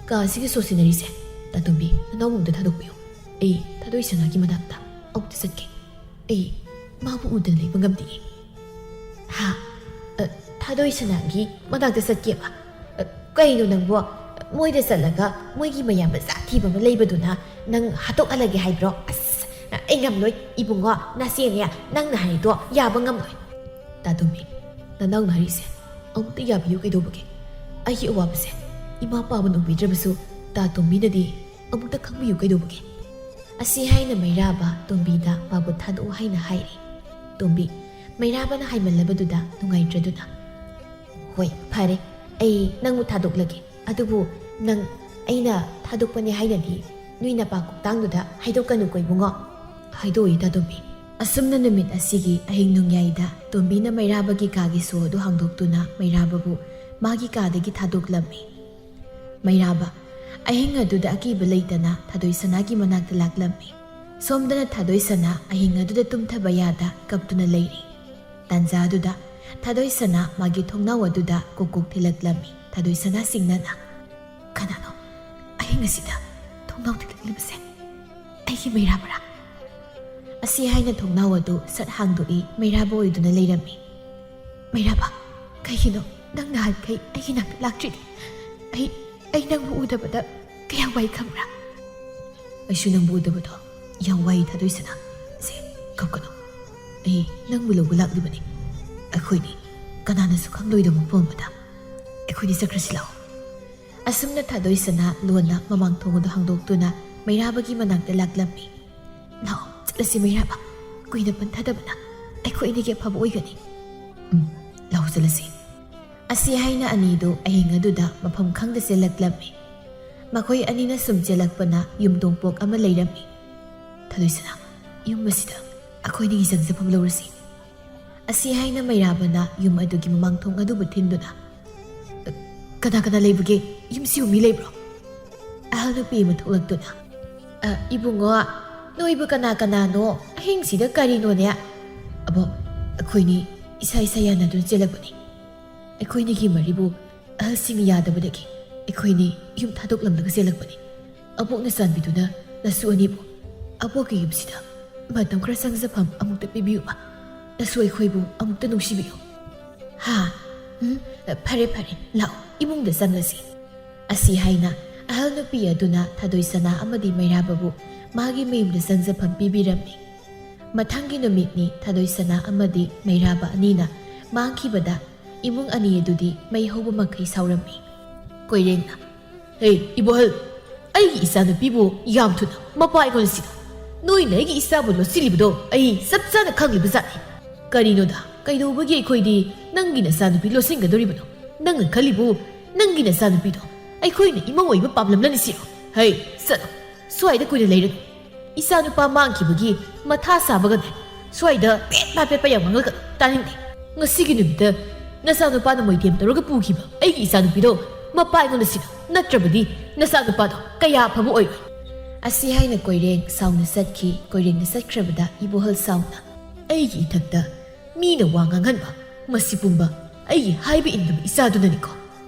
ꯀꯥ ꯑꯁꯤꯒꯤ ꯁꯣ ꯁꯤꯟꯅꯔꯤꯁꯦ? ꯇꯥꯇꯣꯝꯕꯤ, ꯅꯅꯥꯎꯕꯨ ꯑꯝꯇ ꯊꯥꯗꯣꯛꯄꯤꯌꯨ꯫ ꯑꯩ ꯊꯥꯗꯣꯏ ꯁꯅꯥꯒꯤ ꯃꯅꯥꯛꯇ ꯑꯃꯨꯛꯇ ꯆꯠꯀꯦ꯫ ꯑꯩ ꯃꯥꯕꯨ ꯎꯗꯅ ꯂꯩꯕ ꯉꯝꯗꯦ꯫ ꯍꯥ? ꯑ, ꯊꯥꯗꯣꯏ ꯁꯅꯥꯒꯤ ꯃꯅꯥꯛꯇ ꯆꯠꯀꯦꯕ? ꯑ, ꯀꯩꯅꯣ ꯅꯪꯕꯣ? ꯃꯣꯏꯗ ꯆꯠꯂꯒ ꯃꯣꯏꯒꯤ ꯃꯌꯥꯝꯕ ꯖꯥꯠ ꯊꯤꯕ ꯑꯃ ꯂꯩꯕꯗꯨꯅ ꯅꯪ ꯍꯥꯠꯇꯣꯛꯍꯜꯂꯒꯦ ꯍꯥꯏꯕ꯭ꯔꯣ? ꯑꯁ, ꯑꯩ ꯉꯝꯂꯣꯏ ꯏꯕꯨꯡꯉꯣ, ꯅꯆꯦꯅꯦ, ꯅꯪꯅ ꯍꯥꯏꯔꯤꯗꯣ ꯌꯥꯕ ꯉꯝꯂꯣꯏ꯫ ꯇꯥꯇꯣꯝꯕꯤ, ꯅꯅꯥꯎꯅ ꯍꯥꯏꯔꯤꯁꯦ ꯑꯃꯨꯛꯇ ꯌꯥꯕꯤꯌꯨ ꯀꯩꯗꯧꯕꯒꯦ? ꯑꯩꯒꯤ ꯑꯋꯥꯕꯁꯦ ꯏꯃꯥ ꯄꯥꯕꯅ ꯎꯕꯤꯗ꯭ꯔꯕꯁꯨ ꯇꯥꯇꯣꯝꯕꯤꯅꯗꯤ ꯑꯃꯨꯛꯇ ꯈꯪꯕꯤꯌꯨ ꯀꯩꯗꯧꯕꯒꯦ? ꯑꯁꯤ ꯍꯥꯏꯅ ꯃꯩꯔꯥꯕ ꯇꯣꯝꯕꯤꯗ ꯃꯥꯕꯨ ꯊꯥꯗꯣꯛꯎ ꯍꯥꯏꯅ ꯍꯥꯏꯔꯤ꯫ ꯇꯣꯝꯕꯤ, ꯃꯩꯔꯥꯕꯅ ꯍꯥꯏꯃꯜꯂꯕꯗꯨꯗ ꯅꯨꯡꯉꯥꯏꯇ꯭ꯔꯗꯨꯅ, "ꯍꯣꯏ, ꯐꯔꯦ, ꯑꯩ ꯅꯪꯕꯨ ꯊꯥꯗꯣꯛꯂꯒꯦ꯫ ꯑꯗꯨꯕꯨ ꯅꯪ ꯑꯩꯅ ꯊꯥꯗꯣꯛꯄꯅꯦ ꯍꯥꯏꯅꯗꯤ ꯅꯣꯏ ꯅꯄꯥ ꯀꯣꯛꯇꯥꯡꯗꯨꯗ ꯍꯥꯏꯗꯣꯛꯀꯅꯨꯀꯣ ꯏꯕꯨꯡꯉꯣ꯫" ꯍꯥꯏꯗꯣꯛꯏ ꯇꯥꯇꯣꯝꯕꯤ꯫ ꯑꯁꯨꯝꯅ ꯅꯨꯃꯤꯠ ꯑꯁꯤꯒꯤ ꯑꯍꯤꯡ ꯅꯣꯡꯌꯥꯏꯗ ꯇꯣꯝꯕꯤꯅ ꯃꯩꯔꯥꯕꯒꯤ ꯀꯥꯒꯤ ꯁꯣ ꯑꯗꯨ ꯍꯥꯡꯗꯣꯛꯇꯨꯅ ꯃꯩꯔꯥꯕꯕꯨ ꯃꯥꯒꯤ ꯀꯥꯗꯒꯤ ꯊꯥꯗꯣꯛꯂꯝꯃꯤ꯫ ꯃꯩꯔꯥꯕ ꯑꯍꯤꯡ ꯑꯗꯨꯗ ꯑꯀꯤꯕ ꯂꯩꯇꯅ ꯊꯥꯗꯣꯏ ꯁꯅꯥꯒꯤ ꯃꯅꯥꯛꯇ ꯂꯥꯛꯂꯝꯃꯤ꯫ ꯁꯣꯝꯗꯅ ꯊꯥꯗꯣꯏ ꯁꯅꯥ ꯑꯍꯤꯡ ꯑꯗꯨꯗ ꯇꯨꯝꯊꯕ ꯌꯥꯗ ꯀꯞꯇꯨꯅ ꯂꯩꯔꯤ꯫ ꯇꯥꯟꯖꯥ ꯑꯗꯨꯗ ꯊꯥꯗꯣꯏ ꯁꯅꯥ ꯃꯥꯒꯤ ꯊꯣꯡꯅꯥꯎ ꯑꯗꯨꯗ ꯀꯣꯛ ꯀꯣꯛ ꯊꯤꯜꯂꯛꯂꯝꯃꯤ꯫ ꯊꯥꯗꯣꯏ ꯁꯅꯥ ꯁꯤꯡꯅꯅ, "ꯀꯅꯥꯅꯣ ꯑꯍꯤꯡ ꯑꯁꯤꯗ ꯊꯣꯡꯅꯥꯎ ꯊꯤꯜꯂꯛꯂꯤꯕꯁꯦ? ꯑꯩꯒꯤ ꯃꯩꯔꯥꯕꯔꯥ?" ꯑꯁꯤ ꯍꯥꯏꯅ ꯊꯣꯡꯅꯥꯎ ꯑꯗꯨ ꯁꯠ ꯍꯥꯡꯗꯣꯛꯏ, ꯃꯩꯔꯥꯕ ꯑꯣꯏꯗꯨꯅ ꯂꯩꯔꯝꯃꯤ꯫ "ꯃꯩꯔꯥꯕ, ꯀꯩꯒꯤꯅꯣ ꯅꯪ ꯅꯍꯥꯟꯈꯩ ꯑꯩꯒꯤ ꯅꯥꯛꯇ ꯂꯥꯛꯇ꯭ꯔꯤꯗꯤ? ꯑꯩ, ꯑꯩ ꯅꯪꯕꯨ ꯎꯗꯕꯗ ꯀꯌꯥꯝ ꯋꯥꯏ ꯈꯪꯕ꯭ꯔꯥ?" "ꯑꯩꯁꯨ ꯅꯪꯕꯨ ꯎꯗꯕꯗꯣ ꯌꯥꯝ ꯋꯥꯏ ꯊꯥꯗꯣꯏ ꯁꯅꯥ꯫ ꯁꯦ, ꯀꯞꯀꯅꯨ꯫ ꯑꯩ ꯅꯪꯕꯨ ꯂꯧꯕ ꯂꯥꯛꯂꯤꯕꯅꯤ꯫ ꯑꯩꯈꯣꯏꯅꯤ ꯀꯅꯥꯅꯁꯨ ꯈꯪꯂꯣꯏꯗꯕ ꯃꯐꯝ ꯑꯃꯗ ꯑꯩꯈꯣꯏꯅꯤ ꯆꯠꯈ꯭ꯔꯁꯤ ꯂꯥꯛꯑꯣ꯫" ꯑꯁꯨꯝꯅ ꯊꯥꯗꯣꯏ ꯁꯅꯥ ꯂꯣꯟꯅ ꯃꯃꯥꯡ ꯊꯣꯡ ꯑꯗꯨ ꯍꯥꯡꯗꯣꯛꯇꯨꯅ ꯃꯩꯔꯥꯕꯒꯤ ꯃꯅꯥꯛꯇ ꯂꯥꯛꯂꯝꯃꯤ꯫ "ꯂꯥꯛꯑꯣ, ꯆꯠꯂꯁꯤ ꯃꯩꯔꯥꯕ꯫ ꯀꯨꯏꯅ ꯄꯟꯊꯗꯕꯅ ꯑꯩꯈꯣꯏ ꯑꯅꯤꯒꯤ ꯑꯐꯕ ꯑꯣꯏꯒꯅꯤ꯫" "ꯎꯝ, ꯂꯥꯛꯑꯣ ꯆꯠꯂꯁꯤ꯫" ꯑꯁꯤ ꯍꯥꯏꯅ ꯑꯅꯤꯗꯨ ꯑꯍꯤꯡ ꯑꯗꯨꯗ ꯃꯐꯝ ꯈꯪꯗ ꯆꯦꯜꯂꯛꯂꯝꯃꯤ꯫ ꯃꯈꯣꯏ ꯑꯅꯤꯅ ꯁꯨꯝ ꯆꯦꯜꯂꯛꯄꯅ ꯌꯨꯝ ꯇꯣꯡꯄꯣꯛ ꯑꯃ ꯂꯩꯔꯝꯃꯤ꯫ "ꯊꯥꯗꯣꯏ ꯁꯅꯥ, ꯌꯨꯝ ꯑꯁꯤꯗ ꯑꯩꯈꯣꯏ ꯑꯅꯤꯒꯤ ꯆꯪꯖꯐꯝ ꯂꯧꯔꯁꯤ꯫ ꯑꯁꯤ ꯍꯥꯏꯅ ꯃꯩꯔꯥꯕꯅ ꯌꯨꯝ ꯑꯗꯨꯒꯤ ꯃꯃꯥꯡ ꯊꯣꯡ ꯑꯗꯨꯕꯨ ꯊꯤꯟꯗꯨꯅ, "ꯀꯅꯥ ꯀꯅꯥ ꯂꯩꯕꯒꯦ? ꯌꯨꯝꯁꯤꯕꯨ ꯃꯤ ꯂꯩꯕ꯭ꯔꯣ?" ꯑꯍꯜ ꯅꯨꯄꯤ ꯑꯃ ꯊꯣꯛꯂꯛꯇꯨꯅ, "ꯑ, ꯏꯕꯨꯡꯉꯣ, ꯅꯣꯏꯕꯨ ꯀꯅꯥ ꯀꯅꯥꯅꯣ? ꯑꯍꯤꯡꯁꯤꯗ ꯀꯔꯤꯅꯣꯅꯦ?" "ꯑꯕꯣꯛ, ꯑꯩꯈꯣꯏꯅꯤ ꯏꯁꯥ ꯏꯁꯥ ꯌꯥꯅꯗꯨꯅ ꯆꯦꯜꯂꯛꯄꯅꯤ꯫ ꯑꯩꯈꯣꯏꯅꯤꯒꯤ ꯃꯔꯤꯕꯨ ꯑꯍꯜꯁꯤꯡꯅ ꯌꯥꯗꯕꯗꯒꯤ ꯑꯩꯈꯣꯏꯅꯤ ꯌꯨꯝ ꯊꯥꯗꯣꯛꯂꯝꯂꯒ ꯆꯦꯜꯂꯛꯄꯅꯤ꯫ ꯑꯕꯣꯛꯅ ꯆꯥꯟꯕꯤꯗꯨꯅ ꯅꯁꯨ ꯑꯅꯤꯕꯨ ꯑꯕꯣꯛꯀꯤ ꯌꯨꯝꯁꯤꯗ ꯃꯇꯝ ꯈꯔ ꯆꯪꯖꯐꯝ ꯑꯃꯨꯛꯇ ꯄꯤꯕꯤꯌꯨꯕ꯫ ꯅꯁꯨ ꯑꯩꯈꯣꯏꯕꯨ ꯑꯃꯨꯛꯇ ꯅꯨꯡꯁꯤꯕꯤꯌꯨ꯫" "ꯍꯥ? ꯎꯝ, ꯐꯔꯦ, ꯐꯔꯦ, ꯂꯥꯛꯑꯣ, ꯏꯃꯨꯡꯗ ꯆꯪꯂꯁꯤ꯫" ꯑꯁꯤ ꯍꯥꯏꯅ ꯑꯍꯜ ꯅꯨꯄꯤ ꯑꯗꯨꯅ ꯊꯥꯗꯣꯏꯁꯅꯥ ꯑꯃꯗꯤ ꯃꯩꯔꯥꯕꯕꯨ ꯃꯥꯒꯤ ꯃꯌꯨꯝꯗ ꯆꯪꯖꯐꯝ ꯄꯤꯕꯤꯔꯝꯃꯤ꯫ ꯃꯊꯪꯒꯤ ꯅꯨꯃꯤꯠꯅꯤ꯫ ꯊꯥꯗꯣꯏꯁꯅꯥ ꯑꯃꯗꯤ ꯃꯩꯔꯥꯕ ꯑꯅꯤꯅ ꯃꯥꯡꯈꯤꯕꯗ ꯏꯃꯨꯡ ꯑꯅꯤ ꯑꯗꯨꯗꯤ ꯃꯩ ꯍꯧꯕ ꯃꯈꯩ ꯁꯥꯎꯔꯝꯃꯤ꯫ ꯀꯣꯏꯔꯦꯡꯅ, "ꯍꯦ, ꯏꯕꯣꯍꯜ, ꯑꯩꯒꯤ ꯏꯆꯥꯅꯨꯄꯤꯕꯨ ꯌꯥꯝ ꯊꯨꯅ ꯃꯄꯥ ꯑꯩꯉꯣꯟꯗ ꯁꯤꯟꯅꯧ꯫ ꯅꯣꯏꯅ ꯑꯩꯒꯤ ꯏꯆꯥꯕꯨ ꯂꯣꯠꯁꯤꯜꯂꯤꯕꯗꯣ ꯑꯩ ꯆꯞ ꯆꯥꯅ ꯈꯪꯂꯤꯕ ꯖꯥꯠꯅꯤ꯫ ꯀꯔꯤꯅꯣꯗ, ꯀꯩꯗꯧꯕꯒꯤ ꯑꯩꯈꯣꯏꯗꯤ ꯅꯪꯒꯤ ꯅꯆꯥꯅꯨꯄꯤ ꯂꯣꯠꯁꯤꯟꯒꯗꯧꯔꯤꯕꯅꯣ? ꯅꯪꯅ ꯈꯜꯂꯤꯕꯨ ꯅꯪꯒꯤ ꯅꯆꯥꯅꯨꯄꯤꯗꯣ ꯑꯩꯈꯣꯏꯅ ꯏꯃꯧ ꯑꯣꯏꯕ ꯄꯥꯝꯂꯝꯂꯅꯤ ꯁꯤꯔꯣ? ꯍꯩ, ꯆꯠꯂꯣ, ꯁ꯭ꯋꯥꯏꯗ ꯀꯨꯏꯅ ꯂꯩꯔꯅꯨ꯫ ꯏꯆꯥꯅꯨꯄꯥ ꯃꯥꯡꯈꯤꯕꯒꯤ ꯃꯊꯥ ꯁꯥꯕꯒꯅꯦ, ꯁ꯭ꯋꯥꯏꯗ ꯄꯦꯠ ꯄꯥ ꯄꯦꯠ ꯄꯥ ꯌꯥꯝ ꯉꯥꯡꯂꯛꯀꯅꯨ, ꯇꯥꯅꯤꯡꯗꯦ꯫ ꯉꯁꯤꯒꯤ ꯅꯨꯃꯤꯠꯇ ꯅꯆꯥꯅꯨꯄꯥꯅ ꯃꯣꯏꯊꯦꯝ ꯇꯧꯔꯒ ꯄꯨꯈꯤꯕ ꯑꯩꯒꯤ ꯏꯆꯥꯅꯨꯄꯤꯗꯣ ꯃꯄꯥ ꯑꯩꯉꯣꯟꯗ ꯁꯤꯟꯅꯧ, ꯅꯠꯇ꯭ꯔꯕꯗꯤ ꯅꯆꯥꯅꯨꯄꯥꯗꯣ ꯀꯌꯥ ꯑꯐꯕ ꯑꯣꯏꯔꯣꯏ꯫" ꯑꯁꯤ ꯍꯥꯏꯅ ꯀꯣꯏꯔꯦꯡ ꯁꯥꯎꯅ ꯆꯠꯈꯤ꯫ ꯀꯣꯏꯔꯦꯡꯅ ꯆꯠꯈ꯭ꯔꯕꯗ ꯏꯕꯣꯍꯜ ꯁꯥꯎꯅ, "ꯑꯩꯒꯤ ꯏꯊꯛꯇ ꯃꯤꯅ ꯋꯥ ꯉꯥꯡꯍꯟꯕ, ꯃꯁꯤ ꯄꯨꯝꯕ ꯑꯩꯒꯤ ꯍꯥꯏꯕ ꯏꯟꯗꯕ ꯏꯆꯥꯗꯨꯅꯅꯤꯀꯣ꯫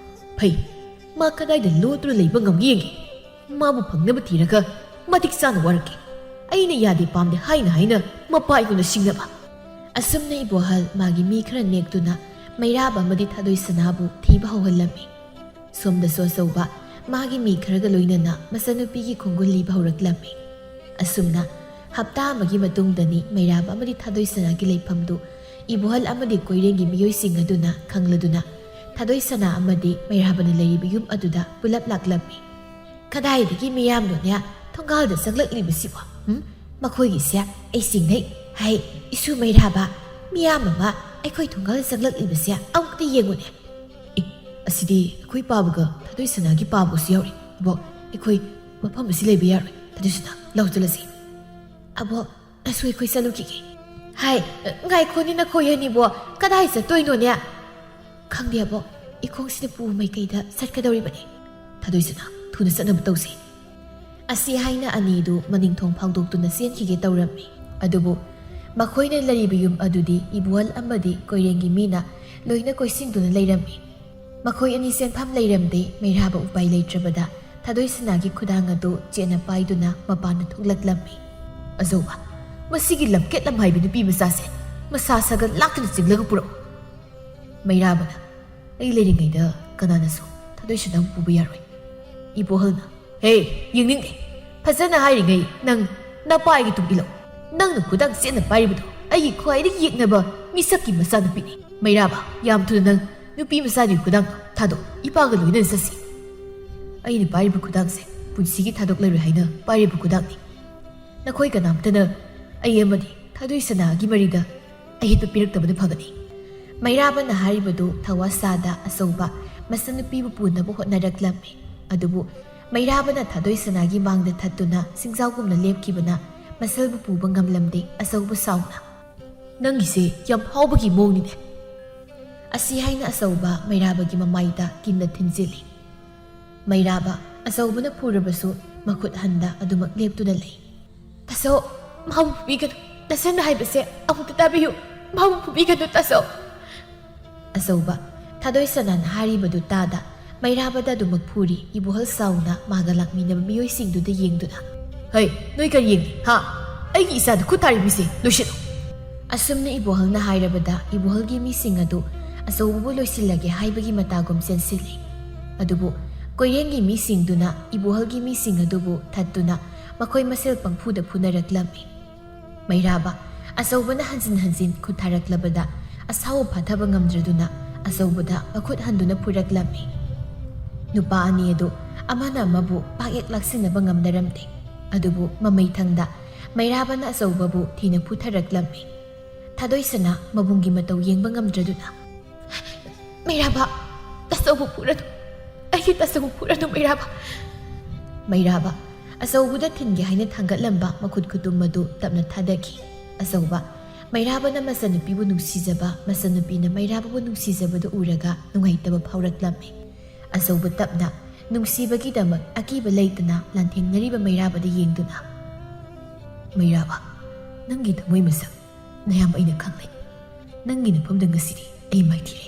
ꯐꯩ, ꯃꯥ ꯀꯗꯥꯏꯗ ꯂꯣꯠꯇꯨꯅ ꯂꯩꯕ ꯉꯝꯒꯦ ꯌꯦꯡꯒꯦ꯫ ꯃꯥꯕꯨ ꯐꯪꯅꯕ ꯊꯤꯔꯒ ꯃꯇꯤꯛ ꯆꯥꯅ ꯋꯥꯔꯛꯀꯦ꯫ ꯑꯩꯅ ꯌꯥꯗꯦ ꯄꯥꯝꯗꯦ ꯍꯥꯏꯅ ꯍꯥꯏꯅ ꯃꯄꯥ ꯑꯩꯉꯣꯟꯗ ꯁꯤꯡꯅꯕ꯫" ꯑꯁꯨꯝꯅ ꯏꯕꯣꯍꯜ ꯃꯥꯒꯤ ꯃꯤ ꯈꯔ ꯅꯦꯛꯇꯨꯅ ꯃꯩꯔꯥꯕ ꯑꯃꯗꯤ ꯊꯥꯗꯣꯏ ꯁꯅꯥꯕꯨ ꯊꯤꯕ ꯍꯧꯍꯜꯂꯝꯃꯤ꯫ ꯁꯣꯝꯗꯁꯨ ꯑꯆꯧꯕ ꯃꯥꯒꯤ ꯃꯤ ꯈꯔꯒ ꯂꯣꯏꯅꯅ ꯃꯆꯟꯅꯨꯄꯤꯒꯤ ꯈꯣꯡꯒꯨꯜ ꯂꯤꯕ ꯍꯧꯔꯛꯂꯝꯃꯤ꯫ ꯑꯁꯨꯝꯅ ꯍꯞꯇꯥ ꯑꯃꯒꯤ ꯃꯇꯨꯡꯗꯅꯤ ꯃꯩꯔꯥꯕ ꯑꯃꯗꯤ ꯊꯥꯗꯣꯏ ꯁꯅꯥꯒꯤ ꯂꯩꯐꯝꯗꯨ ꯏꯕꯣꯍꯜ ꯑꯃꯗꯤ ꯀꯣꯏꯔꯦꯡꯒꯤ ꯃꯤꯑꯣꯏꯁꯤꯡ ꯑꯗꯨꯅ ꯈꯪꯂꯗꯨꯅ ꯊꯥꯗꯣꯏ ꯁꯅꯥ ꯑꯃꯗꯤ ꯃꯩꯔꯥꯕꯅ ꯂꯩꯔꯤꯕ ꯌꯨꯝ ꯑꯗꯨꯗ ꯄꯨꯂꯞ ꯂꯥꯛꯂꯝꯃꯤ꯫ "ꯀꯗꯥꯏꯗꯒꯤ ꯃꯤꯌꯥꯝꯅꯣꯅꯦ ꯊꯣꯡꯒꯥꯜꯗ ꯆꯪꯂꯛꯂꯤꯕꯁꯤꯕꯣ? ꯎꯝ? ꯃꯈꯣꯏꯒꯤꯁꯦ ꯑꯩ ꯆꯤꯡꯅꯩ꯫ ꯍꯥꯏ, ꯏꯁꯨ ꯃꯩꯔꯥꯕ, ꯃꯤꯌꯥꯝ ꯑꯃ ꯑꯩꯈꯣꯏ ꯊꯣꯡꯒꯥꯜꯗ ꯆꯪꯂꯛꯂꯤꯕꯁꯦ ꯑꯃꯨꯛꯇ ꯌꯦꯡꯉꯨꯅꯦ꯫ ꯑꯦ, ꯑꯁꯤꯗꯤ ꯑꯩꯈꯣꯏ ꯄꯥꯕꯒ ꯊꯥꯗꯣꯏ ꯁꯅꯥꯒꯤ ꯄꯥꯕꯒꯁꯨ ꯌꯥꯎꯔꯤ꯫ ꯑꯕꯣꯛ, ꯑꯩꯈꯣꯏ ꯃꯐꯝ ꯑꯁꯤ ꯂꯩꯕ ꯌꯥꯔꯣꯏ꯫ ꯊꯥꯗꯣꯏ ꯁꯅꯥ, ꯂꯥꯎ ꯆꯠꯂꯁꯤ꯫" "ꯑꯕꯣꯛ, ꯑꯁꯨ ꯑꯩꯈꯣꯏ ꯆꯠꯂꯨꯈꯤꯒꯦ꯫" "ꯍꯥꯏ, ꯉꯥꯏꯈꯣꯅꯦ ꯅꯈꯣꯏ ꯑꯅꯤꯕꯣ, ꯀꯗꯥꯏ ꯆꯠꯇꯣꯏꯅꯣꯅꯦ?" "ꯈꯪꯗꯦ ꯑꯕꯣꯛ, ꯏꯈꯣꯡꯁꯤꯅ ꯄꯨ ꯃꯥꯏꯀꯩꯗ ꯆꯠꯀꯗꯧꯔꯤꯕꯅꯤ꯫ ꯊꯥꯗꯣꯏꯁꯅꯥ, ꯊꯨꯅ ꯆꯠꯅꯕ ꯇꯧꯁꯤ꯫" ꯑꯁꯤ ꯍꯥꯏꯅ ꯑꯅꯤꯗꯨ ꯃꯅꯤꯡ ꯊꯣꯡ ꯐꯥꯎꯗꯣꯛꯇꯨꯅ ꯆꯦꯟꯈꯤꯒꯦ ꯇꯧꯔꯝꯃꯤ꯫ ꯑꯗꯨꯕꯨ ꯃꯈꯣꯏꯅ ꯂꯩꯔꯤꯕ ꯌꯨꯝ ꯑꯗꯨꯗꯤ ꯏꯕꯣꯍꯜ ꯑꯃꯗꯤ ꯀꯣꯏꯔꯦꯡꯒꯤ ꯃꯤꯅ ꯂꯣꯏꯅ ꯀꯣꯏꯁꯤꯟꯗꯨꯅ ꯂꯩꯔꯝꯃꯤ꯫ ꯃꯈꯣꯏ ꯑꯅꯤ ꯆꯦꯟꯐꯝ ꯂꯩꯔꯝꯗꯦ꯫ ꯃꯩꯔꯥꯕ ꯎꯄꯥꯏ ꯂꯩꯇ꯭ꯔꯕꯗ ꯊꯥꯗꯣꯏꯁꯅꯥꯒꯤ ꯈꯨꯗꯥꯡ ꯑꯗꯨ ꯆꯦꯠꯅ ꯄꯥꯏꯗꯨꯅ ꯃꯄꯥꯟꯗ ꯊꯣꯛꯂꯛꯂꯝꯃꯤ꯫ "ꯑꯆꯧꯕ, ꯃꯁꯤꯒꯤ ꯂꯝꯀꯦꯠ ꯂꯝꯍꯥꯏꯕꯤ ꯅꯨꯄꯤ ꯃꯆꯥꯁꯦ ꯃꯁꯥ ꯁꯥꯒꯠ ꯂꯥꯛꯇꯨꯅ ꯆꯤꯡꯂꯒ ꯄꯨꯔꯛꯎ꯫" ꯃꯩꯔꯥꯕꯅ, "ꯑꯩ ꯂꯩꯔꯤꯉꯩꯗ ꯀꯅꯥꯅꯁꯨ ꯊꯥꯗꯣꯏꯁꯅꯥꯕꯨ ꯄꯨꯕ ꯌꯥꯔꯣꯏ꯫" ꯏꯕꯣꯍꯜꯅ, "ꯍꯦ, ꯌꯦꯡꯅꯤꯡꯗꯦ꯫ ꯐꯖꯅ ꯍꯥꯏꯔꯤꯉꯩ ꯅꯪ ꯅꯄꯥꯏꯒꯤ ꯇꯨꯡ ꯏꯜꯂꯣ꯫ ꯅꯪꯅ ꯈꯨꯗꯥꯡ ꯆꯦꯠꯅ ꯄꯥꯏꯔꯤꯕꯗꯣ ꯑꯩꯒꯤ ꯈ꯭ꯋꯥꯏꯗꯒꯤ ꯌꯦꯛꯅꯕ ꯃꯤꯁꯛꯀꯤ ꯃꯆꯥꯅꯨꯄꯤꯅꯤ꯫ ꯃꯩꯔꯥꯕ, ꯌꯥꯝ ꯊꯨꯅ ꯅꯪ ꯅꯨꯄꯤ ꯃꯆꯥꯗꯨꯒꯤ ꯈꯨꯗꯥꯡꯗꯣ ꯊꯥꯗꯣꯛ, ꯏꯄꯥꯒ ꯂꯣꯏꯅꯅ ꯆꯠꯁꯤ꯫ ꯑꯩꯅ ꯄꯥꯏꯔꯤꯕ ꯈꯨꯗꯥꯡꯁꯦ ꯄꯨꯟꯁꯤꯒꯤ ꯊꯥꯗꯣꯛꯂꯔꯣꯏ ꯍꯥꯏꯅ ꯄꯥꯏꯔꯤꯕ ꯈꯨꯗꯥꯡꯅꯤ꯫ ꯅꯈꯣꯏ ꯀꯅꯥꯝꯇꯅ ꯑꯩ ꯑꯃꯗꯤ ꯊꯥꯗꯣꯏꯁꯅꯥꯒꯤ ꯃꯔꯤꯗ ꯑꯌꯦꯠꯄ ꯄꯤꯔꯛꯇꯕꯅ ꯐꯒꯅꯤ꯫" ꯃꯩꯔꯥꯕꯅ ꯍꯥꯏꯔꯤꯕꯗꯨ ꯊꯋꯥ ꯁꯥꯗ ꯑꯆꯧꯕ ꯃꯆꯟꯅꯨꯄꯤꯕꯨ ꯄꯨꯅꯕ ꯍꯣꯠꯅꯔꯛꯂꯝꯃꯤ꯫ ꯑꯗꯨꯕꯨ ꯃꯩꯔꯥꯕꯅ ꯊꯥꯗꯣꯏꯁꯅꯥꯒꯤ ꯃꯥꯡꯗ ꯊꯠꯇꯨꯅ ꯁꯤꯡꯖꯥꯎꯒꯨꯝꯅ ꯂꯦꯞꯈꯤꯕꯅ ꯃꯆꯜꯕꯨ ꯄꯨꯕ ꯉꯝꯂꯝꯗꯦ꯫ ꯑꯆꯧꯕ ꯁꯥꯎꯅ, "ꯅꯪꯒꯤꯁꯦ ꯌꯥꯝ ꯍꯥꯎꯕꯒꯤ ꯃꯑꯣꯡꯅꯤꯅꯦ꯫" ꯑꯁꯤ ꯍꯥꯏꯅ ꯑꯆꯧꯕ ꯃꯩꯔꯥꯕꯒꯤ ꯃꯃꯥꯏꯗ ꯀꯤꯟꯅ ꯊꯤꯟꯖꯤꯜꯂꯤ꯫ ꯃꯩꯔꯥꯕ ꯑꯆꯧꯕꯅ ꯐꯨꯔꯕꯁꯨ ꯃꯈꯨꯠ ꯍꯟꯗ ꯑꯗꯨꯃꯛ ꯂꯦꯞꯇꯨꯅ ꯂꯩ꯫ "ꯇꯥꯆꯧ, ꯃꯥꯕꯨ ꯐꯨꯕꯤꯒꯅꯨ꯫ ꯇꯥꯆꯧꯅ ꯍꯥꯏꯕꯁꯦ ꯑꯃꯨꯛꯇ ꯇꯥꯕꯤꯌꯨ꯫ ꯃꯥꯕꯨ ꯐꯨꯕꯤꯒꯅꯨ, ꯇꯥꯆꯧ꯫" ꯑꯆꯧꯕ ꯊꯥꯗꯣꯏꯁꯅꯥꯅ ꯍꯥꯏꯔꯤꯕꯗꯨ ꯇꯥꯗ ꯃꯩꯔꯥꯕꯗ ꯑꯗꯨꯃꯛ ꯐꯨꯔꯤ꯫ ꯏꯕꯣꯍꯜ ꯁꯥꯎꯅ ꯃꯥꯒ ꯂꯥꯛꯃꯤꯟꯅꯕ ꯃꯤꯑꯣꯏꯁꯤꯡꯗꯨꯗ ꯌꯦꯡꯗꯨꯅ, "ꯍꯩ, ꯅꯣꯏ ꯀꯔꯤ ꯌꯦꯡꯂꯤ, ꯍꯥ? ꯑꯩꯒꯤ ꯏꯆꯥꯗ ꯈꯨꯠ ꯊꯥꯔꯤꯕꯁꯦ ꯂꯣꯏꯁꯤꯜꯂꯨ!" ꯑꯁꯨꯝꯅ ꯏꯕꯣꯍꯜꯅ ꯍꯥꯏꯔꯕꯗ ꯏꯕꯣꯍꯜꯒꯤ ꯃꯤꯁꯤꯡ ꯑꯗꯨ ꯑꯆꯧꯕꯕꯨ ꯂꯣꯏꯁꯤꯜꯂꯒꯦ ꯍꯥꯏꯕꯒꯤ ꯃꯇꯥꯒꯨꯝ ꯆꯦꯟꯁꯤꯜꯂꯤ꯫ ꯑꯗꯨꯕꯨ ꯀꯣꯏꯔꯦꯡꯒꯤ ꯃꯤꯁꯤꯡꯗꯨꯅ ꯏꯕꯣꯍꯜꯒꯤ ꯃꯤꯁꯤꯡ ꯑꯗꯨꯕꯨ ꯊꯠꯇꯨꯅ ꯃꯈꯣꯏ ꯃꯁꯦꯜ ꯄꯪꯐꯨꯗ ꯐꯨꯅꯔꯛꯂꯝꯃꯤ꯫ ꯃꯩꯔꯥꯕ ꯑꯆꯧꯕꯅ ꯍꯟꯖꯤꯟ ꯍꯟꯖꯤꯟ ꯈꯨꯠ ꯊꯥꯔꯛꯂꯕꯗ ꯑꯁꯥꯎꯕ ꯐꯥꯊꯕ ꯉꯝꯗ꯭ꯔꯗꯨꯅ ꯑꯆꯧꯕꯗ ꯃꯈꯨꯠ ꯍꯟꯗꯨꯅ ꯐꯨꯔꯛꯂꯝꯃꯤ꯫ ꯅꯨꯄꯥ ꯑꯅꯤ ꯑꯗꯨ ꯑꯃꯅ ꯑꯃꯕꯨ ꯄꯥꯛ ꯍꯦꯛ ꯂꯥꯛꯁꯤꯟꯅꯕ ꯉꯝꯅꯔꯝꯗꯦ꯫ ꯑꯗꯨꯕꯨ ꯃꯃꯩꯊꯪꯗ ꯃꯩꯔꯥꯕꯅ ꯑꯆꯧꯕꯕꯨ ꯊꯤꯅ ꯐꯨꯊꯔꯛꯂꯝꯃꯤ꯫ ꯊꯥꯗꯣꯏꯁꯅꯥ ꯃꯕꯨꯡꯒꯤ ꯃꯇꯧ ꯌꯦꯡꯕ ꯉꯝꯗ꯭ꯔꯗꯨꯅ, "ꯃꯩꯔꯥꯕ, ꯇꯥꯆꯧꯕꯨ ꯐꯨꯔꯅꯨ꯫ ꯑꯩꯒꯤ ꯇꯥꯆꯧꯕꯨ ꯐꯨꯔꯅꯨ, ꯃꯩꯔꯥꯕ꯫" ꯃꯩꯔꯥꯕ ꯑꯆꯧꯕꯗ ꯊꯤꯟꯒꯦ ꯍꯥꯏꯅ ꯊꯥꯡꯒꯠꯂꯝꯕ ꯃꯈꯨꯠ ꯈꯨꯇꯨꯝ ꯑꯗꯨ ꯇꯞꯅ ꯊꯥꯗꯈꯤ꯫ ꯑꯆꯧꯕ ꯃꯩꯔꯥꯕꯅ ꯃꯆꯟꯅꯨꯄꯤꯕꯨ ꯅꯨꯡꯁꯤꯖꯕ, ꯃꯆꯟꯅꯨꯄꯤꯅ ꯃꯩꯔꯥꯕꯕꯨ ꯅꯨꯡꯁꯤꯖꯕꯗꯨ ꯎꯔꯒ ꯅꯨꯡꯉꯥꯏꯇꯕ ꯐꯥꯎꯔꯛꯂꯝꯃꯤ꯫ ꯑꯆꯧꯕ ꯇꯞꯅ ꯅꯨꯡꯁꯤꯕꯒꯤꯗꯃꯛ ꯑꯀꯤꯕ ꯂꯩꯇꯅ ꯂꯥꯟꯊꯦꯡꯅꯔꯤꯕ ꯃꯩꯔꯥꯕꯗ ꯌꯦꯡꯗꯨꯅ, "ꯃꯩꯔꯥꯕ, ꯅꯪꯒꯤ ꯊꯃꯣꯏ ꯃꯁꯛ ꯅꯌꯥꯝꯕ ꯑꯩꯅ ꯈꯪꯂꯦ꯫ ꯅꯪꯒꯤ ꯅꯐꯝꯗ ꯉꯁꯤꯗꯤ ꯑꯩ ꯃꯥꯏꯊꯤꯔꯦ꯫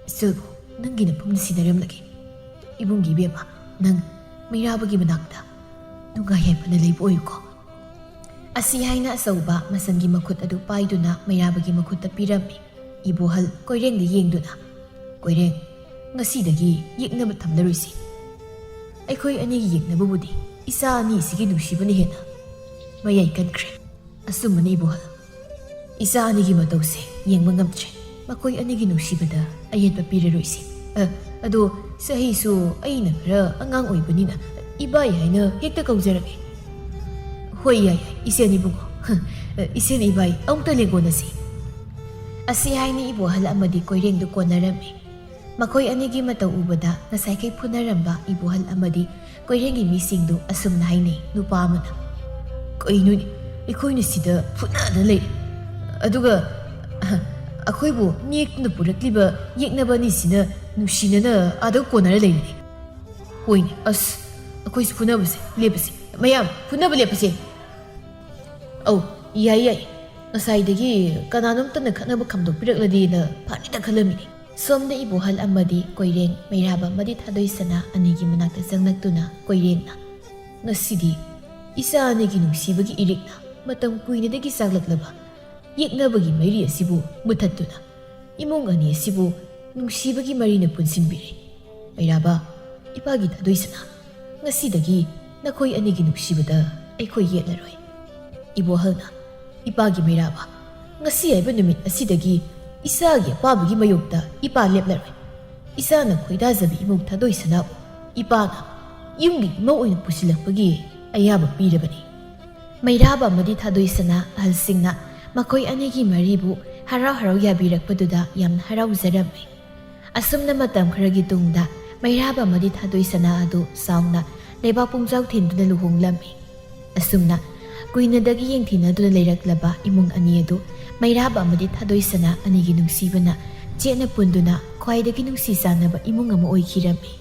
ꯏꯆꯜꯕꯨ ꯅꯪꯒꯤ ꯅꯐꯝꯗ ꯁꯤꯟꯅꯔꯝꯂꯒꯦ꯫ ꯏꯕꯨꯡꯒꯤ ꯏꯕꯦꯝꯃ, ꯅꯪ ꯃꯩꯔꯥꯕꯒꯤ ꯃꯅꯥꯛꯇ ꯅꯨꯡꯉꯥꯏ ꯌꯥꯏꯐꯅ ꯂꯩꯕ ꯑꯣꯏꯌꯨꯀꯣ"꯫ ꯑꯁꯤ ꯍꯥꯏꯅ ꯑꯆꯧꯕ ꯃꯆꯟꯒꯤ ꯃꯈꯨꯠ ꯑꯗꯨ ꯄꯥꯏꯗꯨꯅ ꯃꯩꯔꯥꯕꯒꯤ ꯃꯈꯨꯠꯇ ꯄꯤꯔꯝꯃꯤ꯫ ꯏꯕꯣꯍꯜ ꯀꯣꯏꯔꯦꯡꯗ ꯌꯦꯡꯗꯨꯅ, "ꯀꯣꯏꯔꯦꯡ, ꯉꯁꯤꯗꯒꯤ ꯌꯦꯛꯅꯕ ꯊꯝꯂꯔꯣꯏꯁꯤ꯫ ꯑꯩꯈꯣꯏ ꯑꯅꯤꯒꯤ ꯌꯦꯛꯅꯕꯕꯨꯗꯤ ꯏꯆꯥ ꯑꯅꯤꯁꯤꯒꯤ ꯅꯨꯡꯁꯤꯕꯅ ꯍꯦꯟꯅ ꯃꯌꯥꯏ ꯀꯟꯈ꯭ꯔꯦ"꯫ "ꯑꯆꯨꯝꯕꯅꯤ ꯏꯕꯣꯍꯜ꯫ ꯏꯆꯥ ꯑꯅꯤꯒꯤ ꯃꯇꯧꯁꯦ ꯌꯦꯡꯕ ꯉꯝꯗ꯭ꯔꯦ꯫ ꯃꯈꯣꯏ ꯑꯅꯤꯒꯤ ꯅꯨꯡꯁꯤꯕꯗ ꯑꯌꯦꯠꯄ ꯄꯤꯔꯔꯣꯏꯁꯤ꯫ ꯑ, ꯑꯗꯣ ꯆꯍꯤꯁꯨ ꯑꯩꯅ ꯈꯔ ꯑꯉꯥꯡ ꯑꯣꯏꯕꯅꯤꯅ ꯏꯕꯥꯏ ꯍꯥꯏꯅ ꯍꯦꯛꯇ ꯀꯧꯖꯔꯒꯦ"꯫ "ꯍꯣꯏ, ꯌꯥꯏ, ꯌꯥꯏ, ꯏꯆꯦꯅꯤ ꯏꯕꯨꯡꯉꯣ꯫ ꯏꯆꯦꯅꯤ ꯏꯕꯥꯏ, ꯑꯃꯨꯛꯇ ꯂꯦꯡꯒꯣꯟꯅꯁꯤ"꯫ ꯑꯁꯤ ꯍꯥꯏꯅ ꯏꯕꯣꯍꯜ ꯑꯃꯗꯤ ꯀꯣꯏꯔꯦꯡꯗꯨ ꯀꯣꯟꯅꯔꯝꯃꯤ꯫ ꯃꯈꯣꯏ ꯑꯅꯤꯒꯤ ꯃꯇꯧ ꯎꯕꯗ ꯉꯁꯥꯏꯈꯩ ꯐꯨꯅꯔꯝꯕ ꯏꯕꯣꯍꯜ ꯑꯃꯗꯤ ꯀꯣꯏꯔꯦꯡꯒꯤ ꯃꯤꯁꯤꯡꯗꯨ ꯑꯁꯨꯝꯅ ꯍꯥꯏꯅꯩ, ꯅꯨꯄꯥ ꯑꯃꯅ, "ꯀꯩꯅꯣꯅꯦ, ꯑꯩꯈꯣꯏꯅ ꯁꯤꯗ ꯐꯨꯅꯗꯅ ꯂꯩꯔꯦ, ꯑꯗꯨꯒ, ꯑꯍ, ꯑꯩꯈꯣꯏꯕꯨ ꯅꯦꯛꯇꯨꯅ ꯄꯨꯔꯛꯂꯤꯕ ꯌꯦꯛꯅꯕ ꯑꯅꯤꯁꯤꯅ ꯅꯨꯡꯁꯤꯅꯅ ꯑꯥꯗ ꯀꯣꯟꯅꯔ ꯂꯩꯔꯤꯅꯦ꯫ ꯍꯣꯏꯅꯦ, ꯑꯁ, ꯑꯩꯈꯣꯏꯁꯨ ꯐꯨꯅꯕꯁꯦ ꯂꯦꯞꯄꯁꯦ, ꯃꯌꯥꯝ ꯐꯨꯅꯕ ꯂꯦꯞꯄꯁꯦ"꯫ "ꯑꯧ, ꯌꯥꯏ, ꯌꯥꯏ, ꯉꯁꯥꯏꯗꯒꯤ ꯀꯅꯥꯅꯣꯝꯇꯅ ꯈꯠꯅꯕ ꯈꯥꯝꯗꯣꯛꯄꯤꯔꯛꯂꯗꯤꯅ ꯐꯅꯤꯗ ꯈꯜꯂꯝꯃꯤꯅꯦ"꯫ ꯁꯣꯝꯗ ꯏꯕꯣꯍꯜ ꯑꯃꯗꯤ ꯀꯣꯏꯔꯦꯡ, ꯃꯩꯔꯥꯕ ꯑꯃꯗꯤ ꯊꯥꯗꯣꯏꯁꯅꯥ ꯑꯅꯤꯒꯤ ꯃꯅꯥꯛꯇ ꯆꯪꯂꯛꯇꯨꯅ ꯀꯣꯏꯔꯦꯡꯅ, "ꯉꯁꯤꯗꯤ ꯏꯆꯥ ꯑꯅꯤꯒꯤ ꯅꯨꯡꯁꯤꯕꯒꯤ ꯏꯔꯤꯛꯅ ꯃꯇꯝ ꯀꯨꯏꯅꯗꯒꯤ ꯆꯥꯛꯂꯛꯂꯕ ꯌꯦꯛꯅꯕꯒꯤ ꯃꯩꯔꯤ ꯑꯁꯤꯕꯨ ꯃꯨꯊꯠꯇꯨꯅ ꯏꯃꯨꯡ ꯑꯅꯤ ꯑꯁꯤꯕꯨ ꯅꯨꯡꯁꯤꯕꯒꯤ ꯃꯔꯤꯅ ꯄꯨꯟꯁꯤꯟꯕꯤꯔꯦ꯫ ꯃꯩꯔꯥꯕ, ꯏꯄꯥꯒꯤ ꯊꯥꯗꯣꯏꯁꯅꯥ, ꯉꯁꯤꯗꯒꯤ ꯅꯈꯣꯏ ꯑꯅꯤꯒꯤ ꯅꯨꯡꯁꯤꯕꯗ ꯑꯩꯈꯣꯏ ꯌꯦꯠꯂꯔꯣꯏ"꯫ ꯏꯕꯣꯍꯜꯅ, "ꯏꯄꯥꯒꯤ ꯃꯩꯔꯥꯕ, ꯉꯁꯤ ꯍꯥꯏꯕ ꯅꯨꯃꯤꯠ ꯑꯁꯤꯗꯒꯤ ꯏꯆꯥꯒꯤ ꯑꯄꯥꯝꯕꯒꯤ ꯃꯥꯌꯣꯛꯇ ꯏꯄꯥ ꯂꯦꯞꯂꯔꯣꯏ꯫ ꯏꯆꯥꯅ ꯈꯣꯏꯗꯥꯖꯕ ꯏꯃꯧ ꯊꯥꯗꯣꯏꯁꯅꯥꯕꯨ ꯏꯄꯥꯅ ꯌꯨꯝꯒꯤ ꯏꯃꯧ ꯑꯣꯏꯅ ꯄꯨꯁꯤꯜꯂꯛꯄꯒꯤ ꯑꯌꯥꯕ ꯄꯤꯔꯕꯅꯤ"꯫ ꯃꯩꯔꯥꯕ ꯑꯃꯗꯤ ꯊꯥꯗꯣꯏꯁꯅꯥ ꯑꯍꯜꯁꯤꯡꯅ ꯃꯈꯣꯏ ꯑꯅꯤꯒꯤ ꯃꯔꯤꯕꯨ ꯍꯔꯥꯎ ꯍꯔꯥꯎ ꯌꯥꯕꯤꯔꯛꯄꯗꯨꯗ ꯌꯥꯝꯅ ꯍꯔꯥꯎꯖꯔꯝꯃꯤ꯫ ꯑꯁꯨꯝꯅ ꯃꯇꯝ ꯈꯔꯒꯤ ꯇꯨꯡꯗ ꯃꯩꯔꯥꯕ ꯑꯃꯗꯤ ꯊꯥꯗꯣꯏꯁꯅꯥ ꯑꯗꯨ ꯆꯥꯎꯅ ꯂꯩꯕꯥꯛ ꯄꯨꯡꯖꯥꯎ ꯊꯤꯟꯗꯨꯅ ꯂꯨꯍꯣꯡꯂꯝꯃꯤ꯫ ꯑꯁꯨꯝꯅ ꯀꯨꯏꯅꯗꯒꯤ ꯌꯦꯡꯊꯤꯅꯗꯨꯅ ꯂꯩꯔꯛꯂꯕ ꯏꯃꯨꯡ ꯑꯅꯤ ꯑꯗꯨ ꯃꯩꯔꯥꯕ ꯑꯃꯗꯤ ꯊꯥꯗꯣꯏꯁꯅꯥ ꯑꯅꯤꯒꯤ ꯅꯨꯡꯁꯤꯕꯅ ꯆꯦꯠꯅ ꯄꯨꯟꯗꯨꯅ ꯈ꯭ꯋꯥꯏꯗꯒꯤ ꯅꯨꯡꯁꯤ ꯆꯥꯟꯅꯕ ꯏꯃꯨꯡ ꯑꯃ ꯑꯣꯏꯈꯤꯔꯝꯃꯤ꯫